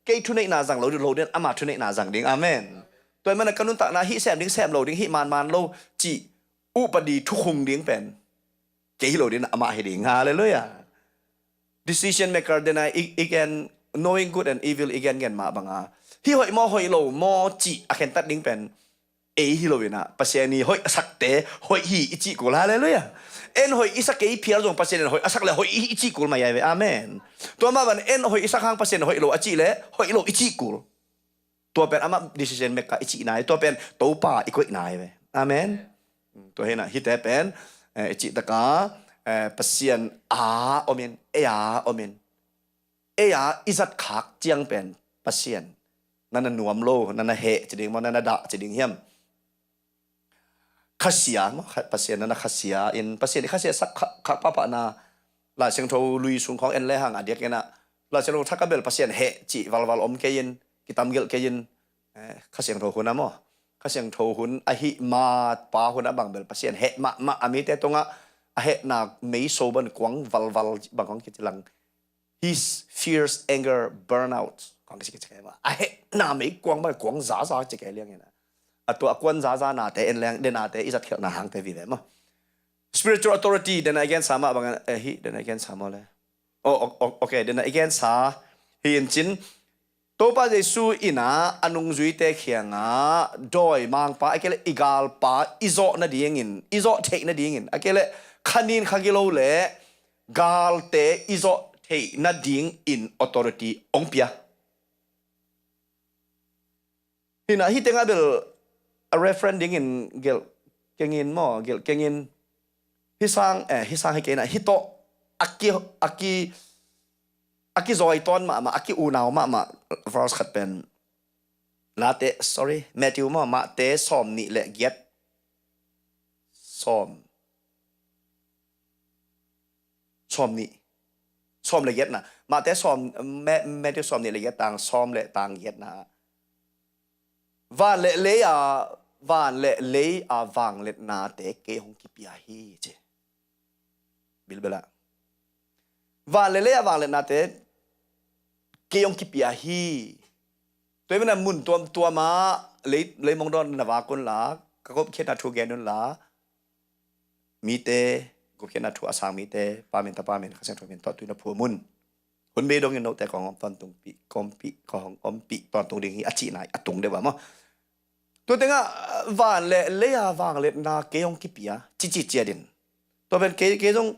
Kei thuneihna zang lo ding, lo ding, ama thuneihna zang ding. Amen. Tua hi mana ka nuntakna hih sem ding, sem lo ding, hih manman lo cih upadi thukhung ding pen kei hi lo ding, amah hi ding. Halleluiah. Decision maker dena i, i gen, knowing good and evil i gen gen mah banga, hih hoih maw, hoih lo maw cih a khentat ding pen ei hi lo in a, Pasian i hoih a sakte hoih hi i cih kul. Halleluiah. En hoih i sak kei phial zong Pasian in hoih a sak le hoih hi i cih kul mai ai ve. Amen. Tua mah ban en hoih i sak hang Pasian hoih lo a cih le hoih lo i cih kul. Tua pen amah decision maker i cih nai, tua pen Topa i koih nai ve. Amen. Tua hi na, hihte pen, eh, i cih taka, eh, Pasian a om in, ei a om in, ei a i zat khak ciang pen Pasian na na nuam lo, na na heh ci ding maw, na na dah ci ding hiam? Khasia maw, kha-, Pasian na na khasia in, Pasian i khasia sak kha-, khak pahpah na, Lai Siangtho lui sung khawng en le hang a diak in a, Lai Siangtho thak a bel Pasian heh cih valval om kei in, kitamgelh kei in, eh, Kha Siangtho hun a maw, Kha Siangtho hun ahih ma pa hun a bang bel Pasian heh mahmah a, mite tungah a hehna meiso bang kuang valval bang kuang kici lang. His fierce anger burn out. Kuang kici kici kei ma. A hehna mei kuang bang kuang zaza ci kei liang in a. A tua a kuan zaza nate en leng, denate i zat khialhna hangte vive maw. Spiritual authority, dena i gensa mah bang, eh, hi, dena i gensa maw le. Oh, o-, o-, okay, dena i gensa hi in cin, Topa Jesu in ah a nungzuite kiangah dawimangpa, a kei leh i galpa i zawh nadingin, i zawh theih nadingin, a kei leh kha nin kha gilo le galte i zawh theih nadingin authority hong pia. Hi na, hi tengah bel a reference dingin gelh kengin maw, gelh kengin, hi sang, eh, hi sang hi kei na, hi tawh a ki, a ki, a kizawi tawn mahmah, a ki-unau mahmah verse khat pen, Late, sorry, Matthew maw, Mahte sawm nih le giat, sawm, sawm nih, sawm le giatna. Mahte sawm, Ma-, Matthew sawm nih le giat, tang sawm le tang giatna. Van le lei a, van le lei a vangliatnate kei hong kipia hi, ci. Bilbel ah. Van le lei a vangliatnate kei hong kipia hi. Tua hi manin mun tuamtuam ah lei, leimong dawn na vak unla, ka gupkhiatna thu gen unla, mite, gupkhiatna thu a sang mite, Pa min, Tapa min, Kha Siangtho min tawh tui na phuam un. Hun bei dongin note kong om tawntungpih, kong ompih, kong ompih tawntung ding hi, a cihna a tung deuh a maw. Tua tengah, van le lei a vangliatna kei hong kipia, cici ciat in. Tua pen kei, kei zong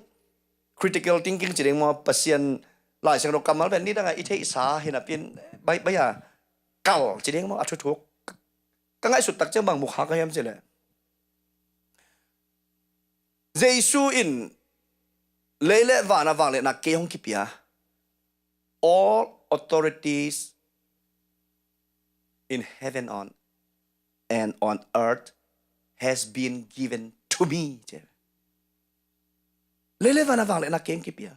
critical thinking ci ding maw, Pasian Lai Siangtho kammal pen nidangah i theihsa hi napi in, bai, bai a kal ci ding maw, a thuthuk. Ka ngaihsut tak ciang bang mu kha ka hiam cih leh, Jesu in lei le van a vangliatna kei hong kipia. All authorities in heaven on and on earth has been given to me. Lei le van a vangliatna kei hong kipia.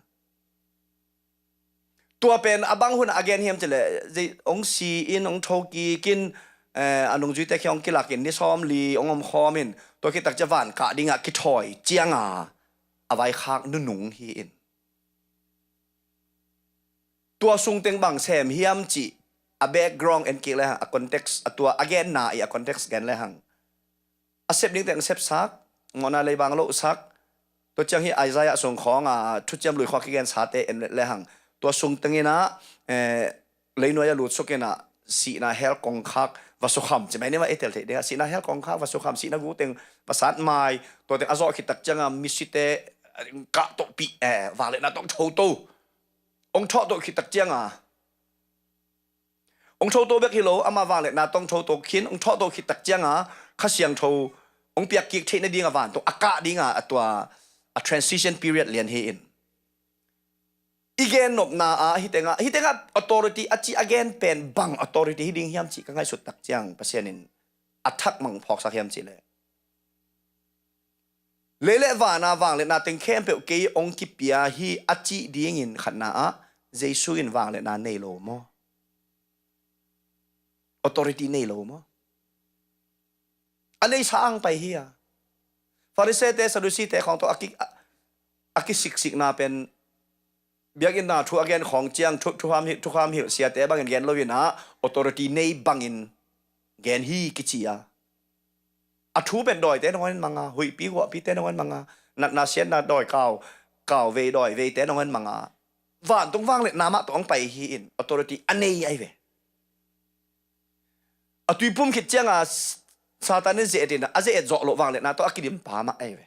Tua pen a bang hun a gen hiam cih leh, zei, hong si in, hong tho kik in, eh, a nungzuite kiang hong kilak in, ni sawm li hong om khawm in, tua khit tak ciang van kah dingah kithawi cianga a vaikhak nunung hi in. Tua sung teng bang sem hiam cih a background en kik le hang, a context, a tua a genna i a context gen le hang, a sep ding teng sepsak, mawhna leibang lohsak. Tua ciang hi Isaiah sung khawng a thuciam lui khawng a kigensate en le hang, tua sung teng in ah, eh, leinuai a lutsuk in ah sihna hell kongkhak va sukham, ci mai ni mah, ei tel theih ding ah, sihna hell kongkhak va sukham, sihna gu teng va sat mai, tua teng a zawh khit tak ciang a misite, eh, kah tawhpih, eh, vangliatna tawh hong thoto, hong thawhto khit tak ciang a, hong thoto bek hi lo, ama vangliatna tawh hong thoto khin, hong thawhto khit tak ciang a Kha Siangtho hong piak kik theih nading a vantung a kah ding a, a tua a transition period lian hi in. I gen nopna ah hi tengah, hi tengah authority a cih a gen pen bang authority hi ding hiam cih ka ngaihsut tak ciang Pasian in a thak mang phawksak hiam cih leh, lei le van a vangliatna teng khempeuh kei hong kipia hi a cih dingin khatna ah Jesu in vangliatna nei lo maw? Authority nei lo maw? A neisa ang pai hi a. Farisee-te, Sadducee-te khawng tawh a ki, a, a kisiksikna pen biakinn ah thu a gen khawng ciang thu, thukham hilh, thukham hilh siate bangin gen lo in ah, authority nei bangin gen hi kici a. A thu pen dawite nangawn in mang a, huihpi guahpite nangawn in mang a, natna siatna dawi kau, kau vei dawi veite nangawn in mang a, vantung vangliatna mah tawh hong pai hi in, authority a nei ahi ve. A tuipum khit ciang a s-, Satan in ze-et in a ze-et zawh loh vangliatna tawh a kidim pa mah ahi ve.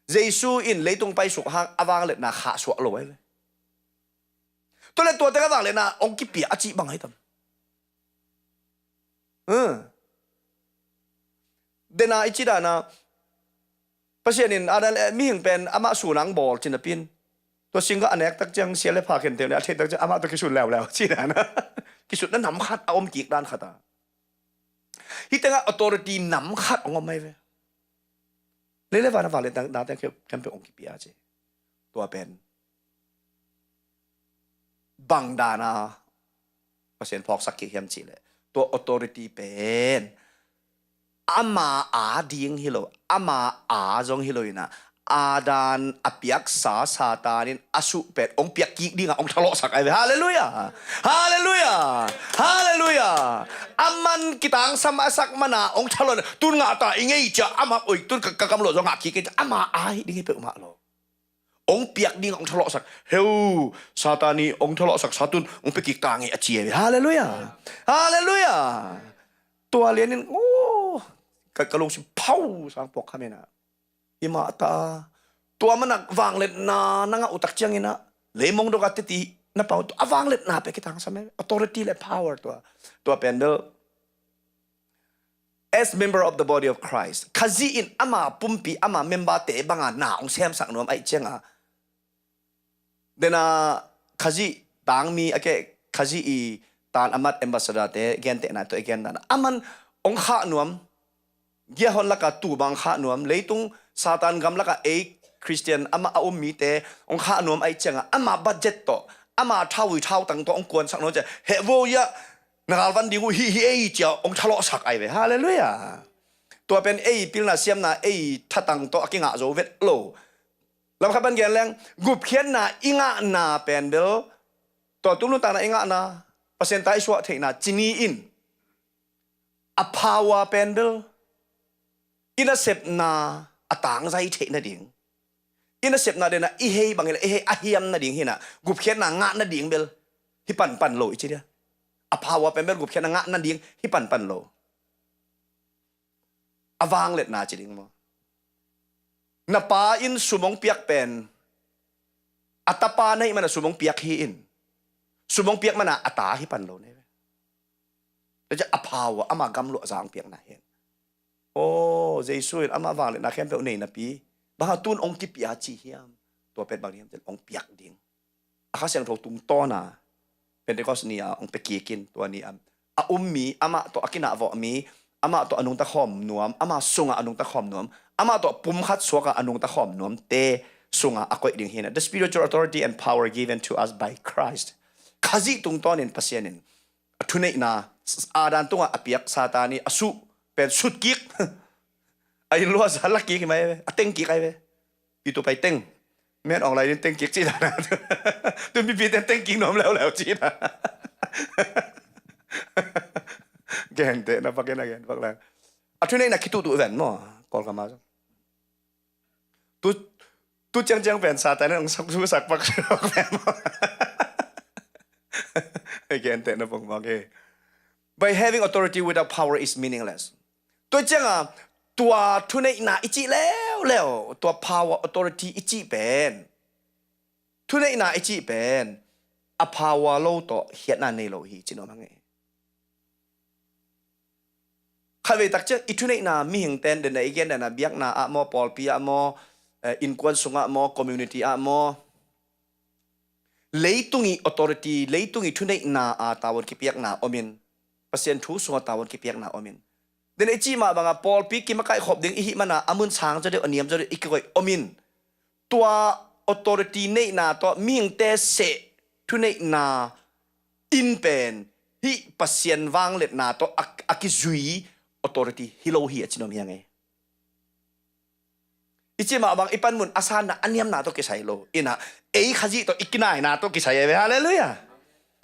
Jesu in leitung paisuk hang a vangliatna khahsuah lo ahi ve. Tua leh tua teng a vangliatna hong kipia a cih bang ahi tam. Huh. Dena i cih dan a, Pasian in Adam le mihing pen amah sun a hong bawl ci napi in, tua singgah a nek tak ciang sia le pha khen teng le a theih tak ciang amah tawh kisun leuleu ci dan a. Kisutna nam khat a om kik dan khat a. Hi tengah authority nam khat hong om ahi ve. Lei le van a vangliatna teng khempeuh hong kipia ci. Tua pen bang dan a Pasian phawksak kik hiam cih leh, tua authority pen ama a ding hi lo, ama a zong hi lo in ah, Adam a piaksa Satan in a suh pen hong piak kik ding a hong thalawhsak ahi ve. Halleluiah! Halleluiah! Halleluiah! Aman kitangsam a sak man a hong thalawh, tun ngah ta ing ei ci a, ama oi, tun ka, ka kam lo zong ngah kik ei ci a, ama a hi ding hi peuhmah lo. Hong piak ding hong thalawhsak. Heu, Satan i hong thalawhsak satun hong pia kik ta ngei a ci e. Halleluiah. Halleluiah. Tua lianin, oh, ka, ka lungsim phau sang puak kha mena. Hi mah ta. Tua mana vangliatna na ngah utak ciangina leimong dok a teti na pau, tua a vangliatna pia kitangsam e. Authority le power tua. Tua pen bel, as member of the body of Christ, Khazih in ama pumpi, ama member te banga na hong semsak nuam ahih cianga, dena Khazih tangmi a ke, Khazih i tan a mat ambassador te gentehna tua i gen dana, aman hong khah nuam, giahon laka tu bang khah nuam, leitung Satan gam laka ei Christian ama a um mite hong khah nuam ahih cianga, ama budget tawh, ama thaui thautang tawh hong kuansak nuam ciang, hehvo ia na galvan ding uh hi hi ei cia hong thalawhsak ai ve. Halleluiah. Tua pen ei pilna siamna ei thatang tawh a kingah zo vet lo. Lamkhat pan gen leng, gupkhiatna i ngahna pen bel, tua tu nuntakna i ngahna, Pasian ta i suah theihna cini in, a power pen bel, i nasepna a tangzai theih nading, i nasepna dena i hei bangin la i hei a hiam nading hina, gupkhiatna ngah nading bel hi panpan lo i ci dia. A power pen bel gupkhiatna ngah nading hi panpan lo. A vangliatna ci ding maw? Na pa in sum hong piak pen, a tapa na hih mana sum hong piak hi in, sum hong piak mana a ta hi pan lo nei ve. Tua ciang a power, ama gamluah zang piakna hi in. Oh, Jesu in ama vangliatna khempeuh nei napi, bang hang tun hong kipia ci hiam? Tua pen bang hiam cin hong piak ding. A Kha Siangtho tungtawna Pentecost ni-a hong pia kikin, tua ni-a a um mi, amah tawh a kinahvawh mi, amah tawh a nungta khawm nuam, ama sungah a nungta khawm nuam, amah tawh pum khat suakah a nungta khawm nuamte sungah a koih ding hi na. The spiritual authority and power given to us by Christ. Khazih tungtawnin Pasian in a thuneihna, Adam tungah a piak Satan i a suh pen sutkik. A inn luasa lakik hi mai ve, a tengkik ai ve. Pi tu pai teng. Men ong lai din tengkik cih dan a. Tu mipi ten tengkik nuam leuleu cih dan. Gentehna pakin a gen pak lai. A thuneihna kituhtuh ven maw? Kawlkam a zong. Tu, tu ciangciang pen Satan in ong sak, sak pak sak pen maw? Gentehna pong maw, okay. By having authority without power is meaningless. Tua cianga, tua thuneihna i cih leuleu, tua power authority i cih pen, thuneihna i cih pen a power lo tawh khiatna nei lo hi ci nuam hang e. Khatvei tak ciang i thuneihna mihing ten dena i gen dena biakna ah maw, pawlpi ah maw, eh, innkuan sungah maw, community ah maw, leitung i authority, leitung i thuneihna a tavuan kipiakna omin, Pasian thu sungah tavuan kipiakna omin. Dena i cih mah banga pawlpi kimakaih khop ding i hih mana a mun sang zaw deuh, a niam zaw deuh i kikoih omin. Tua authority neihna tawh mihingte seh thuneihna in pen hih Pasian vangliatna tawh a, a kizui authority hi lo hi a ci nuam hi a ngei. I cih mah bang i panmun a sanna a niamna tawh kisai lo. Ina, ei Khazih tawh i kinaina tawh kisai e ve. Halleluiah.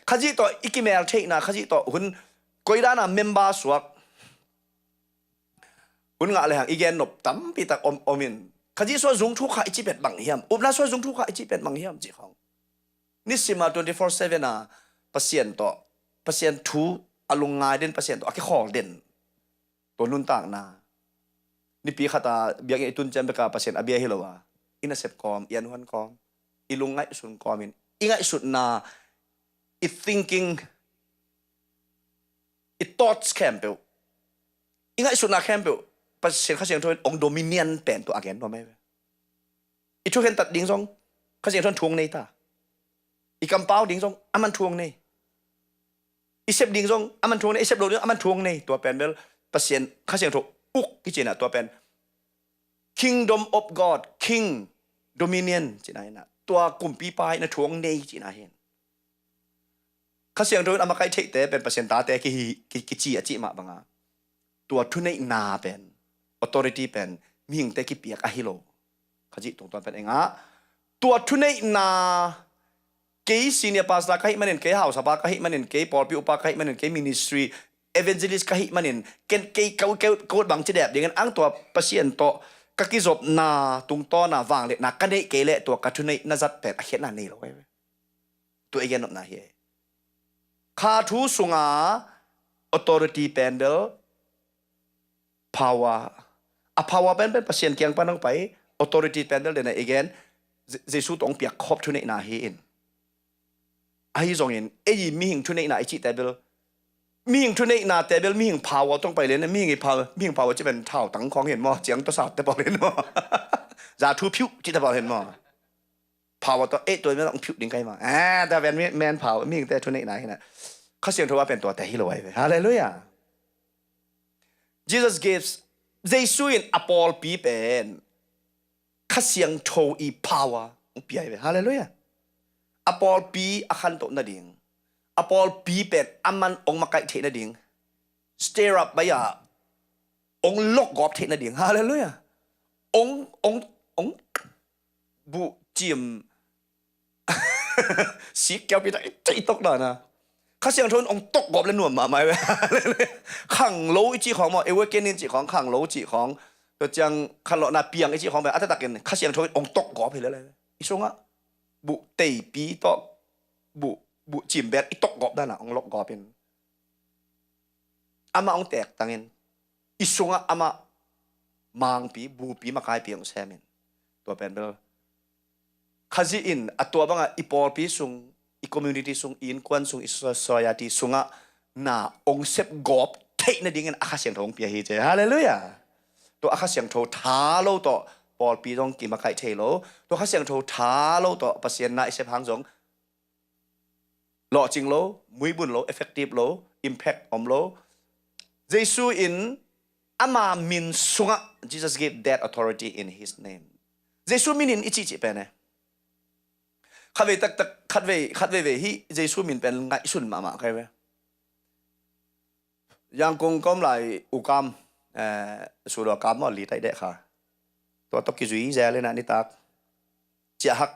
Khazih tawh i kimel theihna, Khazih tawh hun koidana member suak. Hun ngah lehang i gen nop tampi tak om, omin. Khazih sua zung thuk kha i cih pen bang hiam? Upna sua zung thuk kha i cih pen bang hiam cih khong. Nisima twenty-four seven a Pasian tawh, Pasian thu a lungngai den, Pasian tawh a kikhawl den. Tua nuntakna. Nipi khata biakinn i tun ciang beka Pasian a bia hi lo a, i nasep kawm, i anhuan kawm, i lungngaihsun kawmin, i ngaihsutna, i thinking, i thoughts khempeuh, i ngaihsutna khempeuh Pasian Kha Siangtho in ong dominion pen tua a gen nuam ei ve. I thukhentat ding zong Kha Siangtho in thu ong nei ta. I kampau ding zong aman thu ong nei. I sep ding zong aman thu ong nei, i sep lo ding aman thu ong nei. Tua pen bel Pasian Kha Siangtho uk i cihna, tua pen Kingdom of God, King, Dominion cihna hi na. Tua kumpipa in a thu ong nei cihna hi. Kha Siangtho in a makaih theihte pen Pasian tate kihi, ki, kici a cih mah banga, tua thuneihna pen, authority pen mihingte kipiak ahi lo. Khazih tungtawn pen ei ngah. Tua thuneihna, kei senior pastor ka hih manin, kei hausapa ka hih manin, kei pawlpi upa ka hih manin, kei ministry evangelist ka hih manin, ken kei ka ut, ka ut, ka ut bang ci dep dingin ang tua Pasian tawh ka kizopna tungtawna vangliatna ka neih kei leh tua ka thuneihna zat pen a khiatna nei lo ahi ve. Tua i gen nopna hi. Kha thu sunga authority pen bel power. A power pen pen Pasian kiang pan hong pai, authority pen bel dena i gen, Je-, Jesu tawh hong piak khop thuneihna hi in. Ahi zongin, ei mihing thuneihna i cihte bel, mihing thuneihna te bel, mihing power tawh hong pai lian, mihing i power, mihing power ci pen thau tang khawng hi in maw, ciang tawh sat te pawl hi in maw. Za thu phiuh cih te pawl hi in maw. Power tawh, eh, tua mihing hong phiuh ding ka hi maw. Ah, tua pen mi-, man power, mihingte thuneihna hi na. Kha Siangtho a pen tuate hi lo ahi ve. Hallelujah. Jesus gives, Jesu in a pawlpi pen Kha Siangtho i power hong pia hi ve. Hallelujah. A pawlpi a khantoh nading, a pawlpi pen a man hong makaih theih nading, stir up bai-a hong lokgawp theih nading. Hallelujah. Hong, hong, hong buhcim sik kiaupi tak i tok dan a. Kha Siangtho in hong tokgawp le nuam mahmah ve. Khanglo i cih khawng maw, awakening cih khawng, khanglo cih khawng. Tua ciang khanlawhna piang i cih khawng pen a taktakin Kha Siangtho in hong tokgawp hi lele. I sungah buh teipi tawh buh, buhcim bek i tokgawp dan a hong lokgawp in. Amah hong teektangin, i sungah amah mangpi, bupi, makaipi hong semin. Tua pen bel Khazih in a tua bangah i pawlpi sung, i community sung, i innkuan sung, i so-, society sungah na hong sepgawp theih nadingin a Kha Siangtho hong pia hi ci. Hallelujah. Tua a Kha Siangtho tha lo tawh pawlpi zong kimakaih thei lo. Tua Kha Siangtho tha lo tawh Pasian na i sep hang zong lawhcing lo, muibun lo, effective lo, impact om lo. Jesu in ama min sungah, Jesus gave that authority in his name. Jesu min in i cihcih pen e. Khatvei taktak, khatvei, khatveivei hih Jesu min pen ngaihsun mahmah ka hi ve. Yangon ka om lai U Kam, eh, Sulua Kam maw, Litaih deh kha. Tua tawh kizui zel in a nitak ciahhak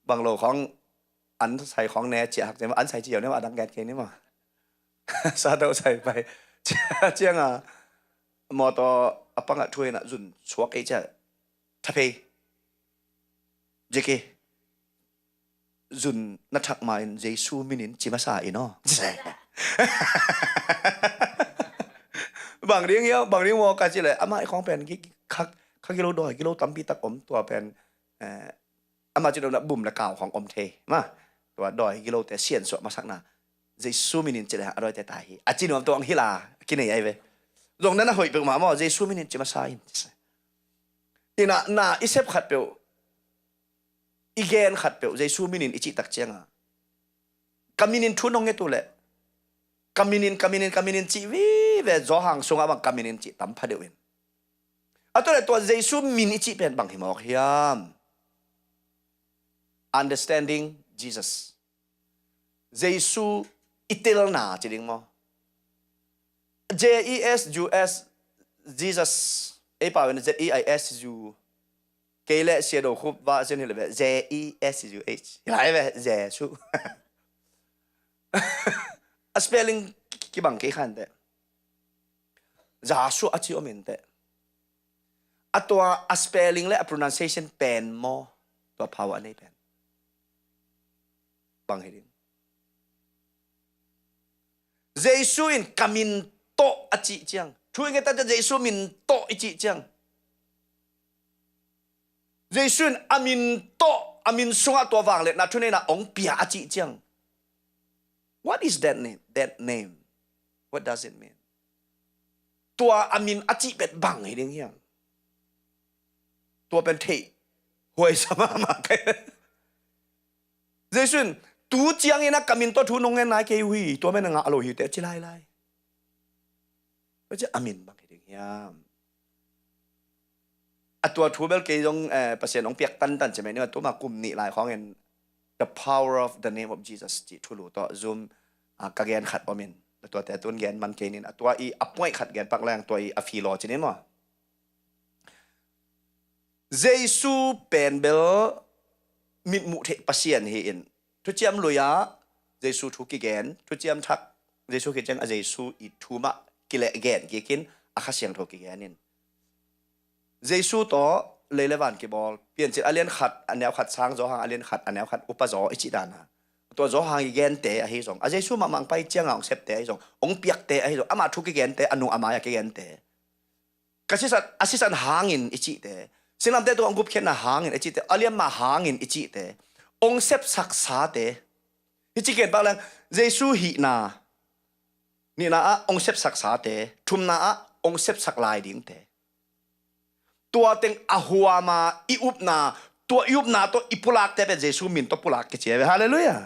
bang lo khawng an sai khawng ne ciahhak ciang, an sai ci ziau ne maw, a dang gen kei ni maw. Sa do sai pai. Ciang a mawtaw a pangah thu in a zun suak ei ciah. Tha phei. J K. Zun na thak ma in Jesu min in ci masa in aw. Bang ding hiau, bang ding maw ka ci leh, amah i khawng pen ki, ki, kha, kha gilo dawi, gilo tampi tak om tua pen, eh, amah ci lo na bum le kau khawng om thei. Ma, tua dawi gilo te siansuah masakna. Jesu min in ci leh a dawi te tai hi. A ci nuam tuang hi la, kinei ai ve. Zong na na hoih peuh mah maw, Jesu min in ci masa in. Ina, na i sep khat peuh, i gen khat peuh, Jesu min in i cih tak cianga, ka min in thu nong nget uh leh, ka min in, ka min in, ka min in cih vive, Johan sungah bang ka min in cih tam pha deuh in. A tua leh tua Jesu min i cih pen bang hi mawk hiam? Understanding Jesus. Jesu i telna ci ding maw? J E S U S, Jesus. Ei pau in Z E I S U. Kei le Sia Do Khup va sin hi le ve, J E S U H. Hi lai ve, Jesu. A spelling kibang kei khan te. Jesu a ci om in te. A tua a spelling le a pronunciation pen maw? Tua power a nei pen. Bang hi ding. Jesu in ka min tawh a cih ciang. Thu i nget ta ciang Jesu min tawh i cih ciang. Jesu in a min tawh, a min sungah tua vangliatna thuneihna hong pia a cih ciang. What is that name? That name. What does it mean? Tua a min a cih pen bang hi ding hiam? Tua pen theih huai sa mahmah kei. Jesu in, tu ciangin a ka min tawh thu nong ngen nai kei uh hi, tua men a ngah lo hi uh teh ci lailai. Tua ci a min bang hi ding hiam? A tua thu bel kei zong, eh, Pasian hong piak tantan ci mah ni, a tuma kum nih lai khawngin The Power of the Name of Jesus cih thulu tawh Zoom, ah, ka gen khat om in. A tuate tun gen man kei nin, a tua i a point khat gen pak leng, tua i a filo ci ni maw? Jesu pen bel mitmuh theih Pasian hi in. Thuciam Lui-ah Jesu thu kigen, Thuciam Thak Jesu kigen, a Jesu i thu mah kileh gen kikin, a Kha Siangtho kigen in. Jesu tawh lei le van kibawl, Piancil a lian khat a neu khat sang, Johan a lian khat a neu khat upa zaw i cih dan a, tua Johan i gente ahi zong, a Jesu mahmah hong pai cianga hong septe ahi zong, hong piakte ahi zong, amah thu kigente, a nung a mai-a kigente, ka sisan, a sisan hangin i cihte, singlamteh tungah hong gupkhiatna hangin i cihte, a liamma hangin i cihte, hong sepsaksate, hih ci gen pak leng, Jesu hihna, nihna ah hong sepsaksate, thumna ah hong sepsak lai dingte, tua teng a huama i upna, tua i upna tawh i pulakte pen Jesu min tawh pulak kici a ve. Halleluiah.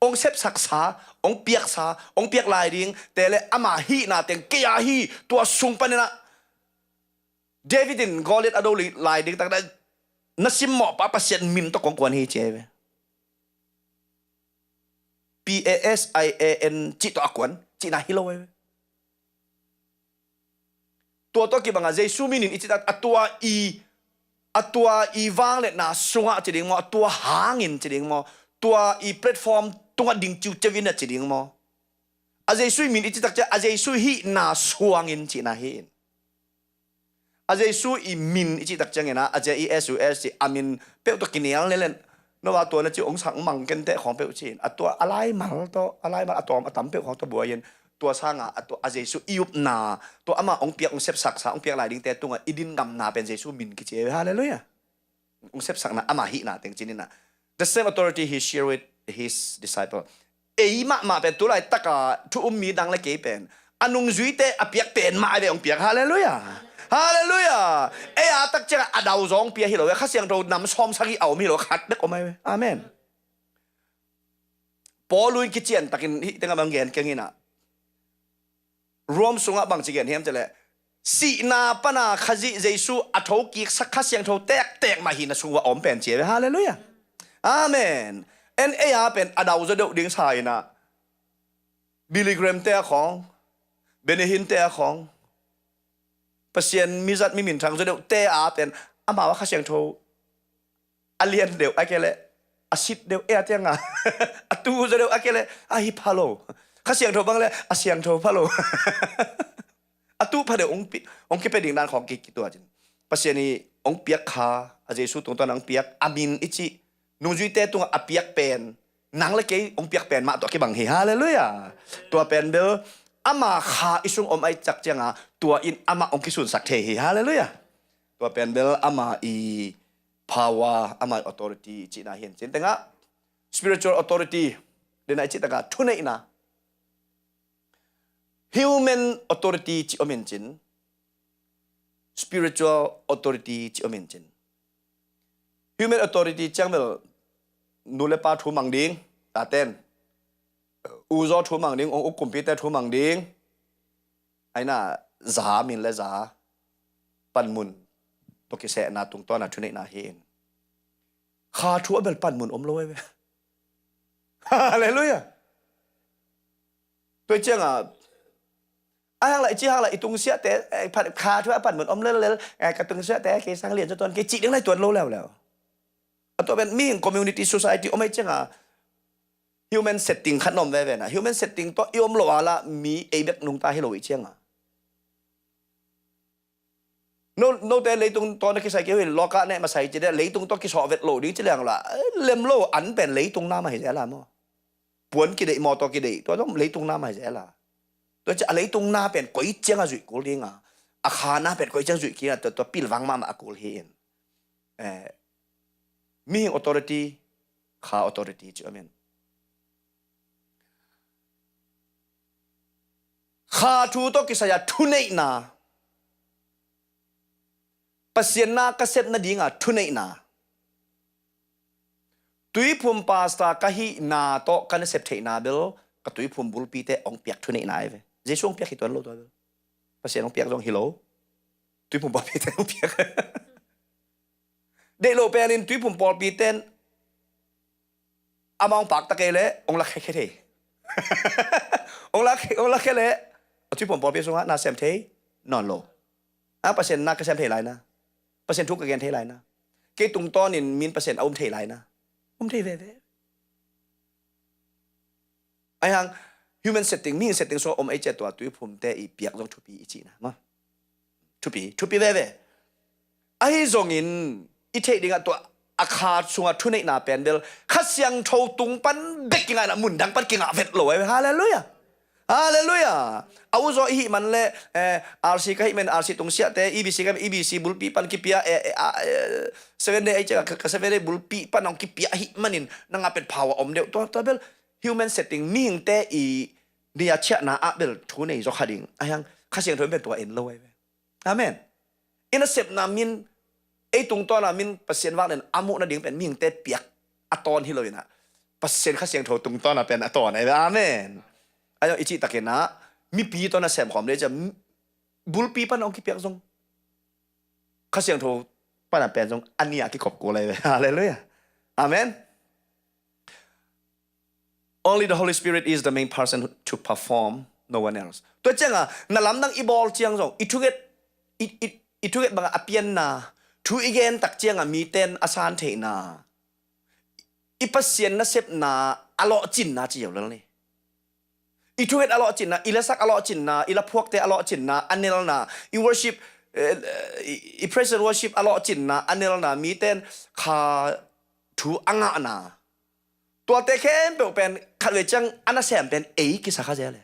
Hong sepsaksa, hong piaksa, hong piak lai dingte le ama hihna teng kei a hi, tua sung paninah David in Goliath a do lai ding takna na simmawh pa Pasian min tawh kong kuan hi ci a ve. P A S I A N cih tawh a kuan cihna hi lo a ve. Tua tawh kibangah Jesu minin i cih tak a tua i, a tua i vangliatna sungah ci ding maw, a tua hangin ci ding maw, tua i platform tungah ding ciuciau in a ci ding maw, a Jesu i min i cih tak ciah a Jesu hihna suangin cihna hi in. A Jesu i min i cih tak ciangin ah a J E S U S cih a min peuh tawh kinial ne len. No a tua na ci hong sak mang kenteh khawng peuh ci in a tua a laimal tawh a laimal a tawm a tam peuh khawng tawh buai in tua sangah a tua a Jesu i upna tua amah hong piak hong sepsaksa hong piak lai dingte tungah i din ngamna pen Jesu min kici a ve. Halleluiah. Hong sepsakna ama hihna teng cin inah the same authority he shared with his disciple. Ei mahmah pen tu laitaka thu um mi dang le kei pen a nungzuite a piak pen mah a ve hong piak. Halleluiah. Halleluiah. Ei a tak ciangah a dau zawng pia hi lo ve. Kha Siangtho nam sawm sagih a om hi lo, khat bek om a ve. Amen. Paul in kician takin hih tengah bang gen keng inah Rome sungah bangci gen hiam cileh, sihna pana Khazih Jesu a thokiksak Kha Siangtho tektek mah hihna sung uh a om pen ci a ve. Halleluiah. Amen. En ei a pen a dau zaw deuh ding sa inah Billy Graham te a khawng, Benny Hinn te a khawng, Pasian mizat mi minthang zaw deuh te a pen amau a Kha Siangtho a lian deuh a ke le a sit deuh e a tianga a tu zaw deuh a ke le a hi pha lo. Kha Siangtho bang le a siangtho pha lo. A tu pha deuh hong pi, hong kipia ding dan khawng ki, kitua cin Pasian i hong piak kha a Jesu tungtawn hong piak a min i cih nungzuite tungah a piak pen nang le kei hong piak pen mah tua kibang hi. Halleluiah. Tua pen bel ama kha i sung om a i cak cianga tua in amah hong kisunsak thei hi. Halleluiah. Tua pen bel ama i power, ama i authority cihna hi in cin tengah spiritual authority dena i cih tengah thuneihna. Human authority ci om in cin spiritual authority ci om in cin. Human authority ciang bel nu le pa thu mang ding, taten uzaw thu mang ding, ong uk kumpite thu mang ding. Aina za min le za panmun tawh kisehna tungtawna thuneihna hi in kha thu a bel panmun om lo e ve. Halleluiah. Tua cianga a hang la i ci hang la i tungsiahte, eh, phat kha thu a panmun om lellel, eh, ka tungsiahte kei sang lian cu tuan kei cih ding lai tuan lo leuleu. A tua pen mihing community society om ei cianga human setting khat na om veve na. Human setting tawh i om lo a la mi ei bek nungta hi lo i cianga. No, note leitung tawh na kisai kei uh in lawka neh masai ci de leitung tawh kisawh vet lo ding ci liang la, eh, lem lo an pen leitung na mah hi zela maw. Puan kideih, mawtaw kideih, tua zong leitung na mah hi zela. Tua ci a leitung na pen koi cianga zuih kul dinga, a kha na pen koi ciang zuih kina, tua, tua pilvang mahmah a kul hi in. Eh, mihing authority, kha authority ci om in. Kha thu tawh kisai a thuneihna, Pasian na ka sep nadinga thuneihna. Tuiphum pastor ka hihna tawh ka nasep theihna bel ka tuiphum bulpite hong piak thuneihna ai ve. Jesu hong piak hi tuan lo tua bel. Pasian hong piak zong hi lo. Tuiphum pawlpite hong piak. Deih lo penin tuiphum pawlpite in amah hong pakta kei leh hong lakhia khe thei. Hong lakhia, hong lakhia leh a tuiphum pawlpi sungah na sem thei nawn lo. A Pasian na ka sem thei lai na. Pasian thu ka gen thei lai na. Kei tungtawnin min Pasian a um thei lai na. Um thei veve. Ahi hang human setting, mihing setting sungah om ei cia tua tuiphumte i piak zong thupi i cihna maw. Thupi, thupi veve. Ahi zongin i theih dingah tua a kha sungah thuneihna pen bel Kha Siangtho tung pan bek kingah inah mun dang pan kingah vet lo ahi ve. Halleluiah. Halleluiah. A uzaw i hih man le, eh, R C ka hih man, R C tungsiahte, E B C ka hih man, E B C bulpi pan kipia, eh, eh, ah, eh, Seven Day, ei ciah ka, ka Seven Day bulpi pan hong kipia ahih manin na ngah pen power om deuh. Tua, tua bel human setting, mihingte i nia chiahna ah bel thu nei zaw kha ding. Ahiang Kha Siangtho in pen tua en lo ahi ve. Amen. I nasepna min, ei tungtawna min Pasian vak nen a muh nading pen mihingte piak a tawn hi lo inah Pasian Kha Siangtho tungtawna pen a tawn ahi ve. Amen. Ahi zong i cih takin ah mipi tawh na semkhawm le ciah bulpi pan hong kipiak zong Kha Siangtho pana pen zong a nia kikop kul ahi ve. Halleluiah. Amen. Only the Holy Spirit is the main person to perform, no one else. Tua cianga na lamdang i bawl ciang zong i thunget, i, i, i thunget banga a pianna, thu i gen tak cianga miten a san theihna, i Pasian nasepna a lawhcinna ci yo lel ni. I thunget a lawhcinna, i lasak a lawhcinna, i laphuakte a lawhcinna, a nelna, i worship, eh, i, i praise and worship a lawhcinna, a nelna, miten kha thu a ngahna. Tuate khempeuh pen khatvei ciang a nasem pen ei kisa kha zel e.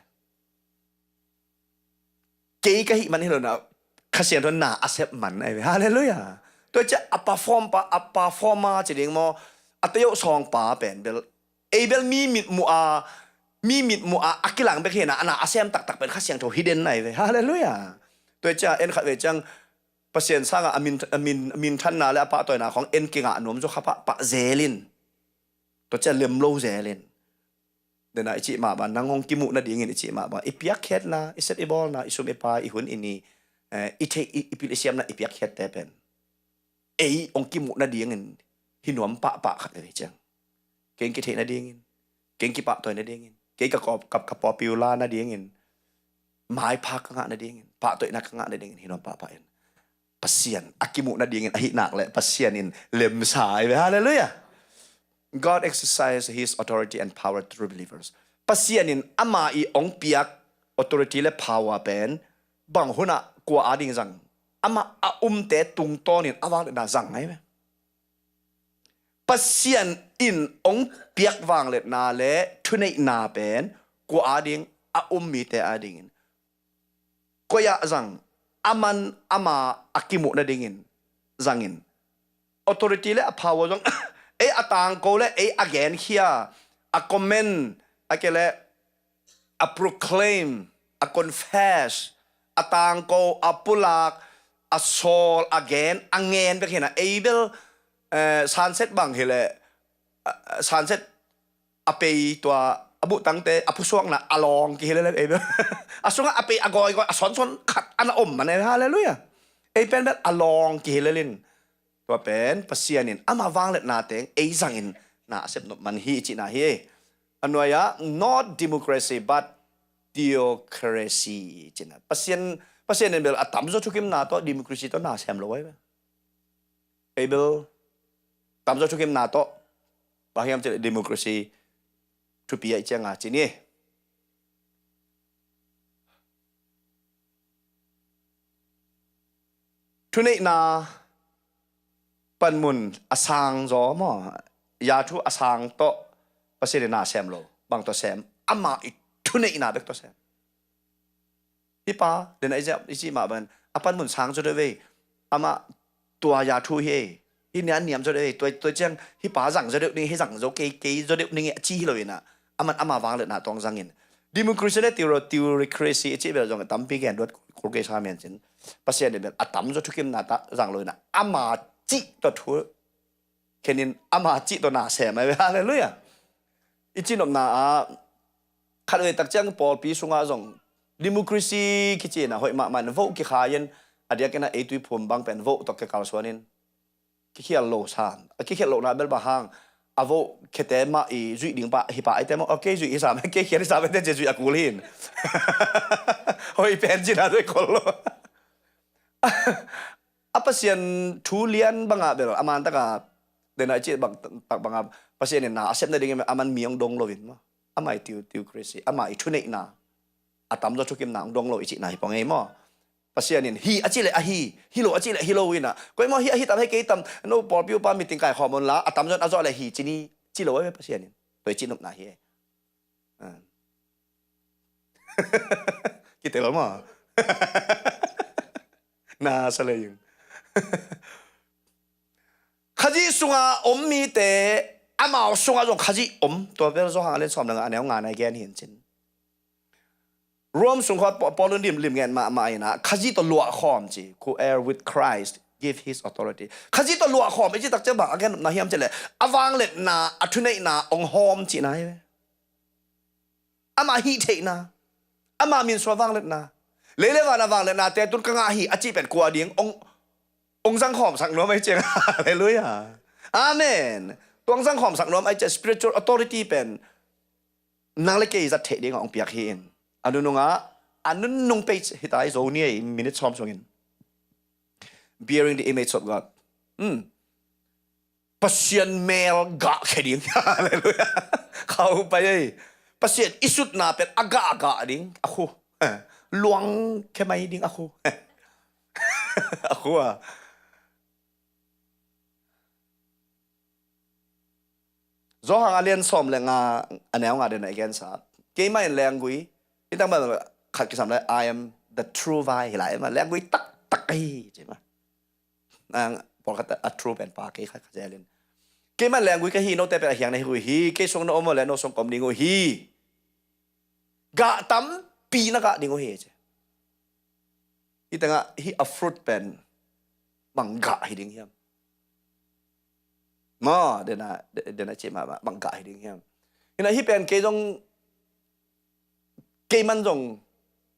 Kei ka hih man hi lo na, Kha Siangtho na a sep man ahi ve. Halleluiah. Tua ciah a perform pa, a performer ci ding maw, a teyoh sawngpa pen bel, ei bel mi mitmuh a, mi mitmuh a, a kilang bek hi na, a na a sem taktak pen Kha Siangtho hi den ahi ve. Halleluiah. Tua ciah en khatvei ciang Pasian sangah a min, a min, a minthanna le a pahtawina khong en kingah nuam zaw kha pahpah zelin. Tua ciah lem lo zelin. Dena i cih mah bang, nang hong kimuh nadingin i cih mah bang, i piakkhiatna, i set i bawlna, i sum i pai, i hun i ni, eh, i theih, i, i pil i siamna, i piakkhiatte pen ei hong kimuh nadingin hi nuam pahpah khat ka kei ciang. Kei hong kitheih nadingin, kei hong kipahtawi nadingin, kei ka kawp, ka, ka popular nadingin, maipha ka ngah nadingin, pahtawina ka ngah nadingin hi nuam pahpah in. Pasian a kimuh nadingin ahih nak le Pasian in lemsa ahi ve. Halleluiah. God exercise his authority and power through believers. Pasian in ama i hong piak authority le power pen bang hunah kua ading zang? Amah a umte tungtawnin a vangliatna zang ahi ve. Pasian in hong piak vangliatna le thuneihna pen kua ading? A um mite adingin. Koi ah zang? Aman ama a kimuh nadingin zangin. Authority le a power zong ei a tangko le ei a genkhia, a comment, a kei le a proclaim, a confess, a tangko, a pulak, a sawl, a gen, a ngen bek hi na. Ei bel, eh, sunset bang hi le, eh, sunset a pei tua a buhtangte a phusuakna a lawng kihi lel ei bel. A sungah a pei a gawigoi a sawnsawn khat a na om man ei. Halleluiah. Ei pen bel a lawng kihi lelin. Tua pen Pasian in ama vangliatna teng ei zangin na a sep nop man hi i cihna hi. A nuai-ah not democracy but theocracy cihna. Pasian, Pasian in bel a tamzaw thukimna tawh democracy tawh na sem lo ei bel. Ei bel tamzaw thukimna tawh, bang hiam cih leh democracy thupi ahih cianga ci ni. Thuneihna panmun a sang zaw maw, ya thu a sang tawh Pasian in na sem lo. Bang tawh sem? Ama i thuneihna bek tawh sem. Hih pa, dena i cih mah bangin a panmun sang zaw deuh vei. Amah tua ya thu hi ei. Hih nia niam zaw deuh vei. Tua, tua ciang hih pa zang zaw deuh ning, hih zang zaw kei, kei zaw deuh ning a ci hi lo inah. Aman ama vangliatna tawng zangin. Democracy le theoro-, theocracy i cih bel zong tampi gen duat kul kei sa men cin. Pasian in bel a tamzaw thukimna tawh zang lo inah. Ama cih tawh thu khenin ama cih tawh na sem ahi ve. Halleluiah. I cihnopna ah khatvei tak ciang pawlpi sungah zong democracy kici inah hoih mahmah in vote kikhai in a diakin ah ei tuiphum bang pen vote tawh kikalsuan in kikhial lo sam. A kikhial lohna bel bang hang? A vote khiate mah i zuih ding pah hi pah eite maw? A kei zuih hi sam, kei khial hi sam eite ci zuih a kul hi in. Hoih pen cihna zuih khol lo. A Pasian thu lian bangah bel a man taka dena i cih bang, tak bangah Pasian in na a sep nadingin a man mi hong dong loin maw? Ama i tiu, theocracy, ama i thuneihna, a tamzaw thukimna hong dong lo i cihna hi pong ei maw? Pasian in hi a cih leh a hi, hi lo a cih leh hi lo in ah, koimah hi a hi tam, hi kei tam, no pawlpi upa meeting kaikhawm un la, a tamzaw in a zawh leh hi ci ni, ci lo a ve Pasian in. Tua i cihnopna hi. Ah. Kitel maw? Na sa lei ing. Khazih sunga om mite, amau sungah zong Khazih om. Tua bel Johan a lian sawm le nga a neu nga na i gen hi in cin. Rome sung khawng Paul in lim, lim ngen mahmah in ah, Khazih tawh luahkhawm ci, who heir with Christ, give his authority. Khazih tawh luahkhawm i cih tak ciang bang a gen nopna hiam cih leh, a vangliatna, a thuneihna hong hawm cihna hi ve. Amah hih theihna, amah minsual vangliatna, lei le van a vangliatnate tun ka ngah hi a cih pen kua ding hong, hong zangkhawmsak nuam ahi ciang. Halleluiah. Amen. Tua hong zangkhawmsak nuam ahi ciang spiritual authority pen nang le kei zat theih dingah hong piak hi in. A nunung ah, a nunung page hi ta hi zo ni ei, minute sawm sungin. Bearing the image of God. Hmm. Pasian mel gah khia ding. Halleluiah. Khau pai ei. Pasian i sutna pen a gah, a gah ding. A khu. Luang khia mai ding a khu. A khu a. Johan a lian sawm le nga a neu nga den a i gensa. Keimah in lenggui. I tang bang khat kisam lai, "I am the true vine," hi lai ma, lenggui taktak ahi ci ma. Nang pawlkhat a true pen pa kei khat kha zel in. Keimah in lenggui ka hi, note pen a hiang na hi uh hi, kei sung na om uh leh no sung ka om ding uh hi. Gah tampi na gah ding uh hi ci. Hih tengah hih a fruit pen bang gah hi ding hiam? Maw, dena, dena cih mah, mah bang gah hi ding hiam? Hih na hih pen kei zong, kei man zong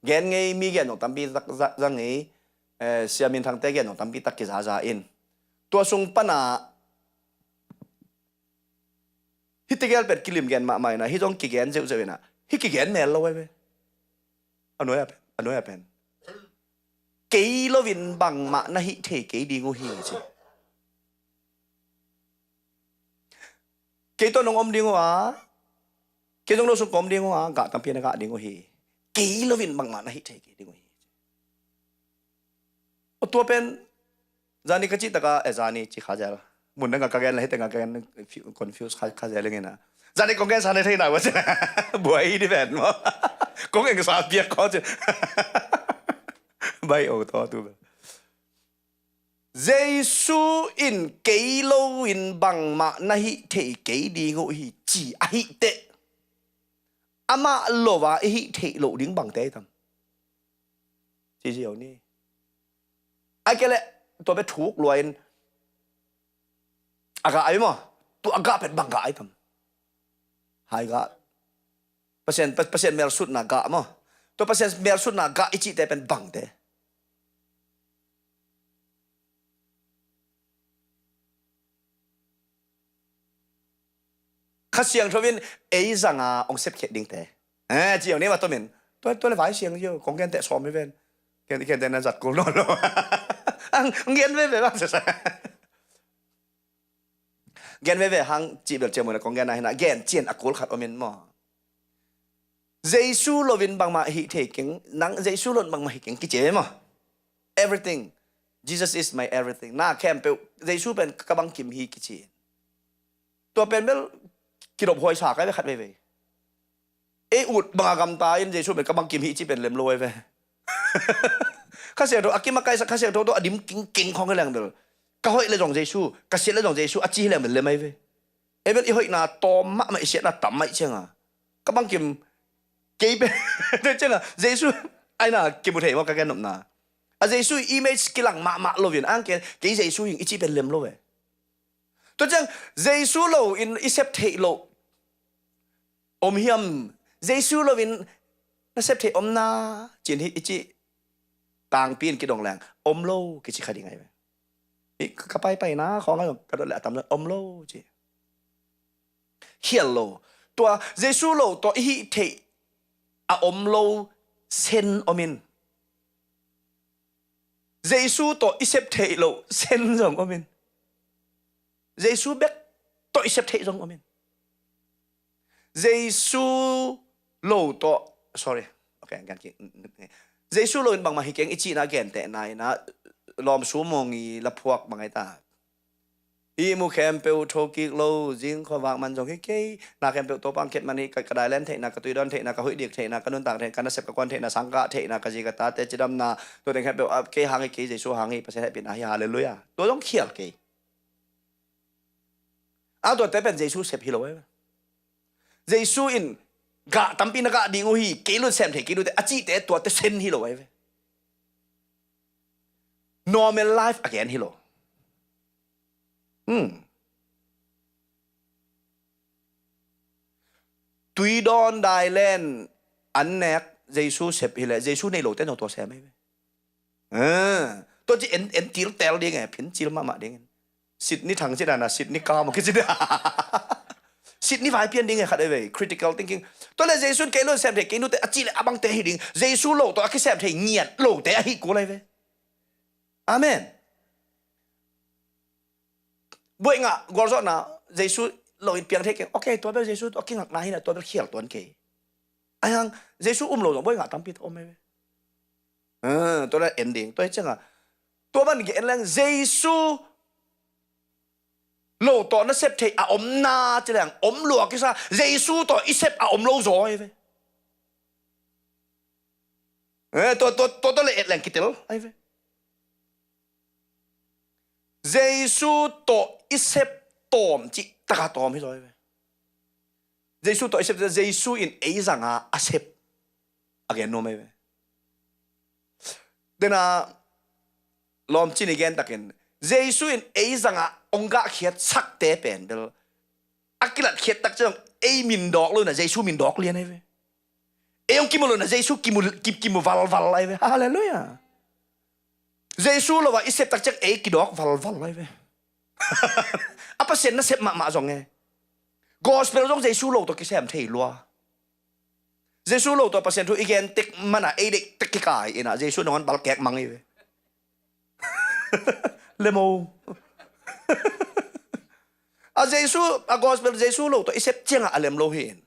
gen ngei, mi gen zong tampi zak, zak, zak ngei, eh, Sia Min Thangte gen zong tampi tak kizaza in. Tua sung pana hih tegel pen kilim gen mahmah ina, hih zong kigen zeuhzeuh ina, hih kigen mel lo ai ve. A nuai a pen, a nuai a pen. Kei loin bangmah na hih thei kei ding uh hi ci. Kei tawh nong om ding uh a, kei zong no sung ka om ding uh a, gah tampi na gah ding uh hi. Kei loin bangmah na hih thei kei ding uh hi. Aw tua pen, zani ka cih taka, eh, zani ci kha zel. Mun dang ka gen la, hih teng ka gen confuse kha, kha zel ing ina. Zani kong gensa na thei na uh a ci. Buai di pen maw. Kong gensa piak kho ci. Bai o to tu pen. Jesu in kei loin bangmah na hih thei kei ding uh hi ci ahih teh, amah lo a i hih theih loh ding bangte hi tam? Ci ziau ni. Ai kei leh tua bia thuk lua in a gah ai maw? Tua a gah pen bang gah ai tam? Hai gah. Pasian, Pa-, Pasian melsutna gah maw? Tua Pasian melsutna gah i cihte pen bangte? Kha Siangtho in ei zanga hong sepkhiat dingte. Eh, ci hong ni ma tomin. Tua, tua le vai siang zio, kong gen teh sawm hi ven. Ken, ken teh na zat kul nawn lo. Ang, hong gen veve bang sesa. Gen veve hang cih bel ciang mun a kong gen a hi na, gen cian a kul khat om in maw? Jesu loin bangmah hih thei keng, nang Jesu loin bangmah hih keng kici maw? Everything. Jesus is my everything. Na khempeuh, Jesu pen ka bangkim hi kici. Tua pen bel kidop huai sa kai ve khat veivei. Ei ut banga gamta in Jesu pen ka bangkim hi ci pen lem lo ai ve. Kha Siangtho, a kim a kaisa Kha Siangtho tawh a dim kingking khawng hi leng bel. Ka hoih le zong Jesu, ka siat le zong Jesu, a ci hi leng bel lem ai ve. Ei bel i hoihna tawm mahmah, i siatna tam mah i cianga, ka bangkim kei pen. Tua cianga, Jesu aina kimu thei maw ka gen nopna. A Jesu image kilang mahmah loin, ang kei, kei Jesu hing i ci pen lem lo ve. Tua ciang, Jesu loin i sep theih loh om hiam? Jesu loin na sep theih om na, cin hi i cih tangpi in kidong leng, om lo, kici kha ding ai ve. I ka, ka paipaina khawng a ka dot le a tam om lo ci. Khial lo. Tua Jesu lo tawh i hih theih a om lo sen om in. Jesu tawh i sep theih loh sen zong om in. Jesu bek tawh i sep theih zong om in. Jesu lo tawh, sorry. Ok, gan ki. Jesu lo in bangmah hi keng i cihna gentehna in ah, lawm sumawng i laphuak bang ai ta. Hih mu khempeuh thokik lo, zing khuavak man zong hi kei, na khempeuh Topa hong kep man hi, ka, ka dailen theihna, ka tuidawn theihna, ka hoih dik theihna, ka nuntak theihna, ka nasep ka kuan theihna, sangkah theihna, ka zi ka tate cidamna, tua teng khempeuh, ah, kei hang hi kei, Jesu hang hi, Pasian hehpihna hi, halleluiah. Tua zong khial kei. A tuate pen Jesu sep hi lo ai. Jesu in gah tampi na gah ding uh hi, kei lo in sem thei kei lo te, a cihte tuate sen hi lo ai ve. Normal life again hi lo. Hmm. Tuidawn dailen an nek Jesu sep hi le, Jesu nei lo te no tua sem ai ve. Ah, tua ci en, en til tel ding e, phin cil mahmah ding e. Sitni thang ci dana, sitni kam ki ci da. Sitni vai pian ding e khat e ve, critical thinking. Tua le Jesu in kei lo in sem thei kei lo te a ci le a bang te hi ding. Jesu lo tua a kisem thei ngiat lo te a hi kul ai ve. Amen. Buai ngah gualzawhna Jesu lo in piang thei keng. Ok, tua bel Jesu tua kingakna hi na tua bel khial tuan kei. Ai hang Jesu um lo zong buai ngah tampi ta om ai ve. Ah, tua la en ding. Tua hi cianga tua ban gen leng Jesu lo tawh na sep thei a om na ci leng om lua kisa, Jesu tawh i sep a om lo zaw ai ve. Eh, tua, tua, tua, tua le et leng kitel ai ve. Jesu tawh i sep tawm cih taka tawm hi zaw ai ve. Jesu tawh i sep, Jesu in ei zanga a sep a gen nuam ai ve. Dena lawmcin i gen takin Jesu in ei zanga ong gahkhiat sakte pen bel a kilatkhiat tak ciang ei mindawk lo na Jesu mindawk lian ai ve. Ei ong kimu lo na Jesu kimu, ki, kimu valval ai ve. Halleluiah. Jesu lo a i sep tak ciang ei kidawk valval ai ve. A Pasian na sep mahmah zong e. Gospel zong Jesu lo tawh kisem thei lua. Jesu lo tawh Pasian thu i gen tek mana ei deih tek kikai ina Jesu nangon balkek mang i ve. Lemo. A Jesu, a gospel Jesu lo tawh i sep cianga a lem lo hi in.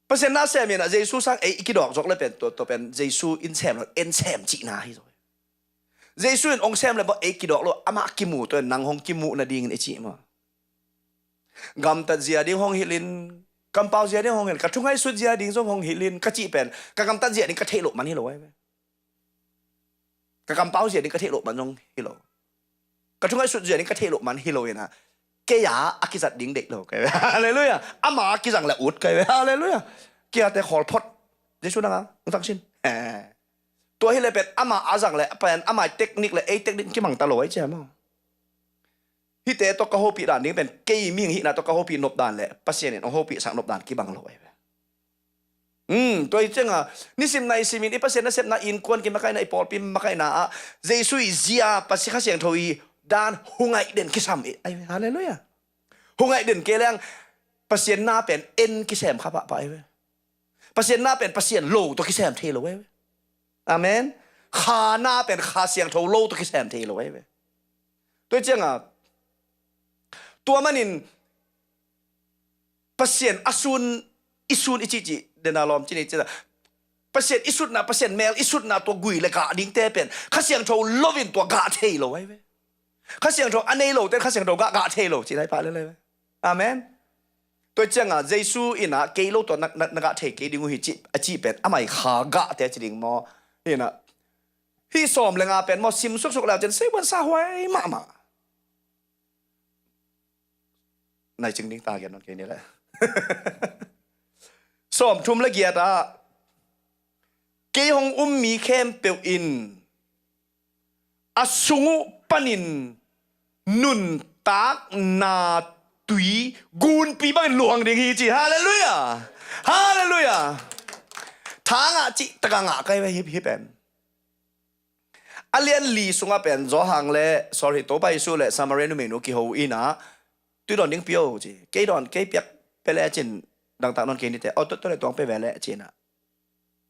Pasian na sem ina Jesu sang ei i kidawk zok le pen tua, tua pen Jesu in sem lo, en sem cihna hi zaw. Jesu in ong sem le bawh ei kidawk lo, amah kimu tua nang hong kimuh nadingin i cih maw. Gamtat zia ding hong hilhin, kampau zia ding hong hilhin, ka thungaihsut zia ding zong hong hilhin, ka cih pen, ka gamtat zia ding ka theih loh man hi lo ai ve. Ka kampau zia ding ka theih loh man zong hi lo. Ka thungaihsut zia ding ka theih loh man hi lo ina. Kei a a kizat ding deih lo kai ve. Halleluiah. Ama a kizang le ut kai ve. Halleluiah. Kia te khawl phot. Jesu nanga, ung tang sin. Eh. Tua hi le pen ama a zang le pen ama teknik le ei teknik kimang ta lo ai cia maw. Hihte tawh ka hopih dan ding pen kei mihing hihna tawh ka hopih nop dan le Pasian in hong hopih sak nop dan kibang lo ai ve. Hmm, tua hi cianga nisim naisim in i Pasian nasepna innkuan kimakaihna i pawlpi makaihna ah Jesu i zia Pasian Kha Siangtho i dan hungaih den kisam i ai ve. Halleluiah. Hungaih den kei leng Pasian na pen en kisem kha pahpah ai ve. Pasian na pen Pasian lo tawh kisem thei lo ai ve. Amen. Kha na pen Kha Siangtho lo tawh kisem thei lo ai ve. Tua hi cianga tua manin Pasian a sun i sun i cihcih dena lawmcin i cih Pasian i sutna, Pasian mel i sutna tua gui le gah dingte pen Kha Siangtho lo in tua gah thei lo ai ve. Kha Siangtho a nei lo ten Kha Siangtho gah gah thei lo cih nai pah le lai ve. Amen. Tua cianga Jesu ina kei lo tua na, na, na gah thei kei ding uh hi cih a cih pen amai kha gah te ci ding maw. Hina hih sawm le nga pen maw sim suksuk le cin seibuan sa huai mahmah. Nai cing ding ta gen non kei ni le. Sawm thum le giat ah kei hong um mi khempeuh in a sung uh panin nuntakna tui gunpi bangin luang ding hi ci. Halleluiah. Halleluiah. Thangah cih taka ngah kai ve hip hip en. A lian li sungah pen Zawhang le, sorry, Topa Jesu le Samaria numeinu kiho ina tui dawn ding pio ci. Kei dawn kei piak pe le cin dangtak nawn kei nite. Aw tua le tuang pe ve le cina.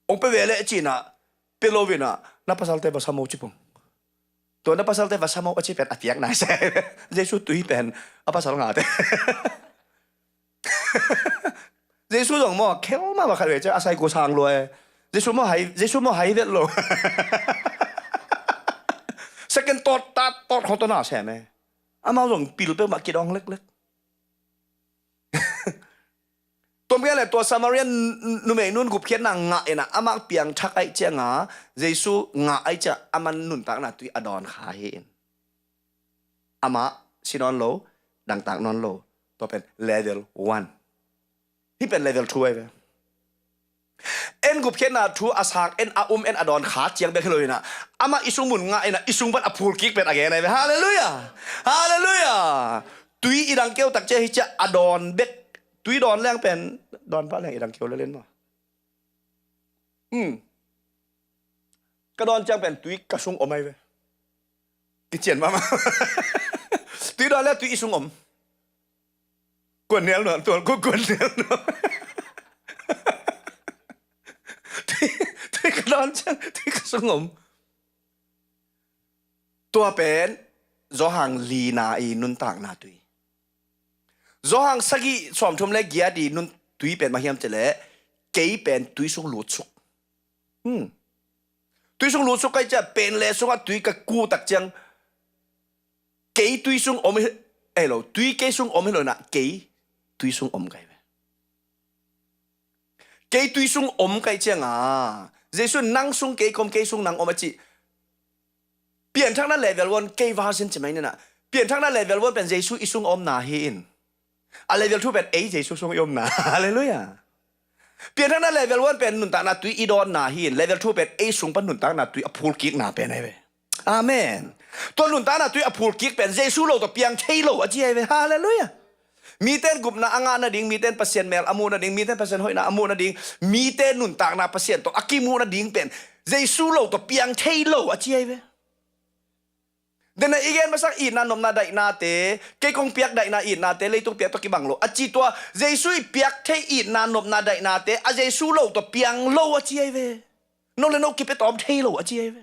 Ong pe ve le cina pe lo vina na pasalte va samo ci pong. Tua na pasalte va samo a ci pen a piak nai se. Jesu tui pen a pasal ngate. Jesu zong maw khel ma va khat ve cia a sai ko sang lua e. Jesu maw hai, Jesu maw hai vet lo. Second thought, third thought khong tawh na sem e. Amau zong pil peuhmah kidawng leklek. Tua mah le tua Samarian numei nun gupkhiatna ngah inah amah piangthak ahih cianga Jesu ngah ahih ciah aman nuntakna tui a dawn kha hi in. Amah si nawn lo, dangtak nawn lo. Tua pen level one. Hih pen level two ahi ve. En gupkhiatna thu a sak en, a um en, a dawn kha ciang bek hi lo inah amah i sung mun ngah inah i sung pan a phul kik pen a gen ahi ve. Halleluiah. Halleluiah. Tui i dang keu tak ciah hi ciah a dawn bek. Tui dawn leng pen dawn pah leng i dang keu lelen maw? Hmm. Ka dawn ciang pen tui ka sung om ahi ve. Kician mahmah. Tui dawn le tui i sung om. Kuan nial nuam tual, ku kuan nial nuam. Tui, tui ka dawn ciang tui ka sung om. Tua pen Johan lina i nuntakna tui. Johan sagih sawmthum le giat i nun tui pen mah hiam cih leh kei pen tui sung lutsuk. Hmm. Tui sung lutsuk ka hih ciah pen le sungah tui ka ku tak ciang kei tui sung om hi, eh lo, tui kei sung om hi lo inah kei tui sung om ka hi ve. Kei tui sung om ka hih cianga Jesu in nang sung kei ka om, kei sung nang om a cih. Pianthakna level one kei version ci mai ni inah. Pianthakna level one pen Jesu i sung a omna hi in. A level two pen ei Jesu sung i omna. Halleluiah. Pianthakna level one pen nuntakna tui i dawnna hi in. Level two pen ei sung pan nuntakna tui a phul kikna pen ahi ve. Amen. Tua nuntakna tui a phul kik pen Jesu lo tawh piang thei lo a ci ahi ve. Halleluiah. Mite in gupna a ngah nading, mite in Pasian mel a muh nading, mite in Pasian hoihna a muh nading, mite nuntakna Pasian tawh a kimuh nading pen Jesu lo tawh piang thei lo a ci ahi ve. Dena i gen masak itna nopna daihnate, kei kong piak daihna itnate leitung piak tawh kibang lo a ci tua Jesu i piak thei itna nopna daihnate a Jesu lo tawh piang lo a ci ahi ve. No le no kipia tawm thei lo a ci ahi ve.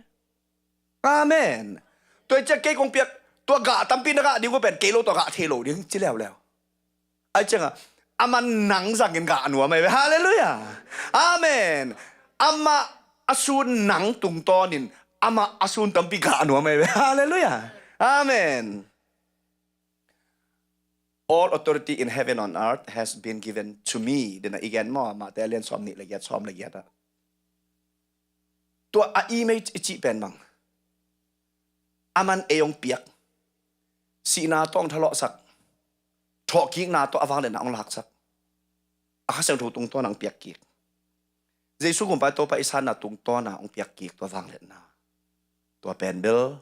Amen. Tua i ciah kei kong piak tua gah tampi na gah ding uh pen kei lo tawh gah thei lo ding ci leuleu. Ai cianga aman nang zangin gah nuam ahi ve. Halleluiah. Amen. Amah a sun nang tungtawnin amah a sun tampi gah nuam ahi ve. Halleluiah. Amen. All authority in heaven on earth has been given to me. Dena i gen maw, Mate a lian sawm nih le giat, sawm le giat ah. Tua a image i cih pen bang aman ei hong piak. Sihna tawh hong thalawhsak. Thawhkikna tawh a vangliatna hong laksak. A Kha Siangtho tungtawn hong piak kik. Jesu gumpa Topa i sanna tungtawn a hong piak kik tua vangliatna. Tua pen bel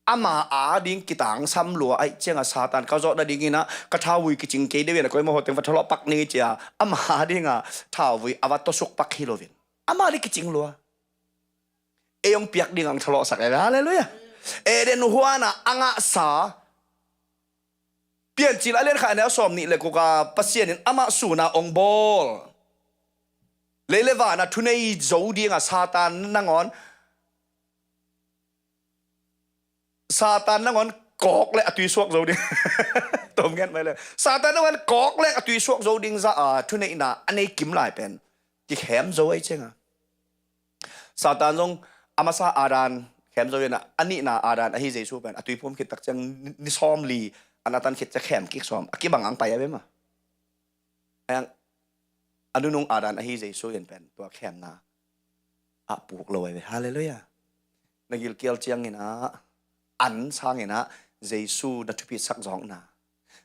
ama ading kitangsam lua ahih cianga Satan ka zawh nadingin ah ka thauvui kicing kei deuh in a koimah ho teng va thalawh pak ni cia ama adinga thauvui a va tawsuk pak hi loin ama ading kicing lua. Ei hong piak ding ang thalawhsak e. Halleluiah. Eden huana a ngahsa Piancil a lian khat a neu sawm nih le kuka Pasian in amah suna hong bawl. Lei le vana thunei zo dinga Satan nangawn Satan nangawn kawk le a tui suak zo ding. Tom ngen mai le Satan nangawn kawk le a tui suak zo ding za a thuneihna a nei kim lai pen kikhem zo ahi cianga Satan zong a masa Adam khem zo ina a nihna Adam ahi Jesu pen a tuiphum khit tak ciang ni sawm li an a tan khit ciang khem kik sawm a kibang ang pai a bema. Ayang a nunung Adam ahi Jesu in pen tua khemna a puk lo ahi ve. Halleluiah. Na gilkial ciangin ah an sangin ah Jesu na thupitsak zawkna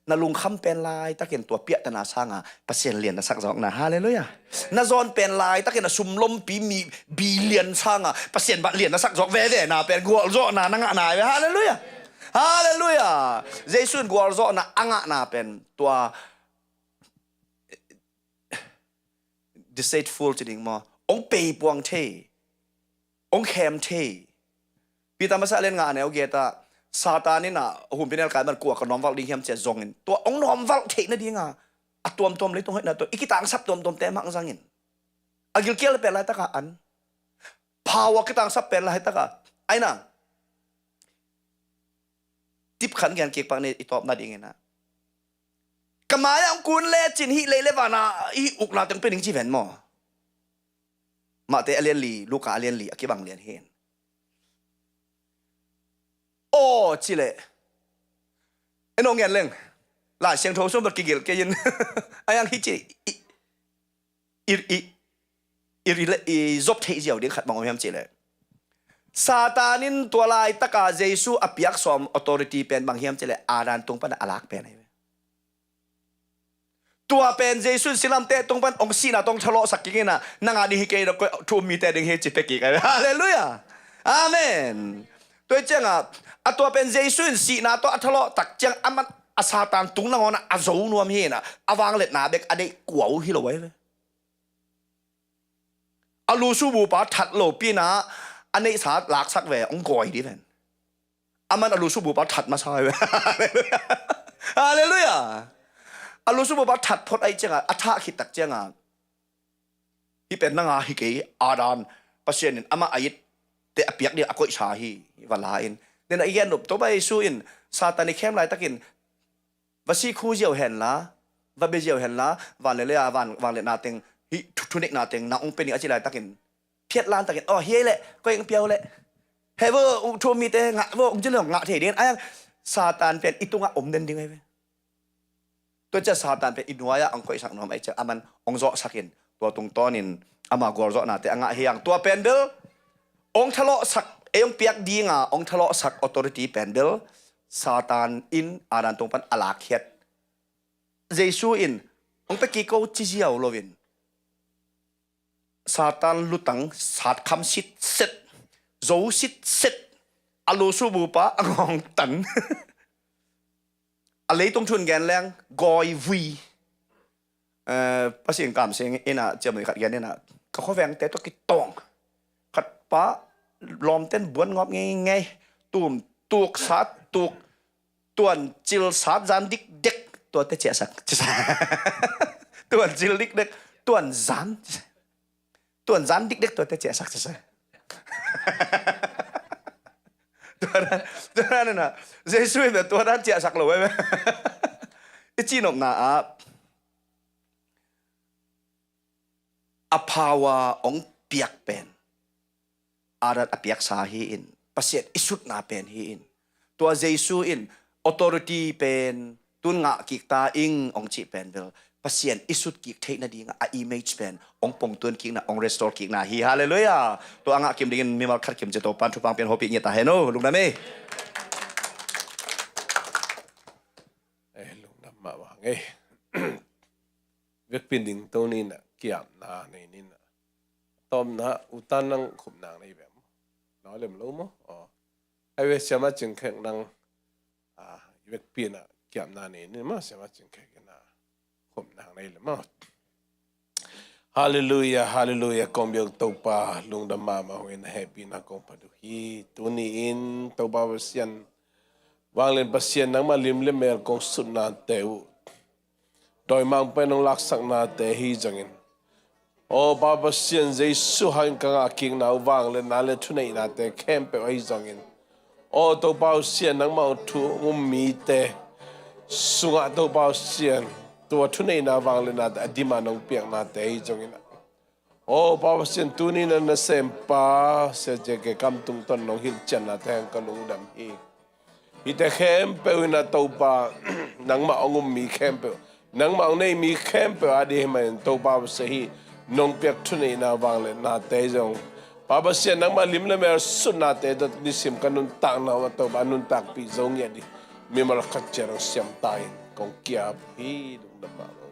na lungkham pen laitakin tua piahtana sanga Pasian lian na sak zawkna. Halleluiah. Na zawn pen laitakin a sumlompi mi bilian sanga Pasian bah lian na sak zawk veve na pen gualzawhna na ngahna ahi ve. Halleluiah. Halleluiah. Jesu in gualzawhna a ngahna pen tua deceitful ci ding maw, hong peipuang thei, hong khem thei. Peter masa lian nga a neu giat ah Satan in ah humpinelkai man kua ka nuamvalh ding hiam cia zongin tua hong nuamvalh theih nadinga a tuamtuam leitung hoihna tawh i kitangsap tuamtuamte mah zangin a gilkial pen laitaka an power kitangsap pen laitaka aina tip khan gen kik pak ni i tawpna dingin ah ka mai-ah hong kun lecin hih lei le vana i ukna teng pe ding ci ven maw? Mate a lian li, Luka a lian li a kibang lian hi. Aw, cileh, en aw ngen leng, Lai Siangtho sung tawh kigil kei in. A yang hi ci, i, i, i, i, i zop theih ziau ding khat bang om hiam cileh, Satan in tua laitaka Jesu a piak sawm authority pen bang hiam cileh, Adam tung pana a lak pen ahi ve. Tua pen Jesu in silamteh tung pan hong sihna tawh hong thalawhsak kik inah, nang a ding hi kei, na koi thu um mite ding hi ci pia kik ahi ve. Halleluiah. Amen. Tua hi ciangah, a tua pen Jesu in sihna tawh a thalawh tak ciang aman a Satan tung nangawnah a zo nuam hi inah, a vangliatna bek a deih kua uh hi lo ahi ve. A lusubupa that lopi inah a neihsa laksak ve, hong gawi dih ven. Aman a lusubupa that masa ve. Halleluiah. A lusubupa that phot ahi ciangah, a thah khit tak ciangah, hih pen nang a hi kei, Adam, Pasian in amah a itte a piak ding a koihsa hi, va la in. Nena i gen nop Topa Jesu in Satan i khem laitakin va sih khu ziau henla, va bia ziau henla, van le lei a van, vangliatna teng, hih thu, thuneihna teng nang hong pia ning a ci laitakin, phiat lan takin, aw, hiai leh koi hong pia uh leh, heh vo, uh thu um mite ngah vo, hong ci leh hong ngah thei ding. A yang Satan pen i tungah om den ding ahi ve. Tua ciah Satan pen i nuai-ah hong koihsak nuam ahi ciah aman hong zawhsakin, tua tungtawnin ama gualzawhnate a ngah hi hang. Tua pen bel hong thalawhsak, ei hong piak dinga hong thalawhsak authority pen bel Satan in Adam tung pan a lakkhiat. Jesu in hong pia kik ko ci ziau loin, Satan lutang satkham sitset, zo sitset, a lusubupa a ngawngtan. A leitung thun gen leng, gawi vui. Eh, Pasian kamseng inah ciamnuih khat gen inah, ka khuavengte tawh kitawng. Khatpa lawmten buan ngawp ngeingei, tum tuk sat tuk, tuancil sat zan dikdek, tuate ciahsak. Tuancil dikdek, tuanzan. Tuanzan dikdek tuate ciahsak, ciahsak. Tua dan, tua dan na, Jesu in tua dan ciahsak lo, eh. I cihnopna ah, a power hong piak pen Adam a piaksa hi in, Pasian i sutna pen hi in. Tua Jesu in authority pen tun ngah kik ta ing hong cih pen bel Pasian i sut kik theih nading a image pen hong pongtuan kikna, hong restore kikna hi. Halleluiah. Tua a ngah kim dingin mimal khat kim cia Topan thupha pian hopih ngiat ta hen o, lungdam ei. Eh, lungdam mahmah ngei. Vekpi ding to ni na kiamna nei ni na. Tawmna utan nang khupnang nei ve maw? Nau lem lo maw? Aw. Ai ve siama cingkhek nang, ah, i vekpi na kiamna nei ni maw, siama cingkhek ina khupnang nei le maw? Halleluiah, halleluiah, kong biak Topa, lungdam mahmah hong in a hehpihna kong phat uh hi. Tuni in Topa Pasian, vanglian Pasian nangmah lim le mel kong sutnate uh, dawimangpa in hong laksaknate hi zongin, aw Pa Pasian, Jesu hangin ka ngah kikna uh vangliatna le thuneihnate khempeuh ahi zongin, aw Topa Pasian, nangmah uh thu um mite sungah Topa Pasian, tua thuneihna vangliatnate a dima nong piaknate ahi zongin, aw Pa Pasian, tuni na nasempa Sia J K Kam tungtawn nong hilhciannate hang ka lungdam hi. Hihte khempeuh in a Topa, nangmah hong um mi khempeuh, nangmah hong nei mi khempeuh a dih hi manin Topa Pasian, hih nong piak thuneihna vangliatnate zong, Pa Pasian, nangmah lim le mel sutnate tawh nisim ka nuntakna uh a Topa nuntakpih zo ngiat dih mimal khat ciat hong siam ta in kong kiap hi. Lungdam mahmah.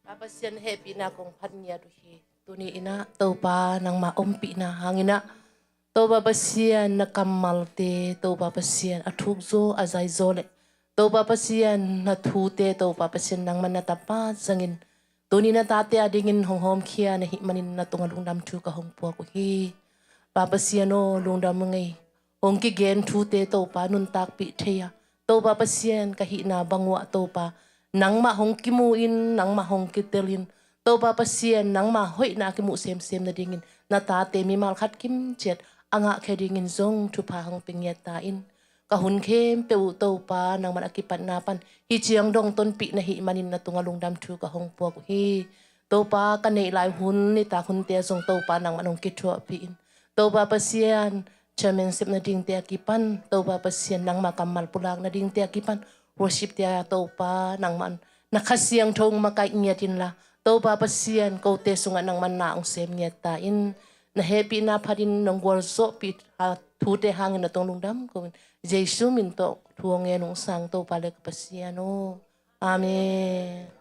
Pa Pasian hehpihna kong phat ngiat uh hi. Tuni in a Topa nangmah ompihna hangin a, Topa Pasian na kammalte, Topa Pasian a thukzaw a zaizaw le Topa Pasian na thute, Topa Pasian nangmah na tapa zangin tuni na tate a dingin hong hawmkhia na hih manin na tungah lungdam thu ka hong puak uh hi. Pa Pasian aw, lungdam ung ei. Hong kigen thute Topa nuntakpih thei a, Topa Pasian ka hihna bang uh ah Topa nangmah hong kimu in, nangmah hong kitel in, Topa Pasian nangmah hoihna a kimuh semsem nadingin na tate mimal khat kim ciat a ngahkhia dingin zong thupha hong pia ngiat ta in. Ka hun khempeuh uh Topa nangmah a kipatna pan hih ciang dong tonpih na hih manin na tungah lungdam thu ka hong puak uh hi. Topa, ka neih lai hun nitak hunte ah zong Topa nangman hong kithuahpih in. Topa Pasian, chairman sep nadingte a kipan, Topa Pasian nangma kammal pulak nadingte a kipan, worship te ah Topa nangman na Kha Siangtho hong makaih ngiat inla, Topa Pasian, kote sungah nangman na hong sem ngiat ta in. Na hehpihna phatin nong gualzawhpih a thute hangin na tawh lungdam ko in. Jesu min tawh thu hong ngen ung sang Topa le ka Pasian aw. Amen.